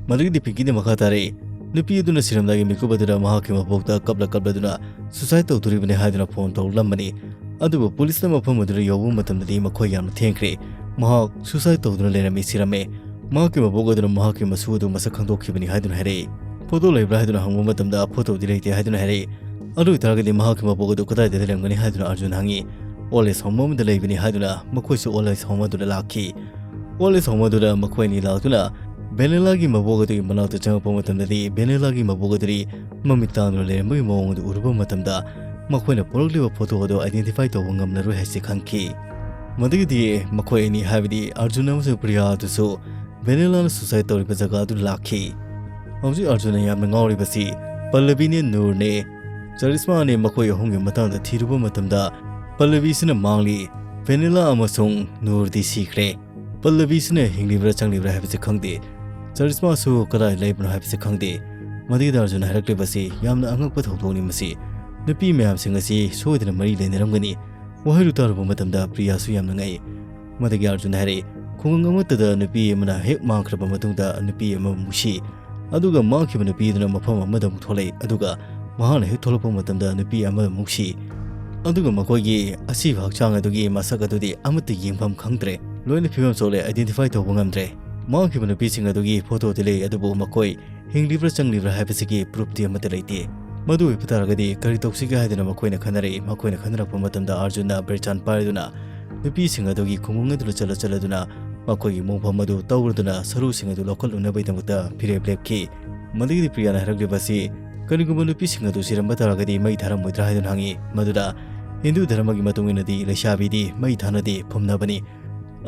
ꯃꯗꯨꯒꯤꯗꯤ ꯄꯤꯡꯀꯤꯅ ꯃꯈꯥ ꯇꯥꯔꯛꯏ, ꯅꯨꯄꯤ ꯑꯗꯨꯅ ꯁꯤꯔꯝꯗꯥꯏꯒꯤ ꯃꯤꯀꯨꯞ ꯑꯗꯨꯗ ꯃꯍꯥꯛꯀꯤ ꯃꯕꯣꯛꯇ ꯀꯞꯂ ꯀꯞꯂꯗꯨꯅ suicide ꯇꯧꯗꯣꯔꯤꯕꯅꯤ ꯍꯥꯏꯗꯨꯅ ꯐꯣꯟ ꯇꯧꯔꯛꯂꯝꯕꯅꯤ꯫ ꯑꯗꯨꯕꯨ ꯄꯨꯂꯤꯁꯅ ꯃꯐꯝ ꯑꯗꯨꯗ ꯌꯧꯕ ꯃꯇꯝꯗꯗꯤ ꯃꯈꯣꯏ ꯌꯥꯝꯅ ꯊꯦꯡꯈ꯭ꯔꯦ꯫ ꯃꯍꯥꯛ suicide ꯇꯧꯗꯨꯅ ꯂꯩꯔꯝꯃꯤ, ꯁꯤꯔꯝꯃꯦ꯫ ꯃꯍꯥꯛꯀꯤ ꯃꯕꯣꯛ ꯑꯗꯨꯅ ꯃꯍꯥꯛꯀꯤ ꯃꯁꯨ ꯑꯗꯨ ꯃꯁꯛ ꯈꯪꯗꯣꯛꯈꯤꯕꯅꯤ ꯍꯥꯏꯗꯨꯅ ꯍꯥꯏꯔꯛꯏ꯫ "ꯐꯣꯇꯣ ꯂꯩꯕ꯭ꯔꯥ?" ꯍꯥꯏꯗꯨꯅ ꯍꯪꯕ ꯃꯇꯝꯗ, "ꯐꯣꯇꯣꯗꯤ ꯂꯩꯇꯦ" ꯍꯥꯏꯗꯨꯅ ꯍꯥꯏꯔꯛꯏ꯫ "ꯑꯗꯨ ꯑꯣꯏꯇꯥꯔꯒꯗꯤ ꯃꯍꯥꯛꯀꯤ ꯃꯕꯣꯛ ꯑꯗꯨ ꯀꯗꯥꯏꯗ ꯂꯩꯔꯝꯒꯅꯤ?" ꯍꯥꯏꯗꯨꯅ ꯑꯥꯔꯖꯨꯟ ꯍꯪꯉꯤ꯫ "ꯑꯣꯜ ꯑꯦꯖ ꯍꯣꯝ ꯑꯃꯗ ꯂꯩꯕꯅꯤ" ꯍꯥꯏꯗꯨꯅ ꯃꯈꯣꯏꯁꯨ ꯑꯣꯜ ꯑꯦꯖ ꯍꯣꯝ ꯑꯗꯨꯗ ꯂꯥꯛꯈꯤ꯫ ꯑꯣꯜ ꯑꯦꯖ ꯍꯣꯝ ꯑꯗꯨꯗ ꯃꯈꯣꯏ ꯑꯅꯤ ꯂꯥꯛꯇꯨꯅ ꯚꯦꯅꯦꯂꯥꯒꯤ ꯃꯕꯣꯛ ꯑꯗꯨꯒꯤ ꯃꯅꯥꯛꯇ ꯆꯪꯉꯛꯄ ꯃꯇꯝꯗꯗꯤ, ꯚꯦꯅꯦꯂꯥꯒꯤ ꯃꯕꯣꯛ ꯑꯗꯨꯗꯤ ꯃꯃꯤꯠ ꯇꯥꯡꯗꯨꯅ ꯂꯩꯔꯝꯕꯒꯤ ꯃꯑꯣꯡ ꯑꯗꯨ ꯎꯔꯨꯕ ꯃꯇꯝꯗ, ꯃꯈꯣꯏꯅ ꯄꯣꯔꯛꯂꯤꯕ ꯐꯣꯇꯣ ꯑꯗꯨ ꯑꯥꯏꯗꯦꯟꯇꯤꯐꯥꯏ ꯇꯧꯕ ꯉꯝꯂꯔꯣꯏ ꯍꯥꯏꯁꯤ ꯈꯪꯈꯤ꯫ ꯃꯗꯨꯒꯤꯗꯤ ꯃꯈꯣꯏ ꯑꯅꯤ, ꯍꯥꯏꯕꯗꯤ ꯑꯥꯔꯖꯨꯟ ꯑꯃꯁꯨꯡ ꯄ꯭ꯔꯤꯌꯥ ꯑꯗꯨꯁꯨ ꯚꯦꯅꯦꯂꯥꯅ ꯁꯨꯁꯥꯏꯗ ꯇꯧꯔꯤꯕ ꯖꯒꯥ ꯑꯗꯨ ꯂꯥꯛꯈꯤ꯫ ꯍꯧꯖꯤꯛ ꯑꯥꯔꯖꯨꯟꯅ ꯌꯥꯝꯅ ꯉꯥꯎꯔꯤꯕꯁꯤ ꯄꯜꯂꯕꯤꯅꯦ, ꯅꯨꯔꯅꯦ, ꯆꯔꯤꯁꯃꯥꯅꯦ, ꯃꯈꯣꯏ ꯑꯍꯨꯝꯒꯤ ꯃꯇꯥꯡꯗ ꯊꯤꯔꯨꯕ ꯃꯇꯝꯗ, ꯄꯜꯂꯕꯤꯁꯤꯅ ꯃꯥꯡꯂꯤ, ꯚꯦꯅꯦꯂꯥ ꯑꯃꯁꯨꯡ ꯅꯨꯔꯗꯤ ꯁꯤꯈ꯭ꯔꯦ꯫ ꯄꯜꯂꯕꯤꯁꯤꯅ ꯍꯤꯡꯂꯤꯕ꯭ꯔꯥ ꯆꯪꯂꯤꯕ꯭ꯔꯥ ꯍꯥꯏꯕꯁꯤ ꯈꯪꯗꯦ꯫ ꯆꯔꯤꯁꯃꯥꯁꯨ ꯀꯗꯥꯏ ꯂꯩꯕꯅꯣ ꯍꯥꯏꯕꯁꯤ ꯈꯪꯗꯦ꯫ ꯃꯗꯨꯗ ꯑꯥꯔꯖꯨꯟꯅ ꯍꯥꯏꯔꯛꯂꯤꯕꯁꯤ ꯌꯥꯝꯅ ꯑꯉꯛꯄ ꯊꯧꯗꯣꯛꯅꯤ꯫ ꯃꯁꯤ ꯅꯨꯄꯤ ꯃꯌꯥꯝꯁꯤꯡ ꯑꯁꯤ ꯁꯣꯏꯗꯅ ꯃꯔꯤ ꯂꯩꯅꯔꯝꯒꯅꯤ꯫ ꯋꯥꯍꯩꯗꯨ ꯇꯥꯔꯨꯕ ꯃꯇꯝꯗ ꯄ꯭ꯔꯤꯌꯥꯁꯨ ꯌꯥꯝꯅ ꯉꯛꯏ꯫ ꯃꯗꯨꯒꯤ ꯑꯥꯔꯖꯨꯟꯅ ꯍꯥꯏꯔꯛꯏ, "ꯈꯨꯡꯒꯪ ꯑꯃꯠꯇꯗ ꯅꯨꯄꯤ ꯑꯃꯅ ꯍꯦꯛ ꯃꯥꯡꯈ꯭ꯔꯕ ꯃꯇꯨꯡꯗ ꯅꯨꯄꯤ ꯑꯃꯕꯨ ꯃꯨꯁꯤ, ꯑꯗꯨꯒ ꯃꯥꯡꯈꯤꯕ ꯅꯨꯄꯤ ꯑꯗꯨꯅ ꯃꯐꯝ ꯑꯃꯗ ꯑꯃꯨꯛ ꯊꯣꯛꯂꯛꯏ, ꯑꯗꯨꯒ ꯃꯍꯥꯛꯅ ꯍꯦꯛ ꯊꯣꯛꯂꯛꯄ ꯃꯇꯝꯗ ꯅꯨꯄꯤ ꯑꯃꯗ ꯑꯃꯨꯛ ꯁꯤ, ꯑꯗꯨꯒ ꯃꯈꯣꯏꯒꯤ ꯑꯁꯤꯕ ꯍꯛꯆꯥꯡ ꯑꯗꯨꯒꯤ ꯃꯁꯛ ꯑꯗꯨꯗꯤ ꯑꯃꯠꯇ ꯌꯦꯡꯐꯝ ꯈꯪꯗ꯭ꯔꯦ, ꯂꯣꯏꯅ ꯐꯤꯕꯝ ꯁꯣꯛꯂꯦ, ꯑꯥꯏꯗꯦꯟꯇꯤꯐꯥꯏ ꯇꯧꯕ ꯉꯝꯗ꯭ꯔꯦ꯫ ꯃꯥꯡꯈꯤꯕ ꯅꯨꯄꯤꯁꯤꯡ ꯑꯗꯨꯒꯤ ꯐꯣꯇꯣꯗꯤ ꯂꯩ, ꯑꯗꯨꯕꯨ ꯃꯈꯣꯏ ꯍꯤꯡꯂꯤꯕ꯭ꯔꯥ ꯆꯪꯂꯤꯕ꯭ꯔꯥ ꯍꯥꯏꯕꯁꯤꯒꯤ ꯄ꯭ꯔꯨꯐꯇꯤ ꯑꯃꯠꯇ ꯂꯩꯇꯦ꯫ ꯃꯗꯨ ꯑꯣꯏꯕ ꯇꯥꯔꯒꯗꯤ ꯀꯔꯤ ꯇꯧꯁꯤꯒꯦ?" ꯍꯥꯏꯗꯨꯅ ꯃꯈꯣꯏꯅ ꯈꯟꯅꯔꯛꯏ꯫ ꯃꯈꯣꯏꯅ ꯈꯟꯅꯔꯛꯄ ꯃꯇꯝꯗ ꯑꯥꯔꯖꯨꯟꯅ ꯕ꯭ꯔꯦꯆꯥꯟ ꯄꯥꯏꯗꯨꯅ ꯅꯨꯄꯤꯁꯤꯡ ꯑꯗꯨꯒꯤ ꯈꯨꯡꯒꯪ ꯑꯗꯨꯗ ꯆꯠꯂ ꯆꯠꯂꯗꯨꯅ ꯃꯈꯣꯏꯒꯤ ꯃꯣꯡꯐꯝ ꯑꯗꯨ ꯇꯧꯔꯗꯨꯅ ꯁꯔꯨꯁꯤꯡ ꯑꯗꯨ ꯂꯧꯈꯠꯂꯨꯅꯕꯒꯤꯗꯃꯛꯇ ꯐꯤꯔꯦꯞ ꯂꯦꯞꯈꯤ꯫ ꯃꯗꯨꯒꯤꯗꯤ ꯄ꯭ꯔꯤꯌꯥꯅ ꯍꯥꯏꯔꯛꯂꯤꯕ ꯑꯁꯤ, "ꯀꯔꯤꯒꯨꯝꯕ ꯅꯨꯄꯤꯁꯤꯡ ꯑꯗꯨ ꯁꯤꯔꯝꯕ ꯇꯥꯔꯒꯗꯤ ꯃꯩ ꯊꯥꯔꯝꯃꯣꯏꯗ꯭ꯔꯥ?" ꯍꯥꯏꯗꯨꯅ ꯍꯪꯉꯤ꯫ ꯃꯗꯨꯗ, "ꯍꯤꯟꯗꯨ ꯙꯔꯃꯒꯤ ꯃꯇꯨꯡ ꯏꯟꯅꯗꯤ ꯂꯩꯁꯥꯕꯤꯗꯤ ꯃꯩ ꯊꯥꯅꯗꯦ, ꯐꯨꯝꯅꯕꯅꯤ꯫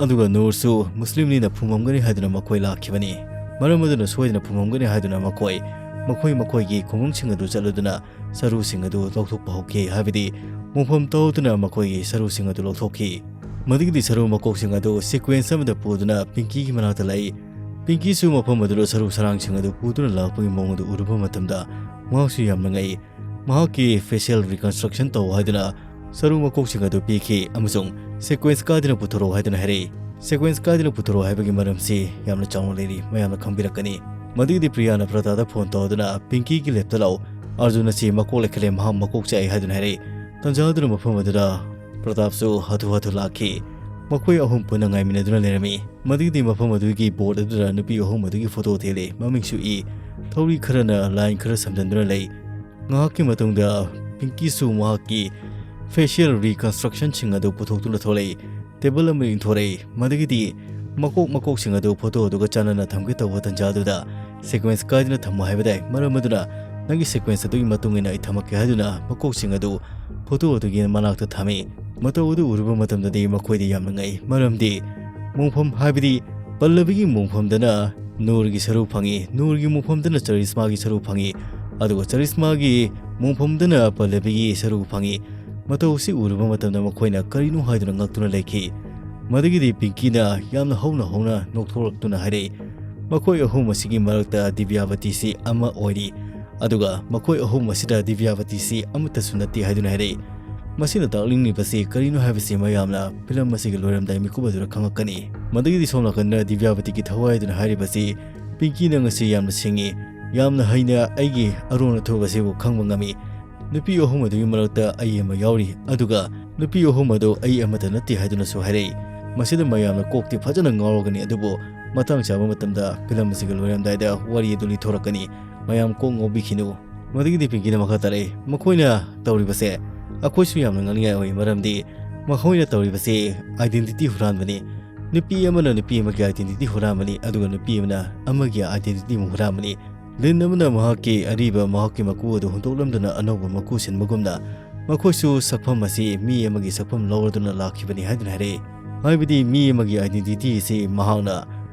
ꯑꯗꯨꯒ ꯅꯨꯔꯁꯨ ꯃꯨꯁꯂꯤꯝꯅꯤꯅ ꯐꯨꯝꯃꯝꯒꯅꯤ ꯍꯥꯏꯗꯨꯅ ꯃꯈꯣꯏ ꯂꯥꯛꯈꯤꯕꯅꯤ꯫ ꯃꯔꯝ ꯑꯗꯨꯅ ꯁꯣꯏꯗꯅ ꯐꯨꯝꯃꯝꯒꯅꯤ" ꯍꯥꯏꯗꯨꯅ ꯃꯈꯣꯏ, ꯃꯈꯣꯏ ꯃꯈꯣꯏꯒꯤ ꯈꯨꯡꯒꯪꯁꯤꯡ ꯑꯗꯨ ꯆꯠꯂꯗꯨꯅ ꯁꯔꯨꯁꯤꯡ ꯑꯗꯨ ꯂꯧꯊꯣꯛꯄ ꯍꯧꯈꯤ, ꯍꯥꯏꯕꯗꯤ ꯃꯣꯡꯐꯝ ꯇꯧꯗꯨꯅ ꯃꯈꯣꯏꯒꯤ ꯁꯔꯨꯁꯤꯡ ꯑꯗꯨ ꯂꯧꯊꯣꯛꯈꯤ꯫ ꯃꯗꯨꯒꯤꯗꯤ ꯁꯔꯨ ꯃꯀꯣꯛꯁꯤꯡ ꯑꯗꯨ ꯁꯤꯀ꯭ꯋꯦꯟꯁ ꯑꯃꯗ ꯄꯨꯗꯨꯅ ꯄꯤꯡꯀꯤꯒꯤ ꯃꯅꯥꯛꯇ ꯂꯥꯛꯏ꯫ ꯄꯤꯡꯀꯤꯁꯨ ꯃꯐꯝ ꯑꯗꯨꯗ ꯁꯔꯨ ꯁꯔꯥꯡꯁꯤꯡ ꯑꯗꯨ ꯄꯨꯗꯨꯅ ꯂꯥꯛꯄꯒꯤ ꯃꯑꯣꯡ ꯑꯗꯨ ꯎꯔꯨꯕ ꯃꯇꯝꯗ ꯃꯍꯥꯛꯁꯨ ꯌꯥꯝꯅ ꯉꯛꯏ꯫ ꯃꯍꯥꯛꯀꯤ ꯐꯦꯁꯤꯌꯦꯜ ꯔꯤꯀꯟꯁꯇ꯭ꯔꯛꯁꯟ ꯇꯧ ꯍꯥꯏꯗꯨꯅ ꯁꯔꯨ ꯃꯀꯣꯛꯁꯤꯡ ꯑꯗꯨ ꯄꯤꯈꯤ ꯑꯃꯁꯨꯡ ꯁꯤꯀ꯭ꯋꯦꯟꯁ ꯀꯥꯏꯗꯅ ꯄꯨꯊꯣꯔꯛꯎ ꯍꯥꯏꯗꯨꯅ ꯍꯥꯏꯔꯛꯏ꯫ ꯁꯤꯀ꯭ꯋꯦꯟꯁ ꯀꯥꯏꯗꯅ ꯄꯨꯊꯣꯔꯛꯎ ꯍꯥꯏꯕꯒꯤ ꯃꯔꯝꯁꯤ ꯌꯥꯝꯅ ꯆꯥꯎꯅ ꯂꯩꯔꯤ, ꯃꯌꯥꯝꯅ ꯈꯪꯕꯤꯔꯛꯀꯅꯤ꯫ ꯃꯗꯨꯒꯤꯗꯤ ꯄ꯭ꯔꯤꯌꯥꯅ ꯄ꯭ꯔꯇꯥꯗ ꯐꯣꯟ ꯇꯧꯗꯨꯅ, "ꯄꯤꯡꯀꯤꯒꯤ ꯂꯦꯞꯇ ꯂꯥꯛꯎ, ꯑꯥꯔꯖꯨꯟ ꯑꯁꯤ ꯃꯀꯣꯛ ꯂꯩꯈꯠꯂꯦ, ꯃꯍꯥꯛ ꯃꯀꯣꯛ ꯆꯥꯛꯏ" ꯍꯥꯏꯗꯨꯅ ꯍꯥꯏꯔꯛꯏ꯫ ꯇꯟꯖꯥ ꯑꯗꯨꯅ ꯃꯐꯝ ꯑꯗꯨꯗ ꯄ꯭ꯔꯇꯥꯞꯁꯨ ꯍꯥꯊꯨ ꯍꯥꯊꯨ ꯂꯥꯛꯈꯤ꯫ ꯃꯈꯣꯏ ꯑꯍꯨꯝ ꯄꯨꯟꯅ ꯉꯥꯏꯃꯤꯟꯅꯗꯨꯅ ꯂꯩꯔꯝꯃꯤ꯫ ꯃꯗꯨꯒꯤꯗꯤ ꯃꯐꯝ ꯑꯗꯨꯒꯤ ꯕꯣꯔꯗ ꯑꯗꯨꯗ ꯅꯨꯄꯤ ꯑꯍꯨꯝ ꯑꯗꯨꯒꯤ ꯐꯣꯇꯣ ꯊꯦꯠꯂꯤ꯫ ꯃꯃꯤꯡꯁꯨ ꯏ꯫ ꯊꯧꯔꯤ ꯈꯔꯅ line ꯈꯔ ꯁꯝꯖꯤꯟꯗꯨꯅ ꯂꯩ꯫ ꯉꯥꯏꯍꯥꯛꯀꯤ ꯃꯇꯨꯡꯗ ꯄꯤꯡꯀꯤꯁꯨ ꯃꯍꯥꯛꯀꯤ facial reconstructionꯁꯤꯡ ꯑꯗꯨ ꯄꯨꯊꯣꯛꯇꯨꯅ ꯊꯣꯛꯂꯛꯏ꯫ Table ꯑꯃ ꯏꯟꯊꯣꯔꯛꯏ꯫ ꯃꯗꯒꯤꯗꯤ ꯃꯀꯣꯛ ꯃꯀꯣꯛꯁꯤꯡ ꯑꯗꯨ photo ꯑꯗꯨꯒ ꯆꯥꯟꯅꯅ ꯊꯝꯒꯦ ꯇꯧꯕ ꯇꯥꯟꯖꯥ ꯑꯗꯨꯗ sequence ꯀꯥꯏꯗꯅ ꯊꯝꯃꯨ ꯍꯥꯏꯕꯗꯥꯏ, ꯃꯔꯝ ꯑꯗꯨꯅ ꯅꯪꯒꯤ sequence ꯑꯗꯨꯒꯤ ꯃꯇꯨꯡ ꯏꯟꯅ ꯑꯩ ꯊꯝꯃꯛꯀꯦ ꯍꯥꯏꯗꯨꯅ ꯃꯀꯣꯛꯁꯤꯡ ꯑꯗꯨ photo ꯑꯗꯨꯒꯤ ꯃꯅꯥꯛꯇ ꯊꯝꯃꯤ꯫ ꯃꯇꯧ ꯑꯗꯨ ꯎꯔꯨꯕ ꯃꯇꯝꯗꯗꯤ ꯃꯈꯣꯏꯗꯤ ꯌꯥꯝꯅ ꯉꯛꯏ, ꯃꯔꯝꯗꯤ ꯃꯣꯡꯐꯝ ꯍꯥꯏꯕꯗꯤ ꯄꯜꯂꯕꯤꯒꯤ ꯃꯣꯡꯐꯝꯗꯅ ꯅꯨꯔꯒꯤ ꯁꯔꯨꯛ ꯐꯪꯏ, ꯅꯨꯔꯒꯤ ꯃꯣꯡꯐꯝꯗꯅ ꯆꯔꯤꯁꯃꯥꯒꯤ ꯁꯔꯨꯛ ꯐꯪꯏ, ꯑꯗꯨꯒ ꯆꯔꯤꯁꯃꯥꯒꯤ ꯃꯣꯡꯐꯝꯗꯅ ꯄꯜꯂꯕꯤꯒꯤ ꯁꯔꯨꯛ ꯐꯪꯏ꯫ ꯃꯇꯧ ꯑꯁꯤ ꯎꯔꯨꯕ ꯃꯇꯝꯗ ꯃꯈꯣꯏꯅ ꯀꯔꯤꯅꯣ ꯍꯥꯏꯗꯨꯅ ꯉꯛꯇꯨꯅ ꯂꯩꯈꯤ꯫ ꯃꯗꯒꯤꯗꯤ ꯄꯤꯡꯀꯤꯅ ꯌꯥꯝꯅ ꯍꯧꯅ ꯍꯧꯅ ꯅꯣꯛꯊꯣꯔꯛꯇꯨꯅ ꯍꯥꯏꯔꯛꯏ, "ꯃꯈꯣꯏ ꯑꯍꯨꯝ ꯑꯁꯤꯒꯤ ꯃꯔꯛꯇ ꯗꯤꯕ꯭ꯌꯥꯕꯇꯤꯁꯤ ꯑꯃ ꯑꯣꯏꯔꯤ, ꯑꯗꯨꯒ ꯃꯈꯣꯏ ꯑꯍꯨꯝ ꯑꯁꯤꯗ ꯗꯤꯕ꯭ꯌꯥꯕꯇꯤꯁꯤ ꯑꯃꯠꯇꯁꯨ ꯅꯠꯇꯦ" ꯍꯥꯏꯗꯨꯅ ꯍꯥꯏꯔꯛꯏ꯫ ꯃꯁꯤꯅ ꯇꯥꯛꯂꯤꯡꯂꯤꯕꯁꯤ ꯀꯔꯤꯅꯣ ꯍꯥꯏꯕꯁꯤ ꯃꯌꯥꯝꯅ film ꯑꯁꯤꯒꯤ ꯂꯣꯏꯔꯝꯗꯥꯏ ꯃꯤꯀꯨꯞ ꯑꯗꯨꯗ ꯈꯪꯂꯛꯀꯅꯤ꯫ ꯃꯗꯒꯤꯗꯤ ꯁꯣꯝ ꯅꯥꯀꯟꯗ ꯗꯤꯕ꯭ꯌꯥꯕꯇꯤꯒꯤ ꯊꯋꯥꯏ ꯑꯗꯨꯅ ꯍꯥꯏꯔꯤꯕꯁꯤ, "ꯄꯤꯡꯀꯤ, ꯅꯪ ꯑꯁꯤ ꯌꯥꯝꯅ ꯁꯤꯡꯉꯤ, ꯌꯥꯝꯅ ꯍꯩꯅ ꯑꯩꯒꯤ ꯑꯔꯣꯟ ꯑꯊꯨꯞ ꯑꯁꯤꯕꯨ ꯈꯪꯕ ꯉꯝꯃꯤ꯫ ꯅꯨꯄꯤ ꯑꯍꯨꯝ ꯑꯗꯨꯒꯤ ꯃꯔꯛꯇ ꯑꯩ ꯑꯃ ꯌꯥꯎꯔꯤ, ꯑꯗꯨꯒ ꯅꯨꯄꯤ ꯑꯍꯨꯝ ꯑꯗꯨ ꯑꯩ ꯑꯃꯠꯇ ꯅꯠꯇꯦ" ꯍꯥꯏꯗꯨꯅꯁꯨ ꯍꯥꯏꯔꯛꯏ꯫ ꯃꯁꯤꯗ ꯃꯌꯥꯝꯅ ꯀꯣꯛꯇꯤ ꯐꯖꯅ ꯉꯥꯎꯔꯒꯅꯤ, ꯑꯗꯨꯕꯨ ꯃꯇꯥꯡ ꯆꯥꯕ ꯃꯇꯝꯗ film ꯑꯁꯤꯒꯤ ꯂꯣꯏꯔꯝꯗꯥꯏꯗ ꯋꯥꯔꯤ ꯑꯗꯨ ꯂꯤꯊꯣꯔꯛꯀꯅꯤ꯫ ꯃꯌꯥꯝ ꯀꯣꯛ ꯉꯥꯎꯕꯤꯈꯤꯅꯨ꯫ ꯃꯗꯒꯤꯗꯤ ꯄꯤꯡꯀꯤꯅ ꯃꯈꯥ ꯇꯥꯔꯛꯏ, "ꯃꯈꯣꯏꯅ ꯇꯧꯔꯤꯕꯁꯦ ꯑꯩꯈꯣꯏꯁꯨ ꯌꯥꯝꯅ ꯉꯛꯅꯤꯡꯉꯥꯏ ꯑꯣꯏ, ꯃꯔꯝꯗꯤ ꯃꯈꯣꯏꯅ ꯇꯧꯔꯤꯕꯁꯤ identity ꯍꯨꯔꯥꯟꯕꯅꯤ꯫ ꯅꯨꯄꯤ ꯑꯃꯅ ꯅꯨꯄꯤ ꯑꯃꯒꯤ identity ꯍꯨꯔꯥꯟꯕꯅꯤ, ꯑꯗꯨꯒ ꯅꯨꯄꯤ ꯑꯃꯅ ꯑꯃꯒꯤ identity ꯑꯃꯨꯛ ꯍꯨꯔꯥꯟꯕꯅꯤ꯫ ꯂꯤꯟ ꯑꯃꯅ ꯃꯍꯥꯛꯀꯤ ꯑꯔꯤꯕ ꯃꯍꯥꯛꯀꯤ ꯃꯀꯨ ꯑꯗꯨ ꯍꯨꯟꯗꯣꯛꯂꯝꯗꯨꯅ ꯑꯅꯧꯕ ꯃꯀꯨ ꯁꯤꯟꯕꯒꯨꯝꯅ, ꯃꯈꯣꯏꯁꯨ ꯁꯛꯐꯝ ꯑꯁꯤ ꯃꯤ ꯑꯃꯒꯤ ꯁꯛꯐꯝ ꯂꯧꯔꯗꯨꯅ ꯂꯥꯛꯈꯤꯕꯅꯤ" ꯍꯥꯏꯗꯨꯅ ꯍꯥꯏꯔꯛꯏ꯫ ꯍꯥꯏꯕꯗꯤ ꯃꯤ ꯑꯃꯒꯤ identity ꯑꯁꯤ ꯃꯍꯥꯛꯅ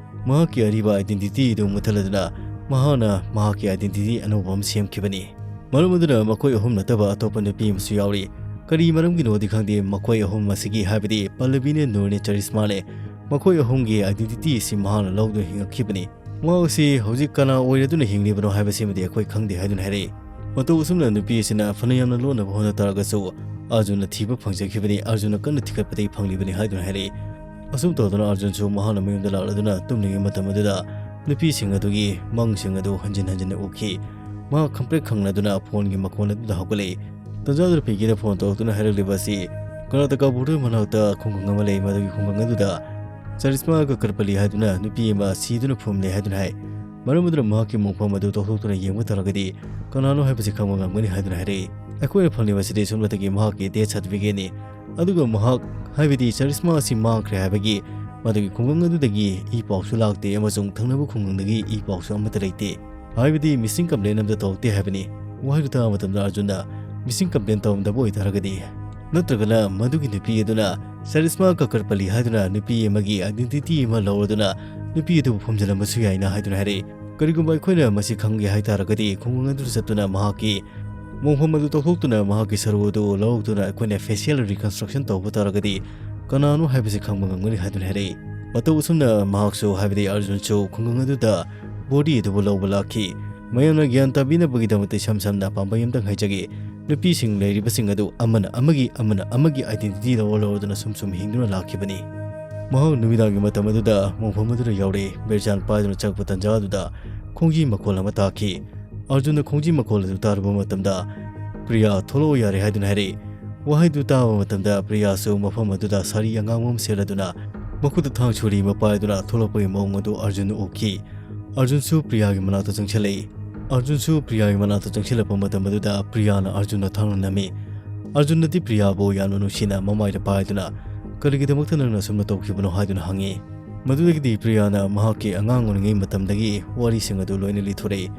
ꯃꯍꯥꯛꯀꯤ ꯑꯔꯤꯕ identity ꯑꯗꯨ ꯃꯨꯠꯊꯠꯂꯗꯨꯅ ꯃꯍꯥꯛꯅ ꯃꯍꯥꯛꯀꯤ identity ꯑꯅꯧꯕ ꯑꯃ ꯁꯦꯝꯈꯤꯕꯅꯤ꯫ ꯃꯔꯝ ꯑꯗꯨꯅ ꯃꯈꯣꯏ ꯑꯍꯨꯝ ꯅꯠꯇꯕ ꯑꯇꯣꯞꯄ ꯅꯨꯄꯤ ꯑꯃꯁꯨ ꯌꯥꯎꯔꯤ꯫ ꯀꯔꯤ ꯃꯔꯝꯒꯤꯅꯣꯗꯤ ꯈꯪꯗꯦ, ꯃꯈꯣꯏ ꯑꯍꯨꯝ ꯑꯁꯤꯒꯤ, ꯍꯥꯏꯕꯗꯤ ꯄꯜꯂꯕꯤꯅꯦ, ꯅꯨꯔꯅꯦ, ꯆꯔꯤꯁꯃꯥꯅꯦ, ꯃꯈꯣꯏ ꯑꯍꯨꯝꯒꯤ identity ꯑꯁꯤ ꯃꯍꯥꯛꯅ ꯂꯧꯗꯨꯅ ꯍꯤꯡꯉꯛꯈꯤꯕꯅꯤ꯫ ꯃꯍꯥꯛ ꯑꯁꯤ ꯍꯧꯖꯤꯛ ꯀꯅꯥ ꯑꯣꯏꯔꯗꯨꯅ ꯍꯤꯡꯂꯤꯕꯅꯣ ꯍꯥꯏꯕꯁꯤꯃꯗꯤ ꯑꯩꯈꯣꯏ ꯈꯪꯗꯦ ꯍꯥꯏꯗꯨꯅ ꯍꯥꯏꯔꯛꯏ꯫ ꯃꯇꯧ ꯑꯁꯨꯝꯅ ꯅꯨꯄꯤ ꯑꯁꯤꯅ ꯐꯅ ꯌꯥꯝꯅ ꯂꯣꯟꯅꯕ ꯍꯣꯠꯅ ꯇꯥꯔꯒꯁꯨ, ꯑꯥꯔꯖꯨꯟꯅ ꯊꯤꯕ ꯐꯪꯖꯈꯤꯕꯅꯤ, ꯑꯥꯔꯖꯨꯟꯅ ꯀꯟꯅ ꯊꯤꯒꯠꯄꯗꯒꯤ ꯐꯪꯂꯤꯕꯅꯤ ꯍꯥꯏꯗꯨꯅ ꯍꯥꯏꯔꯛꯏ꯫ ꯑꯁꯨꯝ ꯇꯧꯗꯨꯅ ꯑꯥꯔꯖꯨꯟꯁꯨ ꯃꯍꯥꯛꯅ ꯃꯌꯨꯝꯗ ꯂꯥꯛꯂꯗꯨꯅ ꯇꯨꯝꯂꯤꯉꯩ ꯃꯇꯝ ꯑꯗꯨꯗ ꯅꯨꯄꯤꯁꯤꯡ ꯑꯗꯨꯒꯤ ꯃꯪꯁꯤꯡ ꯑꯗꯨ ꯍꯟꯖꯤꯟ ꯍꯟꯖꯤꯟꯅ ꯎꯈꯤ꯫ ꯃꯍꯥꯛ ꯈꯪꯄ꯭ꯔꯦꯛ ꯈꯪꯂꯗꯨꯅ ꯐꯣꯟꯒꯤ ꯃꯈꯣꯟ ꯑꯗꯨꯗ ꯍꯧꯒꯠꯂꯛꯏ꯫ ꯇꯟꯖꯥꯗꯨꯗ ꯄꯤꯡꯀꯤꯅ ꯐꯣꯟ ꯇꯧꯔꯛꯇꯨꯅ ꯍꯥꯏꯔꯛꯂꯤꯕ ꯑꯁꯤ ꯀꯔꯅꯥꯇꯀꯥ border ꯃꯅꯥꯛꯇ ꯈꯨꯡꯒꯪ ꯑꯃ ꯂꯩ, ꯃꯗꯨꯒꯤ ꯈꯨꯡꯒꯪ ꯑꯗꯨꯗ ꯆꯔꯤꯁꯃꯥ ꯀꯀꯔꯄꯂꯤ ꯍꯥꯏꯗꯨꯅ ꯅꯨꯄꯤ ꯑꯃ ꯁꯤꯗꯨꯅ ꯐꯨꯝꯂꯦ ꯍꯥꯏꯗꯨꯅ ꯍꯥꯏ꯫ ꯃꯔꯝ ꯑꯗꯨꯅ ꯃꯍꯥꯛꯀꯤ ꯃꯣꯡꯐꯝ ꯑꯗꯨ ꯇꯧꯊꯣꯛꯇꯨꯅ ꯌꯦꯡꯕ ꯇꯥꯔꯒꯗꯤ ꯀꯅꯥꯅꯣ ꯍꯥꯏꯕꯁꯤ ꯈꯪꯕ ꯉꯝꯒꯅꯤ ꯍꯥꯏꯗꯨꯅ ꯍꯥꯏꯔꯛꯏ꯫ ꯑꯩꯈꯣꯏꯅ ꯐꯪꯂꯤꯕꯁꯤꯗꯤ ꯁꯣꯝꯗꯒꯤ ꯃꯍꯥꯛꯀꯤ death certificate ꯅꯤ꯫ ꯑꯗꯨꯒ ꯃꯍꯥꯛ, ꯍꯥꯏꯕꯗꯤ ꯆꯔꯤꯁꯃꯥ ꯑꯁꯤ ꯃꯥꯡꯈ꯭ꯔꯦ ꯍꯥꯏꯕꯒꯤ ꯃꯗꯨꯒꯤ ꯈꯨꯡꯒꯪ ꯑꯗꯨꯗꯒꯤ ꯏ ꯄꯥꯎꯁꯨ ꯂꯥꯛꯇꯦ ꯑꯃꯁꯨꯡ ꯊꯪꯅꯕ ꯈꯨꯡꯒꯪꯗꯒꯤ ꯏ ꯄꯥꯎꯁꯨ ꯑꯃꯠꯇ ꯂꯩꯇꯦ꯫ ꯍꯥꯏꯕꯗꯤ missing complaint ꯑꯃꯠꯇ ꯇꯧꯔꯛꯇꯦ ꯍꯥꯏꯕꯅꯤ꯫ ꯋꯥꯍꯩꯗꯨ ꯇꯥꯕ ꯃꯇꯝꯗ ꯑꯔꯖꯨꯟꯅ missing complaint ꯇꯧꯔꯝꯗꯕ ꯑꯣꯏꯇꯥꯔꯒꯗꯤ, ꯅꯠꯇ꯭ꯔꯒꯅ ꯃꯗꯨꯒꯤ ꯅꯨꯄꯤ ꯑꯗꯨꯅ ꯆꯔꯤꯁꯃꯥ ꯀꯀꯔꯄꯂꯤ ꯍꯥꯏꯗꯨꯅ ꯅꯨꯄꯤ ꯑꯃꯒꯤ identity ꯑꯃ ꯂꯧꯔꯗꯨꯅ ꯅꯨꯄꯤ ꯑꯗꯨꯕꯨ ꯐꯝꯖꯤꯜꯂꯝꯕꯁꯨ ꯌꯥꯏꯅ ꯍꯥꯏꯗꯨꯅ ꯍꯥꯏꯔꯛꯏ꯫ ꯀꯔꯤꯒꯨꯝꯕ ꯑꯩꯈꯣꯏꯅ ꯃꯁꯤ ꯈꯪꯒꯦ ꯍꯥꯏ ꯇꯥꯔꯒꯗꯤ ꯈꯨꯡꯒꯪ ꯑꯗꯨꯗ ꯆꯠꯇꯨꯅ ꯃꯍꯥꯛꯀꯤ ꯃꯣꯡꯐꯝ ꯑꯗꯨ ꯇꯧꯊꯣꯛꯇꯨꯅ ꯃꯍꯥꯛꯀꯤ ꯁꯔꯨ ꯑꯗꯨ ꯂꯧꯔꯛꯇꯨꯅ ꯑꯩꯈꯣꯏꯅ facial reconstruction ꯇꯧꯕ ꯇꯥꯔꯒꯗꯤ ꯀꯅꯥꯅꯣ ꯍꯥꯏꯕꯁꯤ ꯈꯪꯕ ꯉꯝꯒꯅꯤ ꯍꯥꯏꯗꯨꯅ ꯍꯥꯏꯔꯛꯏ꯫ ꯃꯇꯧ ꯑꯁꯨꯝꯅ ꯃꯍꯥꯛꯁꯨ, ꯍꯥꯏꯕꯗꯤ ꯑꯔꯖꯨꯟꯁꯨ ꯈꯨꯡꯒꯪ ꯑꯗꯨꯗ body ꯑꯗꯨꯕꯨ ꯂꯧꯕ ꯂꯥꯛꯈꯤ꯫ ꯃꯌꯥꯝꯅ ꯒ꯭ꯌꯥꯟ ꯇꯥꯕꯤꯅꯕꯒꯤꯗꯃꯛꯇ ꯏꯁꯝ ꯁꯝꯅ ꯄꯥꯝꯕꯩ ꯑꯃꯇꯪ ꯍꯥꯏꯖꯒꯦ꯫ ꯅꯨꯄꯤꯁꯤꯡ ꯂꯩꯔꯤꯕꯁꯤꯡ ꯑꯗꯨ ꯑꯃꯅ ꯑꯃꯒꯤ, ꯑꯃꯅ ꯑꯃꯒꯤ identity ꯂꯧꯔ ꯂꯧꯔꯗꯨꯅ ꯁꯨꯝ ꯁꯨꯝ ꯍꯤꯡꯗꯨꯅ ꯂꯥꯛꯈꯤꯕꯅꯤ꯫ ꯃꯍꯥꯛ ꯅꯨꯃꯤꯗꯥꯡꯒꯤ ꯃꯇꯝ ꯑꯗꯨꯗ ꯃꯣꯡꯐꯝ ꯑꯗꯨꯗ ꯌꯥꯎꯔꯛꯏ꯫ ꯕꯤꯔꯆꯥꯟ ꯄꯥꯏꯗꯨꯅ ꯆꯪꯉꯛꯄ ꯇꯟꯖꯥ ꯑꯗꯨꯗ ꯈꯣꯡꯖꯤ ꯃꯈꯣꯜ ꯑꯃ ꯇꯥꯈꯤ꯫ ꯑꯔꯖꯨꯟꯅ ꯈꯣꯡꯖꯤ ꯃꯈꯣꯜ ꯑꯗꯨ ꯇꯥꯔꯨꯕ ꯃꯇꯝꯗ, "ꯄ꯭ꯔꯤꯌꯥ, ꯊꯣꯛꯂꯛꯑꯣ ꯌꯥꯔꯦ" ꯍꯥꯏꯗꯨꯅ ꯍꯥꯏꯔꯛꯏ꯫ ꯋꯥꯍꯩꯗꯨ ꯇꯥꯕ ꯃꯇꯝꯗ ꯄ꯭ꯔꯤꯌꯥꯁꯨ ꯃꯐꯝ ꯑꯗꯨꯗ ꯁꯥꯔꯤ ꯑꯉꯥꯡꯕ ꯑꯃ ꯁꯦꯠꯂꯗꯨꯅ ꯃꯈꯨꯠꯇ ꯊꯥꯡ ꯁꯨꯔꯤ ꯑꯃ ꯄꯥꯏꯗꯨꯅ ꯊꯣꯛꯂꯛꯄꯒꯤ ꯃꯑꯣꯡ ꯑꯗꯨ ꯑꯔꯖꯨꯟꯅ ꯎꯈꯤ꯫ ꯑꯔꯖꯨꯟꯁꯨ ꯄ꯭ꯔꯤꯌꯥꯒꯤ ꯃꯅꯥꯛꯇ ꯆꯪꯁꯤꯜꯂꯛꯏ꯫ ꯑꯔꯖꯨꯟꯁꯨ ꯄ꯭ꯔꯤꯌꯥꯒꯤ ꯃꯅꯥꯛꯇ ꯆꯪꯁꯤꯜꯂꯛꯄ ꯃꯇꯝ ꯑꯗꯨꯗ ꯄ꯭ꯔꯤꯌꯥꯅ ꯑꯔꯖꯨꯟꯗ ꯊꯥꯡꯅ ꯅꯝꯃꯤ꯫ ꯑꯔꯖꯨꯟꯅꯗꯤ ꯄ꯭ꯔꯤꯌꯥꯕꯨ ꯌꯥꯝꯅ ꯅꯨꯡꯁꯤꯅ ꯃꯃꯥꯏꯗ ꯄꯥꯏꯗꯨꯅ, "ꯀꯔꯤꯒꯤꯗꯃꯛꯇ ꯅꯪꯅ ꯑꯁꯨꯝꯅ ꯇꯧꯈꯤꯕꯅꯣ?" ꯍꯥꯏꯗꯨꯅ ꯍꯪꯉꯤ꯫ ꯃꯗꯨꯗꯒꯤꯗꯤ ꯄ꯭ꯔꯤꯌꯥꯅ ꯃꯍꯥꯛꯀꯤ ꯑꯉꯥꯡ ꯑꯣꯏꯔꯤꯉꯩ ꯃꯇꯝꯗꯒꯤ ꯋꯥꯔꯤꯁꯤꯡ ꯑꯗꯨ ꯂꯣꯏꯅ ꯂꯤꯊꯣꯔꯛꯏ꯫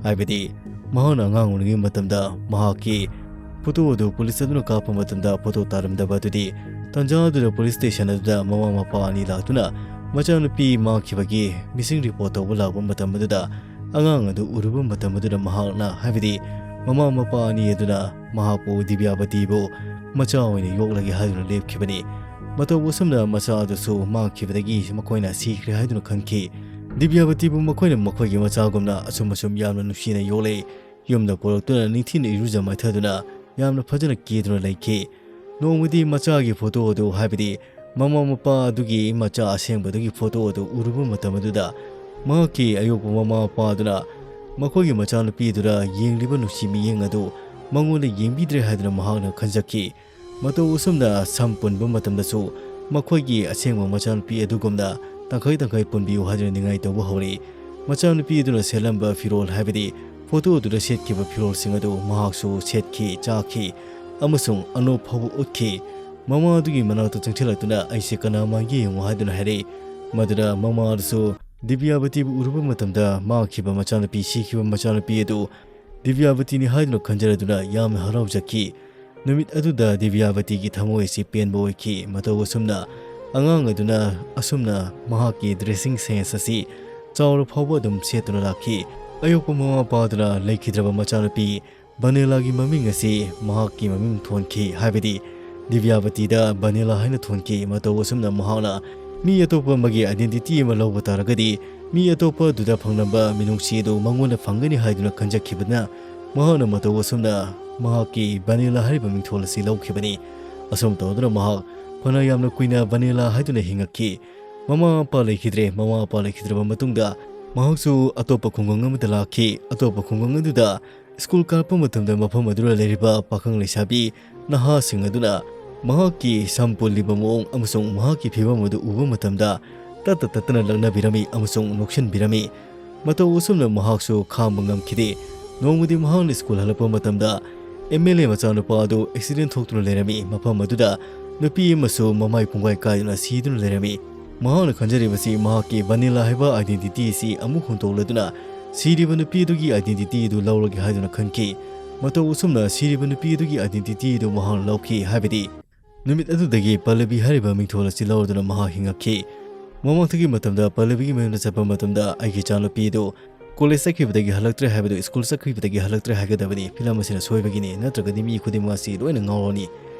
ꯍꯥꯏꯕꯗꯤ ꯃꯍꯥꯛꯅ ꯑꯉꯥꯡ ꯑꯣꯏꯔꯤꯉꯩ ꯃꯇꯝꯗ ꯃꯍꯥꯛꯀꯤ ꯐꯣꯇꯣ ꯑꯗꯨ ꯄꯨꯂꯤꯁ ꯑꯗꯨꯅ ꯀꯥꯞꯄ ꯃꯇꯝꯗ ꯐꯣꯇꯣ ꯇꯥꯔꯝꯗꯕ ꯑꯗꯨꯗꯤ, ꯇꯟꯖꯥ ꯑꯗꯨꯗ ꯄꯨꯂꯤꯁ ꯁ꯭ꯇꯦꯁꯟ ꯑꯗꯨꯗ ꯃꯃꯥ ꯃꯄꯥ ꯑꯅꯤ ꯂꯥꯛꯇꯨꯅ ꯃꯆꯥꯅꯨꯄꯤ ꯃꯥꯡꯈꯤꯕꯒꯤ missing report ꯇꯧꯕ ꯂꯥꯛꯄ ꯃꯇꯝ ꯑꯗꯨꯗ, ꯑꯉꯥꯡ ꯑꯗꯨ ꯎꯔꯨꯕ ꯃꯇꯝ ꯑꯗꯨꯗ ꯃꯍꯥꯛꯅ, ꯍꯥꯏꯕꯗꯤ ꯃꯃꯥ ꯃꯄꯥ ꯑꯅꯤ ꯑꯗꯨꯅ ꯃꯍꯥꯛꯄꯨ, ꯗꯤꯕ꯭ꯌꯥꯕꯇꯤꯕꯨ, ꯃꯆꯥ ꯑꯣꯏꯅ ꯌꯣꯛꯂꯒꯦ ꯍꯥꯏꯗꯨꯅ ꯂꯦꯞꯈꯤꯕꯅꯤ꯫ ꯃꯇꯧ ꯑꯁꯨꯝꯅ ꯃꯆꯥ ꯑꯗꯨꯁꯨ ꯃꯥꯡꯈꯤꯕꯗꯒꯤ ꯃꯈꯣꯏꯅ ꯁꯤꯈ꯭ꯔꯦ ꯍꯥꯏꯗꯨꯅ ꯈꯟꯈꯤ꯫ ꯗꯤꯕ꯭ꯌꯥꯕꯇꯤꯕꯨ ꯃꯈꯣꯏꯅ ꯃꯈꯣꯏꯒꯤ ꯃꯆꯥꯒꯨꯝꯅ ꯑꯁꯨꯝ ꯑꯁꯨꯝ ꯌꯥꯝꯅ ꯅꯨꯡꯁꯤꯅ ꯌꯣꯛꯂꯛꯏ꯫ ꯌꯨꯝꯗ ꯄꯨꯔꯛꯇꯨꯅ ꯅꯤꯡꯊꯤꯅ ꯏꯔꯨꯖ ꯃꯥꯏꯊꯗꯨꯅ ꯌꯥꯝꯅ ꯐꯖꯅ ꯀꯦꯗꯨꯅ ꯂꯩꯈꯤ꯫ ꯅꯣꯡꯃꯗꯤ ꯃꯆꯥꯒꯤ ꯐꯣꯇꯣ ꯑꯗꯨ, ꯍꯥꯏꯕꯗꯤ ꯃꯃꯥ ꯃꯄꯥ ꯑꯗꯨꯒꯤ ꯃꯆꯥ ꯑꯁꯦꯡꯕꯗꯨꯒꯤ ꯐꯣꯇꯣ ꯑꯗꯨ ꯎꯔꯨꯕ ꯃꯇꯝ ꯑꯗꯨꯗ, ꯃꯍꯥꯛꯀꯤ ꯑꯌꯣꯛꯄ ꯃꯃꯥ ꯃꯄꯥ ꯑꯗꯨꯅ ꯃꯈꯣꯏꯒꯤ ꯃꯆꯥꯅꯨꯄꯤꯗꯨꯗ ꯌꯦꯡꯂꯤꯕ ꯅꯨꯡꯁꯤ ꯃꯤꯠꯌꯦꯡ ꯑꯗꯨ ꯃꯉꯣꯟꯗ ꯌꯦꯡꯕꯤꯗ꯭ꯔꯦ ꯍꯥꯏꯗꯨꯅ ꯃꯍꯥꯛꯅ ꯈꯟꯖꯈꯤ꯫ ꯃꯇꯧ ꯑꯁꯨꯝꯅ ꯁꯝ ꯄꯨꯟꯕ ꯃꯇꯝꯗꯁꯨ ꯃꯈꯣꯏꯒꯤ ꯑꯁꯦꯡꯕ ꯃꯆꯥꯅꯨꯄꯤ ꯑꯗꯨꯒꯨꯝꯅ ꯇꯪꯈꯥꯏ ꯇꯪꯈꯥꯏ ꯄꯨꯟꯕꯤꯌꯨ ꯍꯥꯏꯗꯨꯅ ꯅꯤꯡꯉꯥꯏ ꯇꯧꯕ ꯍꯧꯔꯛꯏ꯫ ꯃꯆꯥꯅꯨꯄꯤ ꯑꯗꯨꯅ ꯁꯦꯠꯂꯝꯕ ꯐꯤꯔꯣꯜ, ꯍꯥꯏꯕꯗꯤ ꯐꯣꯇꯣ ꯑꯗꯨꯗ ꯁꯦꯠꯈꯤꯕ ꯐꯤꯔꯣꯜꯁꯤꯡ ꯑꯗꯨ ꯃꯍꯥꯛꯁꯨ ꯁꯦꯠꯈꯤ, ꯆꯥꯈꯤ ꯑꯃꯁꯨꯡ ꯑꯅꯣꯞ ꯐꯥꯎꯕ ꯎꯠꯈꯤ꯫ ꯃꯃꯥ ꯑꯗꯨꯒꯤ ꯃꯅꯥꯛꯇ ꯆꯪꯁꯤꯜꯂꯛꯇꯨꯅ, "ꯑꯩꯁꯦ ꯀꯅꯥ ꯃꯥꯟꯒꯦ ꯌꯦꯡꯉꯨ" ꯍꯥꯏꯗꯨꯅ ꯍꯥꯏꯔꯛꯏ꯫ ꯃꯗꯨꯗ ꯃꯃꯥ ꯑꯗꯨꯁꯨ ꯗꯤꯕ꯭ꯌꯥꯕꯇꯤꯕꯨ ꯎꯔꯨꯕ ꯃꯇꯝꯗ, ꯃꯥꯡꯈꯤꯕ ꯃꯆꯥꯅꯨꯄꯤ, ꯁꯤꯈꯤꯕ ꯃꯆꯥꯅꯨꯄꯤ ꯑꯗꯨ ꯗꯤꯕ꯭ꯌꯥꯕꯇꯤꯅꯤ ꯍꯥꯏꯗꯨꯅ ꯈꯟꯖꯔꯗꯨꯅ ꯌꯥꯝꯅ ꯍꯔꯥꯎꯖꯈꯤ꯫ ꯅꯨꯃꯤꯠ ꯑꯗꯨꯗ ꯗꯤꯕ꯭ꯌꯥꯕꯇꯤꯒꯤ ꯊꯃꯣꯏ ꯑꯁꯤ ꯄꯦꯟꯕ ꯑꯣꯏꯈꯤ꯫ ꯃꯇꯧ ꯑꯁꯨꯝꯅ ꯑꯉꯥꯡ ꯑꯗꯨꯅ ꯑꯁꯨꯝꯅ ꯃꯍꯥꯛꯀꯤ dressing sense ꯑꯁꯤ ꯆꯥꯎꯔ ꯐꯥꯎꯕ ꯑꯗꯨꯝ ꯁꯦꯠꯇꯨꯅ ꯂꯥꯛꯈꯤ꯫ ꯑꯌꯣꯛꯄ ꯃꯃꯥ ꯃꯄꯥꯗꯨꯅ ꯂꯩꯈꯤꯗ꯭ꯔꯕ ꯃꯆꯥꯅꯨꯄꯤ ꯚꯅꯦꯂꯥꯒꯤ ꯃꯃꯤꯡ ꯑꯁꯤ ꯃꯍꯥꯛꯀꯤ ꯃꯃꯤꯡ ꯊꯣꯟꯈꯤ, ꯍꯥꯏꯕꯗꯤ ꯗꯤꯕ꯭ꯌꯥꯕꯇꯤꯗ ꯚꯅꯦꯂꯥ ꯍꯥꯏꯅ ꯊꯣꯟꯈꯤ꯫ ꯃꯇꯧ ꯑꯁꯨꯝꯅ ꯃꯍꯥꯛꯅ ꯃꯤ ꯑꯇꯣꯞꯄ ꯑꯃꯒꯤ identity ꯑꯃ ꯂꯧꯕ ꯇꯥꯔꯒꯗꯤ, ꯃꯤ ꯑꯇꯣꯞꯄ ꯑꯗꯨꯗ ꯐꯪꯂꯝꯕ ꯃꯤꯅꯨꯡꯁꯤ ꯑꯗꯨ ꯃꯉꯣꯟꯗ ꯐꯪꯒꯅꯤ ꯍꯥꯏꯗꯨꯅ ꯈꯟꯖꯈꯤꯕꯅ, ꯃꯍꯥꯛꯅ ꯃꯇꯧ ꯑꯁꯨꯝꯅ ꯃꯍꯥꯛꯀꯤ ꯚꯅꯦꯂꯥ ꯍꯥꯏꯔꯤꯕ ꯃꯤꯡꯊꯣꯜ ꯑꯁꯤ ꯂꯧꯈꯤꯕꯅꯤ꯫ ꯑꯁꯨꯝ ꯇꯧꯗꯨꯅ ꯃꯍꯥꯛ ꯐꯅ ꯌꯥꯝꯅ ꯀꯨꯏꯅ ꯚꯅꯦꯂꯥ ꯍꯥꯏꯗꯨꯅ ꯍꯤꯡꯉꯛꯈꯤ꯫ ꯃꯃꯥ ꯃꯄꯥ ꯂꯩꯈꯤꯗ꯭ꯔꯦ꯫ ꯃꯃꯥ ꯃꯄꯥ ꯂꯩꯈꯤꯗ꯭ꯔꯕ ꯃꯇꯨꯡꯗ ꯃꯍꯥꯛꯁꯨ ꯑꯇꯣꯞꯄ ꯈꯨꯡꯒꯪ ꯑꯃꯗ ꯂꯥꯛꯈꯤ꯫ ꯑꯇꯣꯞꯄ ꯈꯨꯡꯒꯪ ꯑꯗꯨꯗ ꯁ꯭ꯀꯨꯜ ꯀꯥꯔꯛꯄ ꯃꯇꯝꯗ ꯃꯐꯝ ꯑꯗꯨꯗ ꯂꯩꯔꯤꯕ ꯄꯥꯈꯪ ꯂꯩꯁꯥꯕꯤ ꯅꯍꯥꯁꯤꯡ ꯑꯗꯨꯅ ꯃꯍꯥꯛꯀꯤ ꯁꯝ ꯄꯨꯜꯂꯤꯕ ꯃꯑꯣꯡ ꯑꯃꯁꯨꯡ ꯃꯍꯥꯛꯀꯤ ꯐꯤꯕꯝ ꯑꯗꯨ ꯎꯕ ꯃꯇꯝꯗ ꯇꯠꯇ ꯇꯠꯇꯅ ꯂꯛꯅꯕꯤꯔꯝꯃꯤ ꯑꯃꯁꯨꯡ ꯅꯣꯛꯁꯤꯟꯕꯤꯔꯝꯃꯤ꯫ ꯃꯇꯧ ꯑꯁꯨꯝꯅ ꯃꯍꯥꯛꯁꯨ ꯈꯥꯡꯕ ꯉꯝꯈꯤꯗꯦ꯫ ꯅꯣꯡꯃꯗꯤ ꯃꯍꯥꯛꯅ ꯁ꯭ꯀꯨꯜ ꯍꯜꯂꯛꯄ ꯃꯇꯝꯗ MLA ꯃꯆꯥꯅꯨꯄꯥ ꯑꯗꯨ accident ꯊꯣꯛꯇꯨꯅ ꯂꯩꯔꯝꯃꯤ꯫ ꯃꯐꯝ ꯑꯗꯨꯗ ꯅꯨꯄꯤ ꯑꯃꯁꯨ ꯃꯃꯥꯏ ꯄꯨꯡꯒꯥꯏ ꯀꯥꯏꯗꯨꯅ ꯁꯤꯗꯨꯅ ꯂꯩꯔꯝꯃꯤ꯫ ꯃꯍꯥꯛꯅ ꯈꯟꯖꯔꯤꯕꯁꯤ ꯃꯍꯥꯛꯀꯤ ꯚꯅꯤꯂꯥ ꯍꯥꯏꯕ identity ꯑꯁꯤ ꯑꯃꯨꯛ ꯍꯨꯟꯗꯣꯛꯂꯗꯨꯅ ꯁꯤꯔꯤꯕ ꯅꯨꯄꯤ ꯑꯗꯨꯒꯤ identity ꯑꯗꯨ ꯂꯧꯔꯒꯦ ꯍꯥꯏꯗꯨꯅ ꯈꯟꯈꯤ꯫ ꯃꯇꯧ ꯑꯁꯨꯝꯅ ꯁꯤꯔꯤꯕ ꯅꯨꯄꯤ ꯑꯗꯨꯒꯤ identity ꯑꯗꯨ ꯃꯍꯥꯛꯅ ꯂꯧꯈꯤ, ꯍꯥꯏꯕꯗꯤ ꯅꯨꯃꯤꯠ ꯑꯗꯨꯗꯒꯤ ꯄꯜꯂꯕꯤ ꯍꯥꯏꯔꯤꯕ ꯃꯤꯡꯊꯣꯜ ꯑꯁꯤ ꯂꯧꯔꯗꯨꯅ ꯃꯍꯥꯛ ꯍꯤꯡꯉꯛꯈꯤ꯫ ꯃꯃꯥꯡꯊꯛꯀꯤ ꯃꯇꯝꯗ ꯄꯜꯂꯕꯤꯒꯤ ꯃꯌꯨꯝꯗ ꯆꯠꯄ ꯃꯇꯝꯗ, "ꯑꯩꯒꯤ ꯏꯆꯥꯅꯨꯄꯤ ꯑꯗꯨ ꯀꯣꯂꯦꯖ ꯆꯠꯈꯤꯕꯗꯒꯤ ꯍꯜꯂꯛꯇ꯭ꯔꯦ" ꯍꯥꯏꯕꯗꯨ, "ꯁ꯭ꯀꯨꯜ ꯆꯠꯈꯤꯕꯗꯒꯤ ꯍꯜꯂꯛꯇ꯭ꯔꯦ" ꯍꯥꯏꯒꯗꯕꯅꯤ꯫ ꯐꯤꯂꯝ ꯑꯁꯤꯅ ꯁꯣꯏꯕꯒꯤꯅꯤ, ꯅꯠꯇ꯭ꯔꯒꯗꯤ ꯃꯤ ꯈꯨꯗꯤꯡꯃꯛ ꯑꯁꯤ ꯂꯣꯏꯅ ꯉꯥꯎꯔꯅꯤ꯫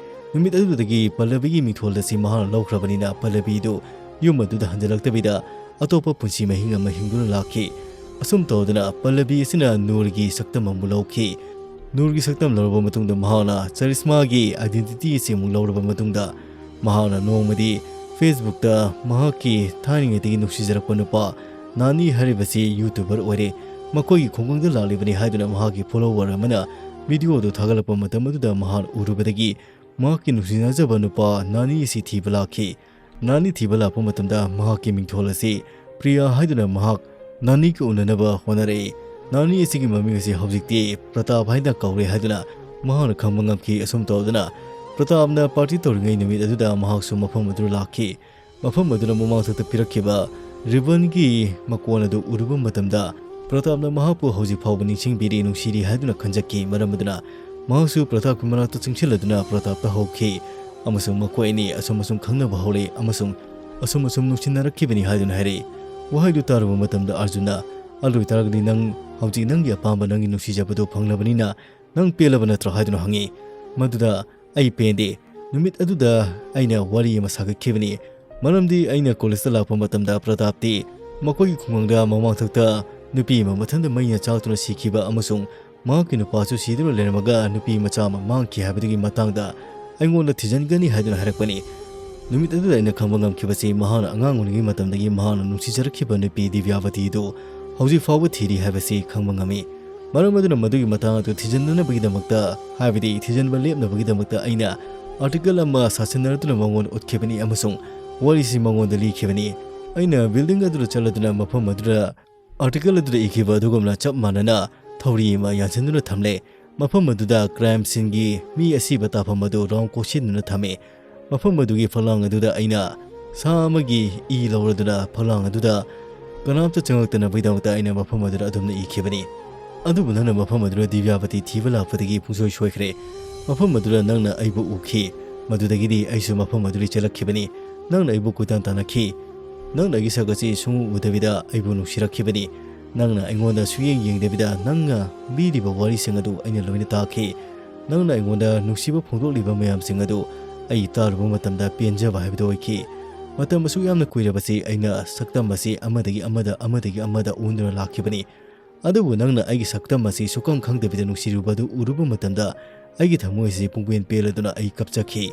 ꯅꯨꯃꯤꯠ ꯑꯗꯨꯗꯒꯤ ꯄꯜꯂꯕꯤꯒꯤ ꯃꯤꯡꯊꯣꯜ ꯑꯁꯤ ꯃꯍꯥꯛꯅ ꯂꯧꯈ꯭ꯔꯕꯅꯤꯅ, ꯄꯜꯂꯕꯤꯗꯨ ꯌꯨꯝ ꯑꯗꯨꯗ ꯍꯟꯖꯤꯜꯂꯛꯇꯕꯤꯗ ꯑꯇꯣꯞꯄ ꯄꯨꯟꯁꯤ ꯃꯍꯤꯡ ꯑꯃ ꯍꯤꯡꯗꯨꯅ ꯂꯥꯛꯈꯤ꯫ ꯑꯁꯨꯝ ꯇꯧꯗꯨꯅ ꯄꯜꯂꯕꯤ ꯑꯁꯤꯅ ꯅꯨꯔꯒꯤ ꯁꯛꯇꯝ ꯑꯃꯨꯛ ꯂꯧꯈꯤ꯫ ꯅꯨꯔꯒꯤ ꯁꯛꯇꯝ ꯂꯧꯔꯕ ꯃꯇꯨꯡꯗ ꯃꯍꯥꯛꯅ ꯆꯔꯤꯁꯃꯥꯒꯤ identity ꯑꯁꯤ ꯑꯃꯨꯛ ꯂꯧꯔꯕ ꯃꯇꯨꯡꯗ, ꯃꯍꯥꯛꯅ ꯅꯣꯡꯃꯗꯤ Facebookꯇ ꯃꯍꯥꯛꯀꯤ ꯊꯥꯏꯅꯉꯩꯗꯒꯤ ꯅꯨꯡꯁꯤꯖꯔꯛꯄ ꯅꯨꯄꯥ ꯅꯥꯅꯤ ꯍꯥꯏꯔꯤꯕꯁꯤ YouTuber ꯑꯣꯏꯔꯦ, ꯃꯈꯣꯏꯒꯤ ꯈꯨꯡꯒꯪꯗ ꯂꯥꯛꯂꯤꯕꯅꯤ ꯍꯥꯏꯗꯨꯅ ꯃꯍꯥꯛꯀꯤ follower ꯑꯃꯅ video ꯑꯗꯨ ꯊꯥꯒꯠꯂꯛꯄ ꯃꯇꯝ ꯑꯗꯨꯗ ꯃꯍꯥꯛ ꯎꯔꯨꯕꯗꯒꯤ ꯃꯍꯥꯛꯀꯤ ꯅꯨꯡꯁꯤꯅꯖꯕ ꯅꯨꯄꯥ ꯅꯥꯅꯤ ꯑꯁꯤ ꯊꯤꯕ ꯂꯥꯛꯈꯤ꯫ ꯅꯥꯅꯤ ꯊꯤꯕ ꯂꯥꯛꯄ ꯃꯇꯝꯗ ꯃꯍꯥꯛꯀꯤ ꯃꯤꯡꯊꯣꯜ ꯑꯁꯤ ꯄ꯭ꯔꯤꯌꯥ ꯍꯥꯏꯗꯨꯅ ꯃꯍꯥꯛ ꯅꯥꯅꯤꯒ ꯎꯅꯅꯕ ꯍꯣꯠꯅꯔꯛꯏ꯫ ꯅꯥꯅꯤ ꯑꯁꯤꯒꯤ ꯃꯃꯤꯡ ꯑꯁꯤ ꯍꯧꯖꯤꯛꯇꯤ ꯄ꯭ꯔꯇꯥꯞ ꯍꯥꯏꯅ ꯀꯧꯔꯦ ꯍꯥꯏꯗꯨꯅ ꯃꯍꯥꯛꯅ ꯈꯪꯕ ꯉꯝꯈꯤ꯫ ꯑꯁꯨꯝ ꯇꯧꯗꯨꯅ ꯄ꯭ꯔꯇꯥꯞꯅ ꯄꯥꯔꯇꯤ ꯇꯧꯔꯤꯉꯩ ꯅꯨꯃꯤꯠ ꯑꯗꯨꯗ ꯃꯍꯥꯛꯁꯨ ꯃꯐꯝ ꯑꯗꯨꯗ ꯂꯥꯛꯈꯤ꯫ ꯃꯐꯝ ꯑꯗꯨꯗ ꯃꯃꯥꯡꯊꯛꯇ ꯄꯤꯔꯛꯈꯤꯕ ꯔꯤꯕꯟꯒꯤ ꯃꯀꯣꯟ ꯑꯗꯨ ꯎꯔꯨꯕ ꯃꯇꯝꯗ ꯄ꯭ꯔꯇꯥꯞꯅ ꯃꯍꯥꯛꯄꯨ ꯍꯧꯖꯤꯛ ꯐꯥꯎꯕ ꯅꯤꯡꯁꯤꯡꯕꯤꯔꯤ, ꯅꯨꯡꯁꯤꯔꯤ ꯍꯥꯏꯗꯨꯅ ꯈꯟꯖꯈꯤ꯫ ꯃꯔꯝ ꯑꯗꯨꯅ ꯃꯍꯥꯛꯁꯨ ꯄ꯭ꯔꯇꯥꯞꯀꯤ ꯃꯅꯥꯛꯇ ꯆꯪꯁꯤꯜꯂꯗꯨꯅ ꯄ꯭ꯔꯇꯥꯞꯇ ꯍꯧꯈꯤ ꯑꯃꯁꯨꯡ ꯃꯈꯣꯏ ꯑꯅꯤ ꯑꯁꯨꯝ ꯑꯁꯨꯝ ꯈꯪꯅꯕ ꯍꯧꯔꯦ ꯑꯃꯁꯨꯡ ꯑꯁꯨꯝ ꯑꯁꯨꯝ ꯅꯨꯡꯁꯤꯅꯔꯛꯈꯤꯕꯅꯤ ꯍꯥꯏꯗꯨꯅ ꯍꯥꯏꯔꯛꯏ꯫ ꯋꯥꯍꯩꯗꯨ ꯇꯥꯔꯨꯕ ꯃꯇꯝꯗ ꯑꯥꯔꯖꯨꯟꯅ, "ꯑꯗꯨ ꯑꯣꯏꯇꯥꯔꯒꯗꯤ ꯅꯪ ꯍꯧꯖꯤꯛ ꯅꯪꯒꯤ ꯑꯄꯥꯝꯕ, ꯅꯪꯒꯤ ꯅꯨꯡꯁꯤꯖꯕꯗꯨ ꯐꯪꯂꯕꯅꯤꯅ ꯅꯪ ꯄꯦꯜꯂꯕ ꯅꯠꯇ꯭ꯔꯣ?" ꯍꯥꯏꯗꯨꯅ ꯍꯪꯉꯤ꯫ ꯃꯗꯨꯗ ꯑꯩ ꯄꯦꯟꯗꯦ꯫ ꯅꯨꯃꯤꯠ ꯑꯗꯨꯗ ꯑꯩꯅ ꯋꯥꯔꯤ ꯑꯃ ꯁꯥꯒꯠꯈꯤꯕꯅꯤ꯫ ꯃꯔꯝꯗꯤ ꯑꯩꯅ ꯀꯣꯂꯦꯖꯇ ꯂꯥꯛꯄ ꯃꯇꯝꯗ ꯄ꯭ꯔꯇꯥꯞꯇꯤ ꯃꯈꯣꯏꯒꯤ ꯈꯨꯡꯒꯪꯗ ꯃꯃꯥꯡꯊꯛꯇ ꯅꯨꯄꯤ ꯑꯃ ꯃꯊꯟꯇ ꯃꯩꯅ ꯆꯥꯛꯇꯨꯅ ꯁꯤꯈꯤꯕ ꯑꯃꯁꯨꯡ ꯃꯍꯥꯛꯀꯤ ꯅꯨꯄꯥꯁꯨ ꯁꯤꯗꯨꯅ ꯂꯩꯔꯝꯃꯒ ꯅꯨꯄꯤ ꯃꯆꯥ ꯑꯃ ꯃꯥꯡꯈꯤ ꯍꯥꯏꯕꯗꯨꯒꯤ ꯃꯇꯥꯡꯗ ꯑꯩꯉꯣꯟꯗ ꯊꯤꯖꯤꯟꯒꯅꯤ ꯍꯥꯏꯗꯨꯅ ꯍꯥꯏꯔꯛꯄꯅꯤ꯫ ꯅꯨꯃꯤꯠ ꯑꯗꯨꯗ ꯑꯩꯅ ꯈꯪꯕ ꯉꯝꯈꯤꯕꯁꯤ ꯃꯍꯥꯛꯅ ꯑꯉꯥꯡ ꯑꯣꯏꯔꯤꯉꯩ ꯃꯇꯝꯗꯒꯤ ꯃꯍꯥꯛꯅ ꯅꯨꯡꯁꯤꯖꯔꯛꯈꯤꯕ ꯅꯨꯄꯤ ꯗꯤꯕ꯭ꯌꯥꯕꯇꯤꯗꯨ ꯍꯧꯖꯤꯛ ꯐꯥꯎꯕ ꯊꯤꯔꯤ ꯍꯥꯏꯕꯁꯤ ꯈꯪꯕ ꯉꯝꯃꯤ꯫ ꯃꯔꯝ ꯑꯗꯨꯅ ꯃꯗꯨꯒꯤ ꯃꯇꯥꯡ ꯑꯗꯨ ꯊꯤꯖꯤꯟꯅꯅꯕꯒꯤꯗꯃꯛꯇ, ꯍꯥꯏꯕꯗꯤ ꯊꯤꯖꯤꯟꯕ ꯂꯦꯞꯅꯕꯒꯤꯗꯃꯛꯇ ꯑꯩꯅ ꯑꯥꯔꯇꯤꯀꯜ ꯑꯃ ꯁꯥꯁꯤꯟꯅꯔꯗꯨꯅ ꯃꯉꯣꯟꯗ ꯎꯠꯈꯤꯕꯅꯤ ꯑꯃꯁꯨꯡ ꯋꯥꯔꯤꯁꯤ ꯃꯉꯣꯟꯗ ꯂꯤꯈꯤꯕꯅꯤ꯫ ꯑꯩꯅ ꯕꯤꯜꯗꯤꯡ ꯑꯗꯨꯗ ꯆꯠꯂꯗꯨꯅ ꯃꯐꯝ ꯑꯗꯨꯗ ꯑꯥꯔꯇꯤꯀꯜ ꯑꯗꯨꯗ ꯏꯈꯤꯕ ꯑꯗꯨꯒꯨꯝꯅ ꯆꯞ ꯃꯥꯟꯅꯅ ꯊꯧꯔꯤ ꯑꯃ ꯌꯥꯟꯁꯤꯟꯗꯨꯅ ꯊꯝꯂꯦ꯫ ꯃꯐꯝ ꯑꯗꯨꯗ ꯀ꯭ꯔꯥꯏꯝ ꯁꯤꯟꯒꯤ ꯃꯤ ꯑꯁꯤꯕ ꯇꯥꯐꯝ ꯑꯗꯨ ꯔꯥꯎꯟ ꯀꯣꯏꯁꯤꯟꯗꯨꯅ ꯊꯝꯃꯦ꯫ ꯃꯐꯝ ꯑꯗꯨꯒꯤ ꯐꯛꯂꯥꯡ ꯑꯗꯨꯗ ꯑꯩꯅ ꯁꯥ ꯑꯃꯒꯤ ꯏ ꯂꯧꯔꯗꯨꯅ ꯐꯛꯂꯥꯡ ꯑꯗꯨꯗ ꯀꯅꯥꯝꯇ ꯆꯪꯂꯛꯇꯅꯕꯒꯤꯗꯃꯛꯇ ꯑꯩꯅ ꯃꯐꯝ ꯑꯗꯨꯗ ꯑꯗꯨꯝꯅ ꯏꯈꯤꯕꯅꯤ꯫ ꯑꯗꯨꯕꯨ ꯅꯪꯅ ꯃꯐꯝ ꯑꯗꯨꯗ ꯗꯤꯕ꯭ꯌꯥꯕꯇꯤ ꯊꯤꯕ ꯂꯥꯛꯄꯗꯒꯤ ꯄꯨꯡꯁꯣꯏ ꯁꯣꯏꯈ꯭ꯔꯦ꯫ ꯃꯐꯝ ꯑꯗꯨꯗ ꯅꯪꯅ ꯑꯩꯕꯨ ꯎꯈꯤ꯫ ꯃꯗꯨꯗꯒꯤꯗꯤ ꯑꯩꯁꯨ ꯃꯐꯝ ꯑꯗꯨꯗ ꯆꯦꯜꯂꯛꯈꯤꯕꯅꯤ꯫ ꯅꯪꯅ ꯑꯩꯕꯨ ꯀꯣꯏꯇꯥꯟ ꯇꯥꯟꯅꯈꯤ꯫ ꯅꯪꯅ ꯑꯩꯒꯤ ꯁꯛ ꯑꯁꯤ ꯁꯨꯡꯎ ꯎꯗꯕꯤꯗ ꯑꯩꯕꯨ ꯅꯨꯡꯁꯤꯔꯛꯈꯤꯕꯅꯤ꯫ ꯅꯪꯅ ꯑꯩꯉꯣꯟꯗ ꯁꯨꯌꯦꯡ ꯌꯦꯡꯗꯕꯤꯗ ꯅꯪꯅ ꯂꯤꯔꯤꯕ ꯋꯥꯔꯤꯁꯤꯡ ꯑꯗꯨ ꯑꯩꯅ ꯂꯣꯏꯅ ꯇꯥꯈꯤ꯫ ꯅꯪꯅ ꯑꯩꯉꯣꯟꯗ ꯅꯨꯡꯁꯤꯕ ꯐꯣꯡꯗꯣꯛꯂꯤꯕ ꯃꯌꯥꯝꯁꯤꯡ ꯑꯗꯨ ꯑꯩ ꯇꯥꯔꯨꯕ ꯃꯇꯝꯗ ꯄꯦꯟꯖꯕ ꯍꯥꯏꯕꯗꯨ ꯑꯣꯏꯈꯤ꯫ ꯃꯇꯝ ꯑꯁꯨꯛ ꯌꯥꯝꯅ ꯀꯨꯏꯔꯕꯁꯤ ꯑꯩꯅ ꯁꯛꯇꯝ ꯑꯁꯤ ꯑꯃꯗꯒꯤ ꯑꯃꯗ, ꯑꯃꯗꯒꯤ ꯑꯃꯗ ꯑꯣꯟꯗꯨꯅ ꯂꯥꯛꯈꯤꯕꯅꯤ꯫ ꯑꯗꯨꯕꯨ ꯅꯪꯅ ꯑꯩꯒꯤ ꯁꯛꯇꯝ ꯑꯁꯤ ꯁꯨꯛꯈꯪ ꯈꯪꯗꯕꯤꯗ ꯅꯨꯡꯁꯤꯔꯨꯕꯗꯨ ꯎꯔꯨꯕ ꯃꯇꯝꯗ ꯑꯩꯒꯤ ꯊꯃꯣꯏ ꯑꯁꯤ ꯄꯨꯡꯄꯦꯟ ꯄꯦꯜꯂꯗꯨꯅ ꯑꯩ ꯀꯞꯆꯈꯤ꯫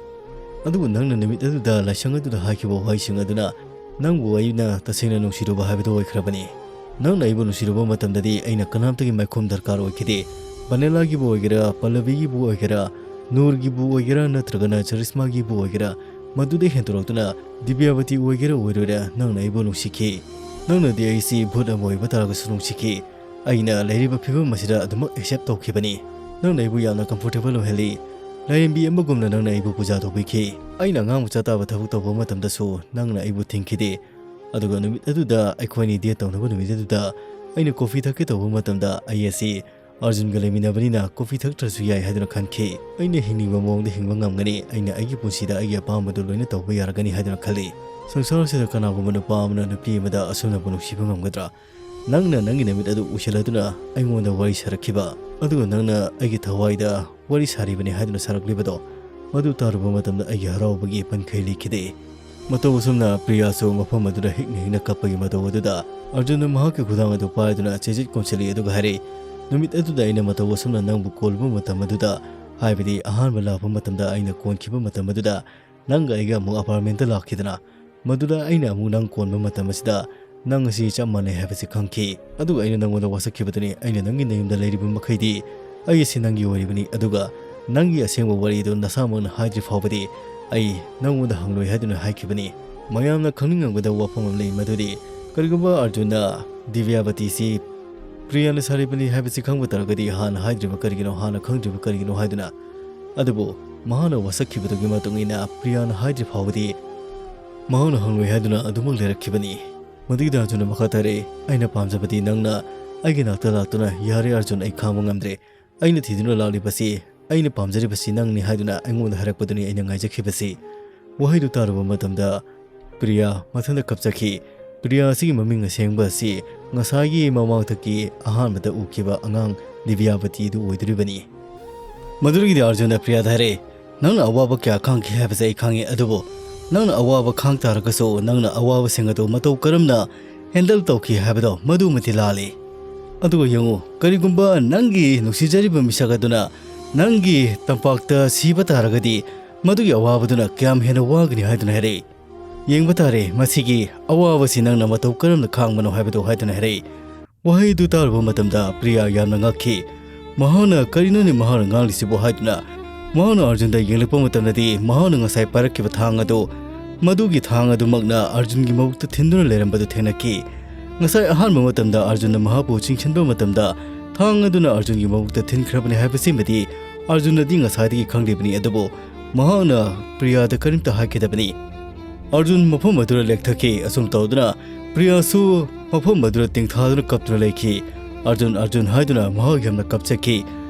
ꯑꯗꯨꯕꯨ ꯅꯪꯅ ꯅꯨꯃꯤꯠ ꯑꯗꯨꯗ ꯂꯥꯏꯁꯪ ꯑꯗꯨꯗ ꯍꯥꯏꯈꯤꯕ ꯋꯥꯍꯩꯁꯤꯡ ꯑꯗꯨꯅ ꯅꯪꯕꯨ ꯑꯩꯅ ꯇꯁꯦꯡꯅ ꯅꯨꯡꯁꯤꯔꯨꯕ ꯍꯥꯏꯕꯗꯨ ꯑꯣꯏꯈ꯭ꯔꯕꯅꯤ꯫ ꯅꯪꯅ ꯑꯩꯕꯨ ꯅꯨꯡꯁꯤꯔꯨꯕ ꯃꯇꯝꯗꯗꯤ ꯑꯩꯅ ꯀꯅꯥꯝꯇꯒꯤ ꯃꯥꯏꯈꯨꯝ ꯗꯔꯀꯥꯔ ꯑꯣꯏꯈꯤꯗꯦ꯫ ꯚꯅꯦꯂꯥꯒꯤꯕꯨ ꯑꯣꯏꯒꯦꯔꯥ, ꯄꯜꯂꯕꯤꯒꯤꯕꯨ ꯑꯣꯏꯒꯦꯔꯥ, ꯅꯨꯔꯒꯤꯕꯨ ꯑꯣꯏꯒꯦꯔꯥ, ꯅꯠꯇ꯭ꯔꯒꯅ ꯆꯔꯤꯁꯃꯥꯒꯤꯕꯨ ꯑꯣꯏꯒꯦꯔꯥ, ꯃꯗꯨꯗꯩ ꯍꯦꯟꯗꯣꯔꯛꯇꯨꯅ ꯗꯤꯕ꯭ꯌꯥꯕꯇꯤ ꯑꯣꯏꯒꯦꯔꯥ ꯑꯣꯏꯔꯣꯏꯔꯥ, ꯅꯪꯅ ꯑꯩꯕꯨ ꯅꯨꯡꯁꯤꯈꯤ꯫ ꯅꯪꯅꯗꯤ ꯑꯩꯁꯤ ꯚꯨꯠ ꯑꯃ ꯑꯣꯏꯕ ꯇꯥꯔꯒꯁꯨ ꯅꯨꯡꯁꯤꯈꯤ꯫ ꯑꯩꯅ ꯂꯩꯔꯤꯕ ꯐꯤꯕꯝ ꯑꯁꯤꯗ ꯑꯗꯨꯃꯛ ꯑꯦꯛꯁꯦꯞ ꯇꯧꯈꯤꯕꯅꯤ꯫ ꯅꯪꯅ ꯑꯩꯕꯨ ꯌꯥꯝꯅ ꯀꯝꯐꯣꯔꯇꯦꯕꯜ ꯑꯣꯏꯍꯜꯂꯤ꯫ ꯂꯥꯏꯔꯦꯝꯕꯤ ꯑꯃꯒꯨꯝꯅ ꯅꯪꯅ ꯑꯩꯕꯨ ꯄꯨꯖꯥ ꯇꯧꯕꯤꯈꯤ꯫ ꯑꯩꯅ ꯑꯉꯥꯡ ꯃꯆꯥ ꯇꯥꯕ ꯊꯕꯛ ꯇꯧꯕ ꯃꯇꯝꯗꯁꯨ ꯅꯪꯅ ꯑꯩꯕꯨ ꯊꯤꯡꯈꯤꯗꯦ꯫ ꯑꯗꯨꯒ ꯅꯨꯃꯤꯠ ꯑꯗꯨꯗ, ꯑꯩꯈꯣꯏꯅꯤ ꯗꯦꯠ ꯇꯧꯅꯕ ꯅꯨꯃꯤꯠ ꯑꯗꯨꯗ, ꯑꯩꯅ ꯀꯣꯐꯤ ꯊꯛꯀꯦ ꯇꯧꯕ ꯃꯇꯝꯗ ꯑꯩ ꯑꯁꯤ ꯑꯔꯖꯨꯟꯒ ꯂꯩꯃꯤꯟꯅꯕꯅꯤꯅ ꯀꯣꯐꯤ ꯊꯛꯇ꯭ꯔꯁꯨ ꯌꯥꯏ ꯍꯥꯏꯗꯨꯅ ꯈꯟꯈꯤ꯫ ꯑꯩꯅ ꯍꯤꯡꯅꯤꯡꯕ ꯃꯑꯣꯡꯗ ꯍꯤꯡꯕ ꯉꯝꯒꯅꯤ, ꯑꯩꯅ ꯑꯩꯒꯤ ꯄꯨꯟꯁꯤꯗ ꯑꯩꯒꯤ ꯑꯄꯥꯝꯕꯗꯨ ꯂꯣꯏꯅ ꯇꯧꯕ ꯌꯥꯔꯒꯅꯤ ꯍꯥꯏꯗꯨꯅ ꯈꯜꯂꯤ꯫ ꯁꯪꯁꯥꯔꯁꯤꯗ ꯀꯅꯥꯒꯨꯝꯕ ꯅꯨꯄꯥ ꯑꯃꯅ ꯅꯨꯄꯤ ꯑꯃꯗ ꯑꯁꯨꯝꯅꯕꯨ ꯅꯨꯡꯁꯤꯕ ꯉꯝꯒꯗ꯭ꯔꯥ? ꯅꯪꯅ ꯅꯪꯒꯤ ꯅꯨꯃꯤꯠ ꯑꯗꯨ ꯎꯏꯁꯤꯜꯂꯗꯨꯅ ꯑꯩꯉꯣꯟꯗ ꯋꯥꯔꯤ ꯁꯥꯔꯛꯈꯤꯕ, ꯑꯗꯨꯒ ꯅꯪꯅ ꯑꯩꯒꯤ ꯊꯋꯥꯏꯗ ꯋꯥꯔꯤ ꯁꯥꯔꯤꯕꯅꯤ ꯍꯥꯏꯗꯨꯅ ꯁꯥꯔꯛꯂꯤꯕꯗꯣ, ꯃꯗꯨ ꯇꯥꯔꯨꯕ ꯃꯇꯝꯗ ꯑꯩꯒꯤ ꯍꯔꯥꯎꯕꯒꯤ ꯄꯟꯈꯩ ꯂꯩꯈꯤꯗꯦ꯫ ꯃꯇꯧ ꯑꯁꯨꯝꯅ ꯄ꯭ꯔꯤꯌꯥꯁꯨ ꯃꯐꯝ ꯑꯗꯨꯗ ꯍꯤꯛꯅ ꯍꯤꯛꯅ ꯀꯞꯄꯒꯤ ꯃꯇꯧ ꯑꯗꯨꯗ ꯑꯔꯖꯨꯟꯅ ꯃꯍꯥꯛꯀꯤ ꯈꯨꯗꯥꯡ ꯑꯗꯨ ꯄꯥꯏꯗꯨꯅ ꯆꯦꯖꯤꯠ ꯀꯣꯟꯁꯤꯜꯂꯤ, ꯑꯗꯨꯒ ꯍꯥꯏꯔꯛꯏ, "ꯅꯨꯃꯤꯠ ꯑꯗꯨꯗ ꯑꯩꯅ ꯃꯇꯧ ꯑꯁꯨꯝꯅ ꯅꯪꯕꯨ ꯀꯣꯜꯂꯨꯕ ꯃꯇꯝ ꯑꯗꯨꯗ, ꯍꯥꯏꯕꯗꯤ ꯑꯍꯥꯟꯕ ꯂꯥꯛꯄ ꯃꯇꯝꯗ ꯑꯩꯅ ꯀꯣꯟꯈꯤꯕ ꯃꯇꯝ ꯑꯗꯨꯗ, ꯅꯪꯒ ꯑꯩꯒ ꯑꯃꯨꯛ ꯑꯄꯥꯔꯠꯃꯦꯟꯇ ꯂꯥꯛꯈꯤꯗꯅ, ꯃꯗꯨꯗ ꯑꯩꯅ ꯑꯃꯨꯛ ꯅꯪ ꯀꯣꯟꯕ ꯃꯇꯝ ꯑꯁꯤꯗ ꯅꯪ ꯑꯁꯤ ꯆꯞ ꯃꯥꯟꯅꯩ ꯍꯥꯏꯕꯁꯤ ꯈꯪꯈꯤ꯫ ꯑꯗꯨꯒ ꯑꯩꯅ ꯅꯪꯉꯣꯟꯗ ꯋꯥꯁꯛꯈꯤꯕꯗꯨꯅꯤ, ꯑꯩꯅ ꯅꯪꯒꯤ ꯅꯌꯨꯝꯗ ꯂꯩꯔꯤꯕ ꯃꯈꯩꯗꯤ ꯑꯩ ꯑꯁꯤ ꯅꯪꯒꯤ ꯑꯣꯏꯔꯤꯕꯅꯤ, ꯑꯗꯨꯒ ꯅꯪꯒꯤ ꯑꯁꯦꯡꯕ ꯋꯥꯔꯤꯗꯨ ꯅꯁꯥꯃꯛꯅ ꯍꯥꯏꯗ꯭ꯔꯤ ꯐꯥꯎꯕꯗꯤ ꯑꯩ ꯅꯪꯉꯣꯟꯗ ꯍꯪꯂꯣꯏ ꯍꯥꯏꯗꯨꯅ ꯍꯥꯏꯈꯤꯕꯅꯤ꯫ ꯃꯌꯥꯝꯅ ꯈꯪꯅꯤꯡꯉꯝꯒꯗꯕ ꯋꯥꯐꯝ ꯑꯃ ꯂꯩ, ꯃꯗꯨꯗꯤ ꯀꯔꯤꯒꯨꯝꯕ ꯑꯔꯖꯨꯟꯅ ꯗꯤꯕ꯭ꯌꯥꯕꯇꯤꯁꯤ ꯄ꯭ꯔꯤꯌꯥꯅ ꯁꯥꯔꯤꯕꯅꯤ ꯍꯥꯏꯕꯁꯤ ꯈꯪꯕ ꯇꯥꯔꯒꯗꯤ ꯍꯥꯟꯅ ꯍꯥꯏꯗ꯭ꯔꯤꯕ ꯀꯔꯤꯒꯤꯅꯣ, ꯍꯥꯟꯅ ꯈꯪꯗ꯭ꯔꯤꯕ ꯀꯔꯤꯒꯤꯅꯣ ꯍꯥꯏꯗꯨꯅ꯫ ꯑꯗꯨꯕꯨ ꯃꯍꯥꯛꯅ ꯋꯥꯁꯛꯈꯤꯕꯗꯨꯒꯤ ꯃꯇꯨꯡ ꯏꯟꯅ ꯄ꯭ꯔꯤꯌꯥꯅ ꯍꯥꯏꯗ꯭ꯔꯤ ꯐꯥꯎꯕꯗꯤ ꯃꯍꯥꯛꯅ ꯍꯪꯂꯣꯏ ꯍꯥꯏꯗꯨꯅ ꯑꯗꯨꯃꯛ ꯂꯩꯔꯛꯈꯤꯕꯅꯤ꯫ ꯃꯗꯨꯒꯤꯗ ꯑꯔꯖꯨꯟꯅ ꯃꯈꯥ ꯇꯥꯔꯛꯏ, "ꯑꯩꯅ ꯄꯥꯝꯖꯕꯗꯤ ꯅꯪꯅ ꯑꯩꯒꯤ ꯅꯥꯛꯇ ꯂꯥꯛꯇꯨꯅ, 'ꯌꯥꯔꯦ ꯑꯔꯖꯨꯟ, ꯑꯩ ꯈꯥꯡꯕ ꯉꯝꯗ꯭ꯔꯦ꯫ ꯑꯩꯅ ꯊꯤꯗꯨꯅ ꯂꯥꯛꯂꯤꯕꯁꯤ, ꯑꯩꯅ ꯄꯥꯝꯖꯔꯤꯕꯁꯤ ꯅꯪꯅꯤ' ꯍꯥꯏꯗꯨꯅ ꯑꯩꯉꯣꯟꯗ ꯍꯥꯏꯔꯛꯄꯗꯨꯅꯤ ꯑꯩꯅ ꯉꯥꯏꯖꯈꯤꯕꯁꯤ"꯫ ꯋꯥꯍꯩꯗꯨ ꯇꯥꯔꯨꯕ ꯃꯇꯝꯗ ꯄ꯭ꯔꯤꯌꯥ ꯃꯊꯟꯇ ꯀꯞꯆꯈꯤ꯫ ꯄ꯭ꯔꯤꯌꯥ ꯑꯁꯤꯒꯤ ꯃꯃꯤꯡ ꯑꯁꯦꯡꯕ ꯑꯁꯤ ꯉꯁꯥꯏꯒꯤ ꯃꯃꯥꯡꯊꯛꯀꯤ ꯑꯍꯥꯟꯕꯗ ꯎꯈꯤꯕ ꯑꯉꯥꯡ ꯗꯤꯕ꯭ꯌꯥꯕꯇꯤꯗꯨ ꯑꯣꯏꯗꯣꯔꯤꯕꯅꯤ꯫ ꯃꯗꯨꯗꯒꯤꯗꯤ ꯑꯔꯖꯨꯟꯅ ꯄ꯭ꯔꯤꯌꯥꯗ ꯍꯥꯏꯔꯛꯏ, "ꯅꯪꯅ ꯑꯋꯥꯕ ꯀꯌꯥ ꯈꯥꯡꯈꯤ ꯍꯥꯏꯕꯁꯦ ꯑꯩ ꯈꯪꯉꯤ, ꯑꯗꯨꯕꯨ ꯅꯪꯅ ꯑꯋꯥꯕ ꯈꯥꯡ ꯇꯥꯔꯒꯁꯨ ꯅꯪꯅ ꯑꯋꯥꯕꯁꯤꯡ ꯑꯗꯨ ꯃꯇꯧ ꯀꯔꯝꯅ ꯍꯦꯟꯗꯜ ꯇꯧꯈꯤ ꯍꯥꯏꯕꯗꯣ ꯃꯗꯨꯃꯗꯤ ꯂꯥꯜꯂꯤ꯫ ꯑꯗꯨꯒ ꯌꯦꯡꯉꯨ, ꯀꯔꯤꯒꯨꯝꯕ ꯅꯪꯒꯤ ꯅꯨꯡꯁꯤꯖꯔꯤꯕ ꯃꯤꯁꯛ ꯑꯗꯨꯅ ꯅꯪꯒꯤ ꯇꯝꯄꯥꯛꯇ ꯁꯤꯕ ꯇꯥꯔꯒꯗꯤ ꯃꯗꯨꯒꯤ ꯑꯋꯥꯕꯗꯨꯅ ꯀꯌꯥꯝ ꯍꯦꯟꯅ ꯋꯥꯒꯅꯤ" ꯍꯥꯏꯗꯨꯅ ꯍꯥꯏꯔꯛꯏ꯫ "ꯌꯦꯡꯕ ꯇꯥꯔꯦ ꯃꯁꯤꯒꯤ ꯑꯋꯥꯕꯁꯤ ꯅꯪꯅ ꯃꯇꯧ ꯀꯔꯝꯅ ꯈꯥꯡꯕꯅꯣ ꯍꯥꯏꯕꯗꯨ" ꯍꯥꯏꯗꯨꯅ ꯍꯥꯏꯔꯛꯏ꯫ ꯋꯥꯍꯩꯗꯨ ꯇꯥꯔꯨꯕ ꯃꯇꯝꯗ ꯄ꯭ꯔꯤꯌꯥ ꯌꯥꯝꯅ ꯉꯛꯈꯤ꯫ ꯃꯍꯥꯛꯅ "ꯀꯔꯤꯅꯣꯅꯦ ꯃꯍꯥꯛꯅ ꯉꯥꯡꯂꯤꯁꯤꯕꯨ?" ꯍꯥꯏꯗꯨꯅ ꯃꯍꯥꯛꯅ ꯑꯔꯖꯨꯟꯗ ꯌꯦꯡꯂꯛꯄ ꯃꯇꯝꯗꯗꯤ ꯃꯍꯥꯛꯅ ꯉꯁꯥꯏ ꯄꯥꯏꯔꯛꯈꯤꯕ ꯊꯥꯡ ꯑꯗꯨ ꯃꯗꯨꯒꯤ ꯊꯥꯡ ꯑꯗꯨꯃꯛꯅ ꯑꯔꯖꯨꯟꯒꯤ ꯃꯕꯨꯛꯇ ꯊꯤꯟꯗꯨꯅ ꯂꯩꯔꯝꯕꯗꯨ ꯊꯦꯡꯅꯈꯤ꯫ ꯉꯁꯥꯏ ꯑꯍꯥꯟꯕ ꯃꯇꯝꯗ ꯑꯔꯖꯨꯟꯅ ꯃꯍꯥꯛꯄꯨ ꯆꯤꯡꯁꯤꯟꯕ ꯃꯇꯝꯗ ꯊꯥꯡ ꯑꯗꯨꯅ ꯑꯔꯖꯨꯟꯒꯤ ꯃꯕꯨꯛꯇ ꯊꯤꯟꯈ꯭ꯔꯕꯅꯤ ꯍꯥꯏꯕꯁꯤꯃꯗꯤ ꯑꯔꯖꯨꯟꯅꯗꯤ ꯉꯁꯥꯏꯗꯒꯤ ꯈꯪꯂꯤꯕꯅꯤ꯫ ꯑꯗꯨꯕꯨ ꯃꯍꯥꯛꯅ ꯄ꯭ꯔꯤꯌꯥꯗ ꯀꯔꯤꯝꯇ ꯍꯥꯏꯈꯤꯗꯕꯅꯤ꯫ ꯑꯔꯖꯨꯟ ꯃꯐꯝ ꯑꯗꯨꯗ ꯂꯦꯛꯊꯈꯤ꯫ ꯑꯁꯨꯝ ꯇꯧꯗꯨꯅ ꯄ꯭ꯔꯤꯌꯥꯁꯨ ꯃꯐꯝ ꯑꯗꯨꯗ ꯇꯤꯡꯊꯥꯗꯨꯅ ꯀꯞꯇꯨꯅ ꯂꯩꯈꯤ꯫ "ꯑꯔꯖꯨꯟ, ꯑꯔꯖꯨꯟ" ꯍꯥꯏꯗꯨꯅ ꯃꯍꯥꯛ ꯌꯥꯝꯅ ꯀꯞꯆꯈꯤ꯫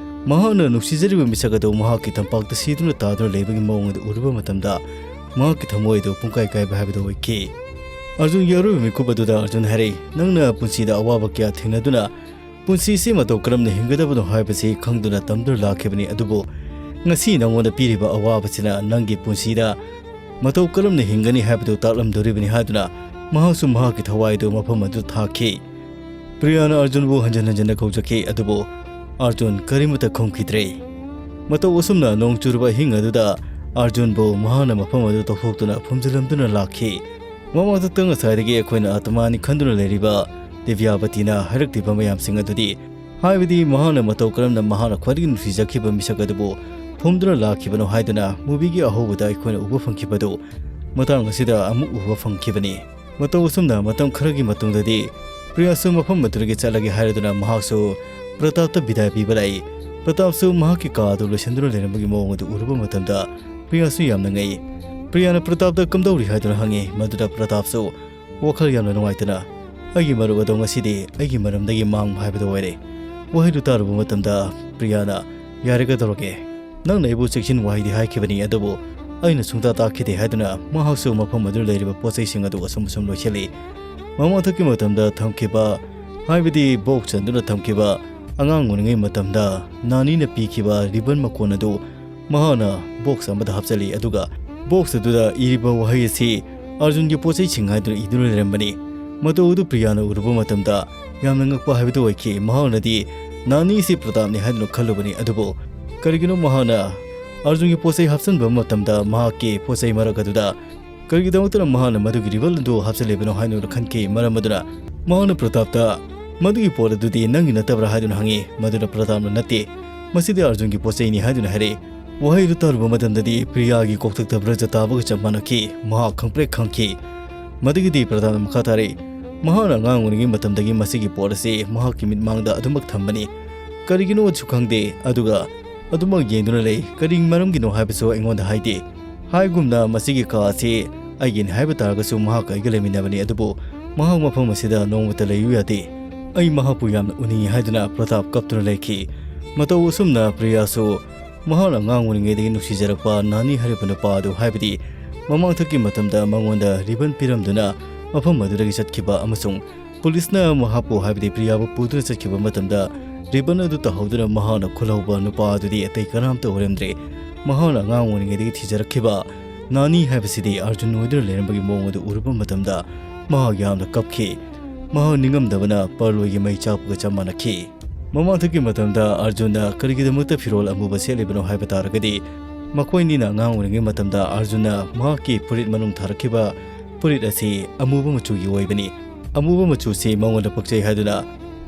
ꯃꯍꯥꯛꯅ ꯅꯨꯡꯁꯤꯖꯔꯤꯕ ꯃꯤꯁꯛ ꯑꯗꯨ ꯃꯍꯥꯛꯀꯤ ꯇꯝꯄꯥꯛꯇ ꯁꯤꯗꯨꯅ ꯇꯥꯗꯨꯅ ꯂꯩꯕꯒꯤ ꯃꯑꯣꯡ ꯑꯗꯨ ꯎꯔꯨꯕ ꯃꯇꯝꯗ ꯃꯍꯥꯛꯀꯤ ꯊꯃꯣꯏ ꯑꯗꯨ ꯄꯨꯡꯀꯥꯏ ꯀꯥꯏꯕ ꯍꯥꯏꯕꯗꯨ ꯑꯣꯏꯈꯤ꯫ ꯑꯔꯖꯨꯟꯒꯤ ꯑꯔꯣꯏꯕ ꯃꯤꯀꯨꯞ ꯑꯗꯨꯗ ꯑꯔꯖꯨꯟ ꯍꯥꯏꯔꯛꯏ, "ꯅꯪꯅ ꯄꯨꯟꯁꯤꯗ ꯑꯋꯥꯕ ꯀꯌꯥ ꯊꯦꯡꯅꯗꯨꯅ ꯄꯨꯟꯁꯤꯁꯤ ꯃꯇꯧ ꯀꯔꯝꯅ ꯍꯤꯡꯒꯗꯕꯅꯣ ꯍꯥꯏꯕꯁꯤ ꯈꯪꯗꯨꯅ ꯇꯝꯗꯨꯅ ꯂꯥꯛꯈꯤꯕꯅꯤ, ꯑꯗꯨꯕꯨ ꯉꯁꯤ ꯅꯉꯣꯟꯗ ꯄꯤꯔꯤꯕ ꯑꯋꯥꯕꯁꯤꯅ ꯅꯪꯒꯤ ꯄꯨꯟꯁꯤꯗ ꯃꯇꯧ ꯀꯔꯝꯅ ꯍꯤꯡꯒꯅꯤ ꯍꯥꯏꯕꯗꯨ ꯇꯥꯛꯂꯝꯗꯣꯔꯤꯕꯅꯤ" ꯍꯥꯏꯗꯨꯅ ꯃꯍꯥꯛꯁꯨ ꯃꯍꯥꯛꯀꯤ ꯊꯋꯥꯏꯗꯨ ꯃꯐꯝ ꯑꯗꯨꯗ ꯊꯥꯈꯤ꯫ ꯄ꯭ꯔꯤꯌꯥꯅ ꯑꯔꯖꯨꯟꯕꯨ ꯍꯟꯖꯤꯟ ꯍꯟꯖꯤꯟꯅ ꯀꯧꯖꯈꯤ, ꯑꯗꯨꯕꯨ ꯑꯔꯖꯨꯟ ꯀꯔꯤꯃꯠꯇ ꯈꯨꯝꯈꯤꯗ꯭ꯔꯦ꯫ ꯃꯇꯧ ꯑꯁꯨꯝꯅ ꯅꯣꯡ ꯆꯨꯔꯕ ꯑꯍꯤꯡ ꯑꯗꯨꯗ ꯑꯔꯖꯨꯟꯕꯨ ꯃꯍꯥꯛꯅ ꯃꯐꯝ ꯑꯗꯨ ꯇꯧꯊꯣꯛꯇꯨꯅ ꯐꯨꯝꯖꯤꯜꯂꯝꯗꯨꯅ ꯂꯥꯛꯈꯤ꯫ ꯃꯃꯥꯡꯊꯛꯇ ꯉꯁꯥꯏꯗꯒꯤ ꯑꯩꯈꯣꯏꯅ ꯑꯇꯃꯥꯅꯤ ꯈꯟꯗꯨꯅ ꯂꯩꯔꯤꯕ ꯗꯤꯕ꯭ꯌꯥꯕꯇꯤꯅ ꯍꯥꯏꯔꯛꯂꯤꯕ ꯃꯌꯥꯝꯁꯤꯡ ꯑꯗꯨꯗꯤ, ꯍꯥꯏꯕꯗꯤ ꯃꯍꯥꯛꯅ ꯃꯇꯧ ꯀꯔꯝꯅ ꯃꯍꯥꯛꯅ ꯈ꯭ꯋꯥꯏꯗꯒꯤ ꯅꯨꯡꯁꯤꯖꯈꯤꯕ ꯃꯤꯁꯛ ꯑꯗꯨꯕꯨ ꯐꯨꯝꯗꯨꯅ ꯂꯥꯛꯈꯤꯕꯅꯣ ꯍꯥꯏꯗꯨꯅ ꯃꯨꯚꯤꯒꯤ ꯑꯍꯧꯕꯗ ꯑꯩꯈꯣꯏꯅ ꯎꯕ ꯐꯪꯈꯤꯕꯗꯨ ꯃꯇꯥꯡ ꯑꯁꯤꯗ ꯑꯃꯨꯛ ꯎꯕ ꯐꯪꯈꯤꯕꯅꯤ꯫ ꯃꯇꯧ ꯑꯁꯨꯝꯅ ꯃꯇꯝ ꯈꯔꯒꯤ ꯃꯇꯨꯡꯗꯗꯤ ꯄ꯭ꯔꯤꯌꯥꯁꯨ ꯃꯐꯝ ꯑꯗꯨꯗꯒꯤ ꯆꯠꯂꯒꯦ ꯍꯥꯏꯔꯗꯨꯅ ꯃꯍꯥꯛꯁꯨ ꯄ꯭ꯔꯇꯥꯞꯇ ꯕꯤꯗꯥꯏ ꯄꯤꯕ ꯂꯥꯛꯏ꯫ ꯄ꯭ꯔꯇꯥꯞꯁꯨ ꯃꯍꯥꯛꯀꯤ ꯀꯥ ꯑꯗꯨ ꯂꯣꯏꯁꯤꯟꯗꯨꯅ ꯂꯩꯔꯝꯕꯒꯤ ꯃꯑꯣꯡ ꯑꯗꯨ ꯎꯔꯨꯕ ꯃꯇꯝꯗ ꯄ꯭ꯔꯤꯌꯥꯁꯨ ꯌꯥꯝꯅ ꯉꯛꯏ꯫ ꯄ꯭ꯔꯤꯌꯥꯅ ꯄ꯭ꯔꯇꯥꯞꯇ ꯀꯝꯗꯧꯔꯤ ꯍꯥꯏꯗꯨꯅ ꯍꯪꯉꯤ꯫ ꯃꯗꯨꯗ ꯄ꯭ꯔꯇꯥꯞꯁꯨ ꯋꯥꯈꯜ ꯌꯥꯝꯅ ꯅꯨꯡꯉꯥꯏꯇꯅ, "ꯑꯩꯒꯤ ꯃꯔꯨꯞ ꯑꯗꯣ ꯉꯁꯤꯗꯤ ꯑꯩꯒꯤ ꯃꯔꯝꯗꯒꯤ ꯃꯥꯡꯕ ꯍꯥꯏꯕꯗꯨ ꯑꯣꯏꯔꯦ"꯫ ꯋꯥꯍꯩꯗꯨ ꯇꯥꯔꯨꯕ ꯃꯇꯝꯗ ꯄ꯭ꯔꯤꯌꯥꯅ, "ꯌꯥꯔꯦ, ꯀꯩꯗꯧꯔꯒꯦ? ꯅꯪꯅ ꯑꯩꯕꯨ ꯆꯦꯛꯁꯤꯟ ꯋꯥꯍꯩꯗꯤ ꯍꯥꯏꯈꯤꯕꯅꯤ, ꯑꯗꯨꯕꯨ ꯑꯩꯅ ꯁꯨꯡꯇꯥ ꯇꯥꯈꯤꯗꯦ" ꯍꯥꯏꯗꯨꯅ ꯃꯍꯥꯛꯁꯨ ꯃꯐꯝ ꯑꯗꯨꯗ ꯂꯩꯔꯤꯕ ꯄꯣꯠ ꯆꯩꯁꯤꯡ ꯑꯗꯨ ꯑꯁꯨꯝ ꯑꯁꯨꯝ ꯂꯣꯏꯁꯤꯜꯂꯤ꯫ ꯃꯃꯥꯡꯊꯛꯀꯤ ꯃꯇꯝꯗ ꯊꯝꯈꯤꯕ, ꯍꯥꯏꯕꯗꯤ ꯕꯣꯛꯁ ꯆꯟꯗꯨꯅ ꯊꯝꯈꯤꯕ ꯑꯉꯥꯡ ꯑꯣꯏꯔꯤꯉꯩ ꯃꯇꯝꯗ ꯅꯥꯅꯤꯅ ꯄꯤꯈꯤꯕ ꯔꯤꯕꯟ ꯃꯀꯣꯟ ꯑꯗꯨ ꯃꯍꯥꯛꯅ ꯕꯣꯛꯁ ꯑꯃꯗ ꯍꯥꯞꯆꯤꯜꯂꯤ, ꯑꯗꯨꯒ ꯕꯣꯛꯁ ꯑꯗꯨꯗ ꯏꯔꯤꯕ ꯋꯥꯍꯩ ꯑꯁꯤ ꯑꯔꯖꯨꯟꯒꯤ ꯄꯣꯠ ꯆꯩꯁꯤꯡ ꯍꯥꯏꯗꯨꯅ ꯏꯗꯨꯅ ꯂꯩꯔꯝꯕꯅꯤ꯫ ꯃꯇꯧ ꯑꯗꯨ ꯄ꯭ꯔꯤꯌꯥꯅ ꯎꯔꯨꯕ ꯃꯇꯝꯗ ꯌꯥꯝꯅ ꯉꯛꯄ ꯍꯥꯏꯕꯗꯨ ꯑꯣꯏꯈꯤ꯫ ꯃꯍꯥꯛꯅꯗꯤ ꯅꯥꯅꯤꯁꯤ ꯄ꯭ꯔꯇꯥꯞꯅꯤ ꯍꯥꯏꯗꯨꯅ ꯈꯜꯂꯨꯕꯅꯤ, ꯑꯗꯨꯕꯨ ꯀꯔꯤꯒꯤꯅꯣ ꯃꯍꯥꯛꯅ ꯑꯔꯖꯨꯟꯒꯤ ꯄꯣꯠ ꯆꯩ ꯍꯥꯞꯆꯤꯟꯕ ꯃꯇꯝꯗ ꯃꯍꯥꯛꯀꯤ ꯄꯣꯠ ꯆꯩ ꯃꯔꯛ ꯑꯗꯨꯗ ꯀꯔꯤꯒꯤꯗꯃꯛꯇꯅ ꯃꯍꯥꯛꯅ ꯃꯗꯨꯒꯤ ꯔꯤꯕꯟ ꯑꯗꯨ ꯍꯥꯞꯆꯤꯜꯂꯤꯕꯅꯣ ꯍꯥꯏꯗꯨꯅ ꯈꯟꯈꯤ꯫ ꯃꯔꯝ ꯑꯗꯨꯅ ꯃꯍꯥꯛꯅ ꯄ꯭ꯔꯇꯥꯞꯇ, "ꯃꯗꯨꯒꯤ ꯄꯣꯠ ꯑꯗꯨꯗꯤ ꯅꯪꯒꯤ ꯅꯠꯇꯕ꯭ꯔꯥ?" ꯍꯥꯏꯗꯨꯅ ꯍꯪꯉꯤ꯫ ꯃꯗꯨꯗ ꯄ꯭ꯔꯇꯥꯞꯅ, "ꯅꯠꯇꯦ, ꯃꯁꯤꯗꯤ ꯑꯔꯖꯨꯟꯒꯤ ꯄꯣꯠ ꯆꯩꯅꯤ" ꯍꯥꯏꯗꯨꯅ ꯍꯥꯏꯔꯛꯏ꯫ ꯋꯥꯍꯩꯗꯨ ꯇꯥꯔꯨꯕ ꯃꯇꯝꯗꯗꯤ ꯄ꯭ꯔꯤꯌꯥꯒꯤ ꯀꯣꯛꯊꯛꯇ ꯕ꯭ꯔꯖ ꯇꯥꯕꯒ ꯆꯞ ꯃꯥꯟꯅꯈꯤ꯫ ꯃꯍꯥꯛ ꯈꯪꯄ꯭ꯔꯦꯛ ꯈꯪꯈꯤ꯫ ꯃꯗꯨꯒꯤꯗꯤ ꯄ꯭ꯔꯇꯥꯞꯅ ꯃꯈꯥ ꯇꯥꯔꯛꯏ, ꯃꯍꯥꯛꯅ ꯑꯉꯥꯡ ꯑꯣꯏꯔꯤꯉꯩ ꯃꯇꯝꯗꯒꯤ ꯃꯁꯤꯒꯤ ꯄꯣꯠ ꯑꯁꯤ ꯃꯍꯥꯛꯀꯤ ꯃꯤꯠꯃꯥꯡꯗ ꯑꯗꯨꯃꯛ ꯊꯝꯕꯅꯤ꯫ ꯀꯔꯤꯒꯤꯅꯣꯁꯨ ꯈꯪꯗꯦ, ꯑꯗꯨꯒ ꯑꯗꯨꯃꯛ ꯌꯦꯡꯗꯨꯅ ꯂꯩ꯫ ꯀꯔꯤ ꯃꯔꯝꯒꯤꯅꯣ ꯍꯥꯏꯕꯁꯨ ꯑꯩꯉꯣꯟꯗ ꯍꯥꯏꯗꯦ꯫ ꯍꯥꯏꯒꯨꯝꯅ ꯃꯁꯤꯒꯤ ꯀꯥ ꯑꯁꯤ ꯑꯩꯒꯤꯅꯤ ꯍꯥꯏꯕ ꯇꯥꯔꯒꯁꯨ ꯃꯍꯥꯛꯀ ꯑꯩꯒ ꯂꯩꯃꯤꯟꯅꯕꯅꯤ, ꯑꯗꯨꯕꯨ ꯃꯍꯥꯛ ꯃꯐꯝ ꯑꯁꯤꯗ ꯅꯣꯡꯃꯇ ꯂꯩꯌꯨ ꯌꯥꯗꯦ꯫ ꯑꯩ ꯃꯍꯥꯛꯄꯨ ꯌꯥꯝꯅ ꯎꯅꯤꯡꯏ ꯍꯥꯏꯗꯨꯅ ꯄ꯭ꯔꯇꯥꯞ ꯀꯞꯇꯨꯅ ꯂꯩꯈꯤ꯫ ꯃꯇꯧ ꯑꯁꯨꯝꯅ ꯄ꯭ꯔꯤꯌꯥꯁꯨ ꯃꯍꯥꯛꯅ ꯑꯉꯥꯡ ꯑꯣꯏꯔꯤꯉꯩꯗꯒꯤ ꯅꯨꯡꯁꯤꯖꯔꯛꯄ ꯅꯥꯅꯤ ꯍꯥꯏꯔꯤꯕ ꯅꯨꯄꯥ ꯑꯗꯨ, ꯍꯥꯏꯕꯗꯤ ꯃꯃꯥꯡꯊꯛꯀꯤ ꯃꯇꯝꯗ ꯃꯉꯣꯟꯗ ꯔꯤꯕꯟ ꯄꯤꯔꯝꯗꯨꯅ ꯃꯐꯝ ꯑꯗꯨꯗꯒꯤ ꯆꯠꯈꯤꯕ ꯑꯃꯁꯨꯡ ꯄꯨꯂꯤꯁꯅ ꯃꯍꯥꯛꯄꯨ, ꯍꯥꯏꯕꯗꯤ ꯄ꯭ꯔꯤꯌꯥꯕꯨ ꯄꯨꯗꯨꯅ ꯆꯠꯈꯤꯕ ꯃꯇꯝꯗ ꯔꯤꯕꯟ ꯑꯗꯨ ꯇꯧꯍꯧꯗꯨꯅ ꯃꯍꯥꯛꯅ ꯈꯨꯜꯍꯧꯕ ꯅꯨꯄꯥ ꯑꯗꯨꯗꯤ ꯑꯇꯩ ꯀꯅꯥꯝꯇ ꯑꯣꯏꯔꯝꯗ꯭ꯔꯦ꯫ ꯃꯍꯥꯛꯅ ꯑꯉꯥꯡ ꯑꯣꯏꯔꯤꯉꯩꯗꯒꯤ ꯊꯤꯖꯔꯛꯈꯤꯕ ꯅꯥꯅꯤ ꯍꯥꯏꯕꯁꯤꯗꯤ ꯑꯥꯔꯖꯨꯟ ꯑꯣꯏꯗꯨꯅ ꯂꯩꯔꯝꯕꯒꯤ ꯃꯑꯣꯡ ꯑꯗꯨ ꯎꯔꯨꯕ ꯃꯇꯝꯗ ꯃꯍꯥꯛ ꯌꯥꯝꯅ ꯀꯞꯈꯤ꯫ ꯃꯍꯥꯛ ꯅꯤꯡꯉꯝꯗꯕꯅ ꯄꯔꯂꯣꯏꯒꯤ ꯃꯩ ꯆꯥꯛꯄꯒ ꯆꯞ ꯃꯥꯟꯅꯈꯤ꯫ ꯃꯃꯥꯡꯊꯛꯀꯤ ꯃꯇꯝꯗ ꯑꯥꯔꯖꯨꯟꯅ ꯀꯔꯤꯒꯤꯗꯃꯛꯇ ꯐꯤꯔꯣꯜ ꯑꯃꯨꯕ ꯁꯦꯠꯂꯤꯕꯅꯣ ꯍꯥꯏꯕ ꯇꯥꯔꯒꯗꯤ, ꯃꯈꯣꯏꯅꯤꯅ ꯑꯉꯥꯡ ꯑꯣꯏꯔꯤꯉꯩ ꯃꯇꯝꯗ ꯑꯥꯔꯖꯨꯟꯅ ꯃꯍꯥꯛꯀꯤ ꯐꯨꯔꯤꯠ ꯃꯅꯨꯡ ꯊꯥꯔꯛꯈꯤꯕ ꯐꯨꯔꯤꯠ ꯑꯁꯤ ꯑꯃꯨꯕ ꯃꯆꯨꯒꯤ ꯑꯣꯏꯕꯅꯤ꯫ ꯑꯃꯨꯕ ꯃꯆꯨꯁꯤ ꯃꯉꯣꯟꯗ ꯄꯛꯆꯩ ꯍꯥꯏꯗꯨꯅ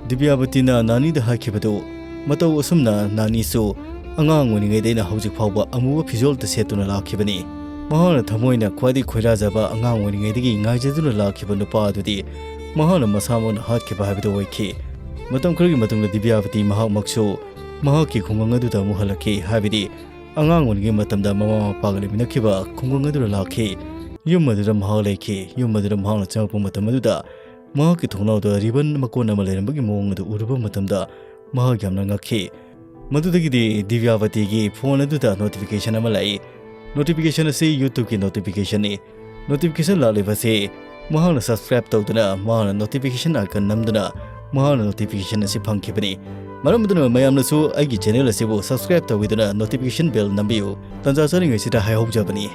ꯗꯤꯕ꯭ꯌꯥꯕꯇꯤꯅ ꯅꯥꯅꯤꯗ ꯍꯥꯏꯈꯤꯕꯗꯨ, ꯃꯇꯧ ꯑꯁꯨꯝꯅ ꯅꯥꯅꯤꯁꯨ ꯑꯉꯥꯡ ꯑꯣꯏꯔꯤꯉꯩꯗꯩꯅ ꯍꯧꯖꯤꯛ ꯐꯥꯎꯕ ꯑꯃꯨꯕ ꯐꯤꯖꯣꯜꯇ ꯁꯦꯠꯇꯨꯅ ꯂꯥꯛꯈꯤꯕꯅꯤ꯫ ꯃꯍꯥꯛꯅ ꯊꯃꯣꯏꯅ ꯈ꯭ꯋꯥꯏꯗꯒꯤ ꯈꯣꯏꯔꯥꯖꯕ, ꯑꯉꯥꯡ ꯑꯣꯏꯔꯤꯉꯩꯗꯒꯤ ꯉꯥꯏꯖꯗꯨꯅ ꯂꯥꯛꯈꯤꯕ ꯅꯨꯄꯥ ꯑꯗꯨꯗꯤ ꯃꯍꯥꯛꯅ ꯃꯁꯥꯃꯛꯅ ꯍꯥꯠꯈꯤꯕ ꯍꯥꯏꯕꯗꯨ ꯑꯣꯏꯈꯤ꯫ ꯃꯇꯝ ꯈꯔꯒꯤ ꯃꯇꯨꯡꯗ ꯗꯤꯕ꯭ꯌꯥꯕꯇꯤ ꯃꯍꯥꯛꯃꯛꯁꯨ ꯃꯍꯥꯛꯀꯤ ꯈꯨꯡꯒꯪ ꯑꯗꯨꯗ ꯑꯃꯨꯛ ꯍꯜꯂꯛꯈꯤ, ꯍꯥꯏꯕꯗꯤ ꯑꯉꯥꯡ ꯑꯣꯏꯔꯤꯉꯩ ꯃꯇꯝꯗ ꯃꯃꯥ ꯃꯄꯥꯒ ꯂꯩꯃꯤꯟꯅꯈꯤꯕ ꯈꯨꯡꯒꯪ ꯑꯗꯨꯗ ꯂꯥꯛꯈꯤ꯫ ꯌꯨꯝ ꯑꯗꯨꯗ ꯃꯍꯥꯛ ꯂꯩꯈꯤ꯫ ꯌꯨꯝ ꯑꯗꯨꯗ ꯃꯍꯥꯛꯅ ꯆꯪꯂꯛꯄ ꯃꯇꯝ ꯑꯗꯨꯗ ꯃꯍꯥꯛꯀꯤ ꯊꯣꯡꯅꯥꯎꯗ ꯔꯤꯕꯟ ꯃꯀꯣꯟ ꯑꯃ ꯂꯩꯔꯝꯕꯒꯤ ꯃꯑꯣꯡ ꯑꯗꯨ ꯎꯔꯨꯕ ꯃꯇꯝꯗ ꯃꯍꯥꯛ ꯌꯥꯝꯅ ꯉꯛꯈꯤ꯫ ꯃꯗꯨꯗꯒꯤꯗꯤ ꯗꯤꯕ꯭ꯌꯥꯕꯇꯤꯒꯤ ꯐꯣꯟ ꯑꯗꯨꯗ ꯅꯣꯇꯤꯐꯤꯀꯦꯁꯟ ꯑꯃ ꯂꯥꯛꯏ꯫ ꯅꯣꯇꯤꯐꯤꯀꯦꯁꯟ ꯑꯁꯤ YouTubeꯀꯤ ꯅꯣꯇꯤꯐꯤꯀꯦꯁꯟꯅꯤ꯫ ꯅꯣꯇꯤꯐꯤꯀꯦꯁꯟ ꯂꯥꯛꯂꯤꯕꯁꯤ ꯃꯍꯥꯛꯅ ꯁꯕꯁꯀ꯭ꯔꯥꯏꯕ ꯇꯧꯗꯨꯅ, ꯃꯍꯥꯛꯅ ꯅꯣꯇꯤꯐꯤꯀꯦꯁꯟ ꯑꯥꯏꯀꯟ ꯅꯝꯗꯨꯅ ꯃꯍꯥꯛꯅ ꯅꯣꯇꯤꯐꯤꯀꯦꯁꯟ ꯑꯁꯤ ꯐꯪꯈꯤꯕꯅꯤ꯫ ꯃꯔꯝ ꯑꯗꯨꯅ ꯃꯌꯥꯝꯅꯁꯨ ꯑꯩꯒꯤ ꯆꯦꯅꯦꯜ ꯑꯁꯤꯕꯨ ꯁꯕꯁꯀ꯭ꯔꯥꯏꯕ ꯇꯧꯕꯤꯗꯨꯅ ꯅꯣꯇꯤꯐꯤꯀꯦꯁꯟ ꯕꯦꯜ ꯅꯝꯕꯤꯌꯨ꯫ ꯇꯟꯖꯥ ꯆꯥꯔꯤꯉꯩꯁꯤꯗ ꯍꯥꯏꯍꯧꯖꯕꯅꯤ꯫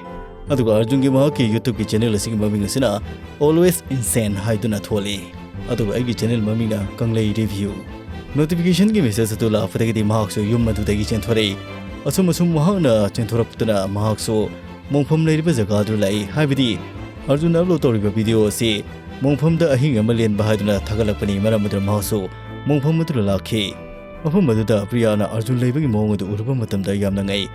ꯑꯗꯨꯒ ꯑꯥꯔꯖꯨꯟꯒꯤ ꯃꯍꯥꯛꯀꯤ YouTubeꯀꯤ ꯆꯦꯅꯦꯜ ꯑꯁꯤꯒꯤ ꯃꯃꯤꯡ ꯑꯁꯤꯅ Always Insane ꯍꯥꯏꯗꯨꯅ ꯊꯣꯜꯂꯤ꯫ ꯑꯗꯨꯒ ꯑꯩꯒꯤ ꯆꯦꯅꯦꯜ ꯃꯃꯤꯡꯅ ꯀꯪꯂꯩ ꯔꯤꯚ꯭ꯌꯨ꯫ ꯅꯣꯇꯤꯐꯤꯀꯦꯁꯟꯒꯤ ꯃꯦꯁꯦꯖ ꯑꯗꯨ ꯂꯥꯛꯄꯗꯒꯤꯗꯤ ꯃꯍꯥꯛꯁꯨ ꯌꯨꯝ ꯑꯗꯨꯗꯒꯤ ꯆꯦꯟꯊꯣꯔꯛꯏ꯫ ꯑꯁꯨꯝ ꯑꯁꯨꯝ ꯃꯍꯥꯛꯅ ꯆꯦꯟꯊꯣꯔꯛꯇꯨꯅ ꯃꯍꯥꯛꯁꯨ ꯃꯣꯡꯐꯝ ꯂꯩꯔꯤꯕ ꯖꯒꯥꯗꯨ ꯂꯥꯛꯏ, ꯍꯥꯏꯕꯗꯤ ꯑꯥꯔꯖꯨꯟꯅ ꯑꯞꯂꯣꯗ ꯇꯧꯔꯤꯕ ꯚꯤꯗꯤꯑꯣ ꯑꯁꯤ ꯃꯣꯡꯐꯝꯗ ꯑꯍꯤꯡ ꯑꯃ ꯂꯦꯟꯕ ꯍꯥꯏꯗꯨꯅ ꯊꯥꯒꯠꯂꯛꯄꯅꯤ꯫ ꯃꯔꯝ ꯑꯗꯨꯅ ꯃꯍꯥꯛꯁꯨ ꯃꯣꯡꯐꯝ ꯑꯗꯨꯗ ꯂꯥꯛꯈꯤ꯫ ꯃꯐꯝ ꯑꯗꯨꯗ ꯄ꯭ꯔꯤꯌꯥꯅ ꯑꯥꯔꯖꯨꯟ ꯂꯩꯕꯒꯤ ꯃꯑꯣꯡ ꯑꯗꯨ ꯎꯔꯨꯕ ꯃꯇꯝꯗ ꯌꯥꯝꯅ ꯉꯛꯏ꯫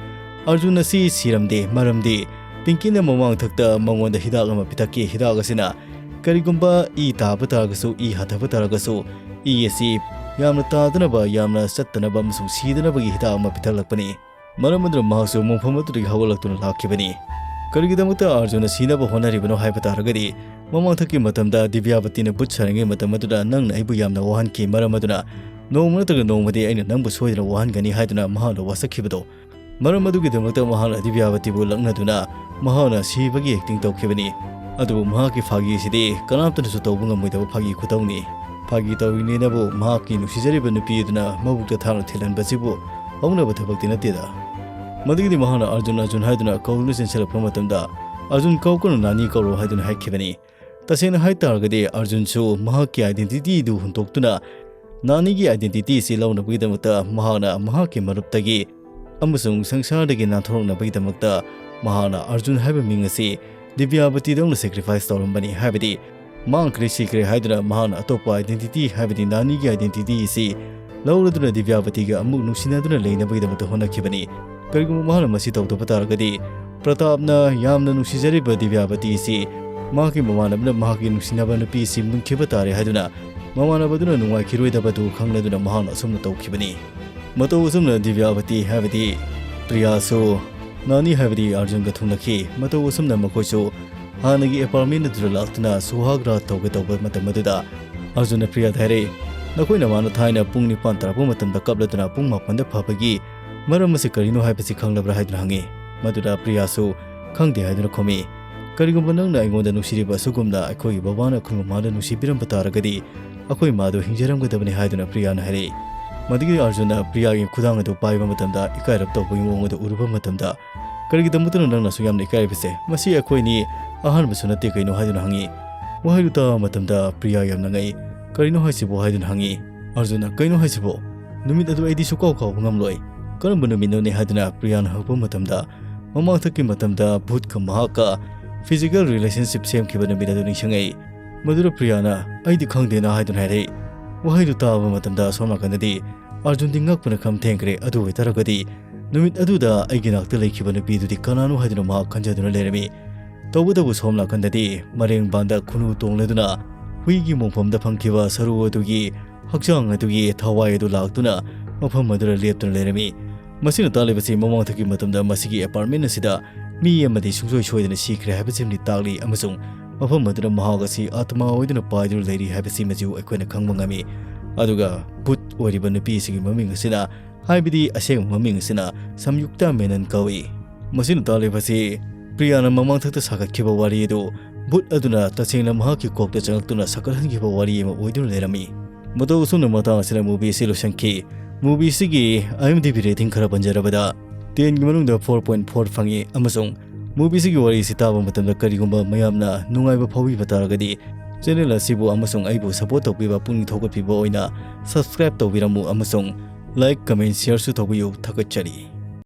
ꯑꯥꯔꯖꯨꯟ ꯑꯁꯤ ꯁꯤꯔꯝꯗꯦ, ꯃꯔꯝꯗꯤ ꯄꯤꯡꯀꯤꯅ ꯃꯃꯥꯡꯊꯛꯇ ꯃꯉꯣꯟꯗ ꯍꯤꯗꯥꯛ ꯑꯃ ꯄꯤꯊꯛꯈꯤ꯫ ꯍꯤꯗꯥꯛ ꯑꯁꯤꯅ ꯀꯔꯤꯒꯨꯝꯕ ꯏ ꯇꯥꯕ ꯇꯥꯔꯒꯁꯨ, ꯏ ꯍꯟꯊꯕ ꯇꯥꯔꯒꯁꯨ, ꯏ ꯑꯁꯤ ꯌꯥꯝꯅ ꯇꯥꯗꯅꯕ, ꯌꯥꯝꯅ ꯆꯠꯇꯅꯕ ꯑꯃꯁꯨꯡ ꯁꯤꯗꯅꯕꯒꯤ ꯍꯤꯗꯥꯛ ꯑꯃ ꯄꯤꯊꯛꯂꯛꯄꯅꯤ꯫ ꯃꯔꯝ ꯑꯗꯨꯅ ꯃꯍꯥꯛꯁꯨ ꯃꯣꯡꯐꯝ ꯑꯗꯨꯗꯒꯤ ꯍꯧꯒꯠꯂꯛꯇꯨꯅ ꯂꯥꯛꯈꯤꯕꯅꯤ꯫ ꯀꯔꯤꯒꯤꯗꯃꯛꯇ ꯑꯥꯔꯖꯨꯟꯅ ꯁꯤꯅꯕ ꯍꯣꯠꯅꯔꯤꯕꯅꯣ ꯍꯥꯏꯕ ꯇꯥꯔꯒꯗꯤ, ꯃꯃꯥꯡꯊꯛꯀꯤ ꯃꯇꯝꯗ ꯗꯤꯕ꯭ꯌꯥꯕꯇꯤꯅ ꯚꯨꯠ ꯁꯥꯔꯤꯉꯩ ꯃꯇꯝ ꯑꯗꯨꯗ ꯅꯪꯅ ꯑꯩꯕꯨ ꯌꯥꯝꯅ ꯋꯥꯍꯟꯈꯤ, ꯃꯔꯝ ꯑꯗꯨꯅ ꯅꯣꯡꯃ ꯅꯠꯇ꯭ꯔꯒ ꯅꯣꯡꯃꯗꯤ ꯑꯩꯅ ꯅꯪꯕꯨ ꯁꯣꯏꯗꯅ ꯋꯥꯍꯟꯒꯅꯤ ꯍꯥꯏꯗꯨꯅ ꯃꯍꯥꯛꯅ ꯋꯥꯁꯛꯈꯤꯕꯗꯣ, ꯃꯔꯝ ꯑꯗꯨꯒꯤꯗꯃꯛꯇ ꯃꯍꯥꯛꯅ ꯗꯤꯕ꯭ꯌꯥꯕꯇꯤꯕꯨ ꯂꯛꯅꯗꯨꯅ ꯃꯍꯥꯛꯅ ꯁꯤꯕꯒꯤ ꯑꯦꯛꯇꯤꯡ ꯇꯧꯈꯤꯕꯅꯤ꯫ ꯑꯗꯨꯕꯨ ꯃꯍꯥꯛꯀꯤ ꯐꯥꯒꯤ ꯑꯁꯤꯗꯤ ꯀꯅꯥꯝꯇꯅꯁꯨ ꯇꯧꯕ ꯉꯝꯃꯣꯏꯗꯕ ꯐꯥꯒꯤ ꯈꯨꯇꯧꯅꯤ꯫ ꯐꯥꯒꯤ ꯇꯧꯔꯤꯅꯦꯅꯕꯨ ꯃꯍꯥꯛꯀꯤ ꯅꯨꯡꯁꯤꯖꯔꯤꯕ ꯅꯨꯄꯤ ꯑꯗꯨꯅ ꯃꯕꯨꯛꯇ ꯊꯥꯡꯅ ꯊꯤꯜꯍꯟꯕꯁꯤꯕꯨ ꯍꯧꯅꯕ ꯊꯕꯛꯇꯤ ꯅꯠꯇꯦꯗ꯫ ꯃꯗꯨꯒꯤꯗꯤ ꯃꯍꯥꯛꯅ "ꯑꯥꯔꯖꯨꯟ, ꯑꯥꯔꯖꯨꯟ" ꯍꯥꯏꯗꯨꯅ ꯀꯧꯗꯨꯅ ꯆꯦꯟꯁꯤꯜꯂꯛꯄ ꯃꯇꯝꯗ, "ꯑꯥꯔꯖꯨꯟ ꯀꯧꯒꯅꯨ, ꯅꯥꯅꯤ ꯀꯧꯔꯣ" ꯍꯥꯏꯗꯨꯅ ꯍꯥꯏꯈꯤꯕꯅꯤ꯫ ꯇꯁꯦꯡꯅ ꯍꯥꯏꯇꯥꯔꯒꯗꯤ ꯑꯥꯔꯖꯨꯟꯁꯨ ꯃꯍꯥꯛꯀꯤ identity ꯗꯨ ꯍꯨꯟꯗꯣꯛꯇꯨꯅ ꯅꯥꯅꯤꯒꯤ identity ꯑꯁꯤ ꯂꯧꯅꯕꯒꯤꯗꯃꯛꯇ ꯃꯍꯥꯛꯅ ꯃꯍꯥꯛꯀꯤ ꯃꯔꯨꯞꯇꯒꯤ ꯑꯃꯁꯨꯡ ꯁꯪꯁꯥꯔꯗꯒꯤ ꯅꯥꯟꯊꯣꯔꯛꯅꯕꯒꯤꯗꯃꯛꯇ ꯃꯍꯥꯛꯅ ꯑꯥꯔꯖꯨꯟ ꯍꯥꯏꯕ ꯃꯤꯡ ꯑꯁꯤ ꯗꯤꯕ꯭ꯌꯥꯕꯇꯤꯗꯧꯅ sacrifice ꯇꯧꯔꯝꯕꯅꯤ꯫ ꯍꯥꯏꯕꯗꯤ ꯃꯥꯡꯈ꯭ꯔꯦ, ꯁꯤꯈ꯭ꯔꯦ ꯍꯥꯏꯗꯨꯅ ꯃꯍꯥꯛꯅ ꯑꯇꯣꯞꯄ identity, ꯍꯥꯏꯕꯗꯤ ꯅꯥꯅꯤꯒꯤ identity ꯑꯁꯤ ꯂꯧꯔꯗꯨꯅ ꯗꯤꯕ꯭ꯌꯥꯕꯇꯤꯒ ꯑꯃꯨꯛ ꯅꯨꯡꯁꯤꯅꯗꯨꯅ ꯂꯩꯅꯕꯒꯤꯗꯃꯛꯇ ꯍꯣꯠꯅꯈꯤꯕꯅꯤ꯫ ꯀꯔꯤꯒꯨꯝꯕ ꯃꯍꯥꯛꯅ ꯃꯁꯤ ꯇꯧꯗꯕ ꯇꯥꯔꯒꯗꯤ, ꯄ꯭ꯔꯇꯥꯞꯅ ꯌꯥꯝꯅ ꯅꯨꯡꯁꯤꯖꯔꯤꯕ ꯗꯤꯕ꯭ꯌꯥꯕꯇꯤ ꯑꯁꯤ ꯃꯍꯥꯛꯀꯤ ꯃꯃꯥꯟꯅꯕꯅ ꯃꯍꯥꯛꯀꯤ ꯅꯨꯡꯁꯤꯅꯕ ꯅꯨꯄꯤ ꯑꯁꯤ ꯃꯨꯟꯈꯤꯕ ꯇꯥꯔꯦ ꯍꯥꯏꯗꯨꯅ ꯃꯃꯥꯟꯅꯕꯗꯨꯅ ꯅꯨꯡꯉꯥꯏꯈꯤꯔꯣꯏꯗꯕꯗꯨ ꯈꯪꯂꯗꯨꯅ ꯃꯍꯥꯛꯅ ꯑꯁꯨꯝꯅ ꯇꯧꯈꯤꯕꯅꯤ꯫ ꯃꯇꯧ ꯑꯁꯨꯝꯅ ꯗꯤꯕ꯭ꯌꯥꯕꯇꯤ ꯍꯥꯏꯕꯗꯤ ꯄ꯭ꯔꯤꯌꯥꯁꯨ ꯅꯥꯅꯤ ꯍꯥꯏꯕꯗꯤ ꯑꯥꯔꯖꯨꯟꯒ ꯊꯨꯡꯅꯈꯤ꯫ ꯃꯇꯧ ꯑꯁꯨꯝꯅ ꯃꯈꯣꯏꯁꯨ ꯍꯥꯟꯅꯒꯤ apartment ꯑꯗꯨꯗ ꯂꯥꯛꯇꯨꯅ ꯁꯨꯍꯥꯒ ꯔꯥꯠ ꯇꯧꯒꯦ ꯇꯧꯕ ꯃꯇꯝ ꯑꯗꯨꯗ ꯑꯥꯔꯖꯨꯟꯅ ꯄ꯭ꯔꯤꯌꯥꯗ ꯍꯥꯏꯔꯛꯏ, "ꯅꯈꯣꯏ ꯅꯃꯥꯅ ꯊꯥꯏꯅ ꯄꯨꯡ ꯅꯤꯄꯥꯟ ꯇꯥꯔꯛꯄ ꯃꯇꯝꯗ ꯀꯞꯂꯗꯨꯅ ꯄꯨꯡ ꯃꯥꯄꯟꯗ ꯐꯕꯒꯤ ꯃꯔꯝ ꯑꯁꯤ ꯀꯔꯤꯅꯣ ꯍꯥꯏꯕꯁꯤ ꯈꯪꯂꯕ꯭ꯔꯥ?" ꯍꯥꯏꯗꯨꯅ ꯍꯪꯉꯤ꯫ ꯃꯗꯨꯗ ꯄ꯭ꯔꯤꯌꯥꯁꯨ "ꯈꯪꯗꯦ" ꯍꯥꯏꯗꯨꯅ ꯈꯨꯝꯃꯤ꯫ "ꯀꯔꯤꯒꯨꯝꯕ ꯅꯪꯅ ꯑꯩꯉꯣꯟꯗ ꯅꯨꯡꯁꯤꯔꯤꯕ ꯑꯁꯨꯒꯨꯝꯅ ꯑꯩꯈꯣꯏꯒꯤ ꯕꯕꯥꯅ ꯑꯩꯈꯣꯏ ꯃꯃꯥꯗ ꯅꯨꯡꯁꯤꯕꯤꯔꯝꯕ ꯇꯥꯔꯒꯗꯤ ꯑꯩꯈꯣꯏ ꯃꯥꯗꯨ ꯍꯤꯡꯖꯔꯝꯒꯗꯕꯅꯤ" ꯍꯥꯏꯗꯨꯅ ꯄ꯭ꯔꯤꯌꯥꯅ ꯍꯥꯏꯔꯛꯏ꯫ ꯃꯗꯨꯒꯤ ꯑꯥꯔꯖꯨꯟꯅ ꯄ꯭ꯔꯤꯌꯥꯒꯤ ꯈꯨꯗꯥꯡ ꯑꯗꯨ ꯄꯥꯏꯕ ꯃꯇꯝꯗ ꯏꯀꯥꯏꯔꯞ ꯇꯧꯕꯒꯤ ꯃꯑꯣꯡ ꯑꯗꯨ ꯎꯔꯨꯕ ꯃꯇꯝꯗ, "ꯀꯔꯤꯒꯤꯗꯃꯛꯇꯅꯣ ꯅꯪꯅ ꯑꯁꯨꯛ ꯌꯥꯝꯅ ꯏꯀꯥꯏꯔꯤꯕꯁꯦ? ꯃꯁꯤ ꯑꯩꯈꯣꯏꯅꯤ ꯑꯍꯥꯟꯕꯁꯨ ꯅꯠꯇꯦ ꯀꯩꯅꯣ?" ꯍꯥꯏꯗꯨꯅ ꯍꯪꯉꯤ꯫ ꯋꯥꯍꯩꯗꯨ ꯇꯥꯕ ꯃꯇꯝꯗ ꯄ꯭ꯔꯤꯌꯥ ꯌꯥꯝꯅ ꯉꯛꯏ꯫ "ꯀꯔꯤꯅꯣ ꯍꯥꯏꯁꯤꯕꯣ?" ꯍꯥꯏꯗꯨꯅ ꯍꯪꯉꯤ꯫ ꯑꯥꯔꯖꯨꯟꯅ, "ꯀꯩꯅꯣ ꯍꯥꯏꯁꯤꯕꯣ? ꯅꯨꯃꯤꯠ ꯑꯗꯨ ꯑꯩꯗꯤ ꯁꯨꯛꯀꯥꯎ ꯀꯥꯎꯕ ꯉꯝꯂꯣꯏ꯫ ꯀꯔꯝꯕ ꯅꯨꯃꯤꯠꯅꯣꯅꯦ?" ꯍꯥꯏꯗꯨꯅ ꯄ꯭ꯔꯤꯌꯥꯅ ꯍꯪꯉꯛꯄ ꯃꯇꯝꯗ, ꯃꯃꯥꯡꯊꯛꯀꯤ ꯃꯇꯝꯗ ꯚꯨꯠꯀ ꯃꯍꯥꯛꯀ physical relationship ꯁꯦꯝꯈꯤꯕ ꯅꯨꯃꯤꯠ ꯑꯗꯨ ꯅꯤꯡꯁꯤꯡꯉꯛꯏ꯫ ꯃꯗꯨꯗ ꯄ꯭ꯔꯤꯌꯥꯅ, "ꯑꯩꯗꯤ ꯈꯪꯗꯦꯅ" ꯍꯥꯏꯗꯨꯅ ꯍꯥꯏꯔꯛꯏ꯫ ꯋꯥꯍꯩꯗꯨ ꯇꯥꯕ ꯃꯇꯝꯗ ꯑꯁꯣꯝ ꯅꯥꯀꯟꯗꯗꯤ ꯑꯥꯔꯖꯨꯟꯗꯤ ꯉꯛꯄꯅ ꯈꯝ ꯊꯦꯡꯈ꯭ꯔꯦ꯫ ꯑꯗꯨ ꯑꯣꯏꯇꯥꯔꯒꯗꯤ ꯅꯨꯃꯤꯠ ꯑꯗꯨꯗ ꯑꯩꯒꯤ ꯅꯥꯛꯇ ꯂꯩꯈꯤꯕ ꯅꯨꯄꯤꯗꯨꯗꯤ ꯀꯅꯥꯅꯣ ꯍꯥꯏꯗꯨꯅ ꯃꯍꯥꯛ ꯈꯟꯖꯗꯨꯅ ꯂꯩꯔꯝꯃꯤ꯫ ꯇꯧꯕꯇꯕꯨ ꯁꯣꯝ ꯅꯥꯀꯟꯗꯗꯤ ꯃꯔꯦꯡꯕꯥꯟꯗ ꯈꯨꯅꯨ ꯇꯣꯡꯂꯗꯨꯅ ꯍꯨꯏꯒꯤ ꯃꯣꯡꯐꯝꯗ ꯐꯪꯈꯤꯕ ꯁꯔꯨ ꯑꯗꯨꯒꯤ ꯍꯛꯆꯥꯡ ꯑꯗꯨꯒꯤ ꯊꯋꯥꯏ ꯑꯗꯨ ꯂꯥꯛꯇꯨꯅ ꯃꯐꯝ ꯑꯗꯨꯗ ꯂꯦꯞꯇꯨꯅ ꯂꯩꯔꯝꯃꯤ꯫ ꯃꯁꯤꯅ ꯇꯥꯛꯂꯤꯕꯁꯤ ꯃꯃꯥꯡꯊꯛꯀꯤ ꯃꯇꯝꯗ ꯃꯁꯤꯒꯤ ꯑꯦꯄꯥꯔꯠꯃꯦꯟ ꯑꯁꯤꯗ ꯃꯤ ꯑꯃꯗꯤ ꯁꯨꯡꯁꯣꯏ ꯁꯣꯏꯗꯅ ꯁꯤꯈ꯭ꯔꯦ ꯍꯥꯏꯕꯁꯤꯃꯗꯤ ꯇꯥꯛꯂꯤ, ꯑꯃꯁꯨꯡ ꯃꯐꯝ ꯑꯗꯨꯗ ꯃꯍꯥꯛ ꯑꯁꯤ ꯑꯥꯇꯃꯥ ꯑꯣꯏꯗꯨꯅ ꯄꯥꯏꯗꯨꯅ ꯂꯩꯔꯤ ꯍꯥꯏꯕꯁꯤꯃꯁꯨ ꯑꯩꯈꯣꯏꯅ ꯈꯪꯕ ꯉꯝꯃꯤ꯫ ꯑꯗꯨꯒ ꯚꯨꯠ ꯑꯣꯏꯔꯤꯕ ꯅꯨꯄꯤ ꯑꯁꯤꯒꯤ ꯃꯃꯤꯡ ꯑꯁꯤꯅ, ꯍꯥꯏꯕꯗꯤ ꯑꯁꯦꯡꯕ ꯃꯃꯤꯡ ꯑꯁꯤꯅ ꯁꯝꯌꯨꯛꯇ ꯃꯦꯅꯟ ꯀꯧꯏ꯫ ꯃꯁꯤꯅ ꯇꯥꯛꯂꯤꯕꯁꯤ ꯄ꯭ꯔꯤꯌꯥꯅ ꯃꯃꯥꯡꯊꯛꯇ ꯁꯥꯒꯠꯈꯤꯕ ꯋꯥꯔꯤ ꯑꯗꯨ ꯚꯨꯠ ꯑꯗꯨꯅ ꯇꯁꯦꯡꯅ ꯃꯍꯥꯛꯀꯤ ꯀꯣꯛꯇ ꯆꯪꯂꯛꯇꯨꯅ ꯁꯥꯒꯠꯍꯟꯈꯤꯕ ꯋꯥꯔꯤ ꯑꯃ ꯑꯣꯏꯗꯨꯅ ꯂꯩꯔꯝꯃꯤ꯫ ꯃꯇꯧ ꯑꯁꯨꯝꯅ ꯃꯇꯥꯡ ꯑꯁꯤꯅ movie ꯑꯁꯤ ꯂꯣꯏꯁꯤꯟꯈꯤ꯫ Movie ꯑꯁꯤꯒꯤ IMDb rating ꯈꯔ ꯄꯟꯖꯔꯕꯗ, ten ꯒꯤ ꯃꯅꯨꯡꯗ four point four ꯐꯪꯉꯤ, ꯑꯃꯁꯨꯡ movie ꯑꯁꯤꯒꯤ ꯋꯥꯔꯤ ꯑꯁꯤ ꯇꯥꯕ ꯃꯇꯝꯗ ꯀꯔꯤꯒꯨꯝꯕ ꯃꯌꯥꯝꯅ ꯅꯨꯡꯉꯥꯏꯕ ꯐꯥꯎꯕꯤꯕ ꯇꯥꯔꯒꯗꯤ, channel ꯑꯁꯤꯕꯨ ꯑꯃꯁꯨꯡ ꯑꯩꯕꯨ support ꯇꯧꯕꯤꯕ ꯄꯨꯛꯅꯤꯡ ꯊꯧꯒꯠꯄꯤꯕ ꯑꯣꯏꯅ subscribe ꯇꯧꯕꯤꯔꯝꯃꯨ ꯑꯃꯁꯨꯡ like, comment, share ꯁꯨ ꯇꯧꯕꯤꯌꯨ꯫ ꯊꯥꯒꯠꯆꯔꯤ꯫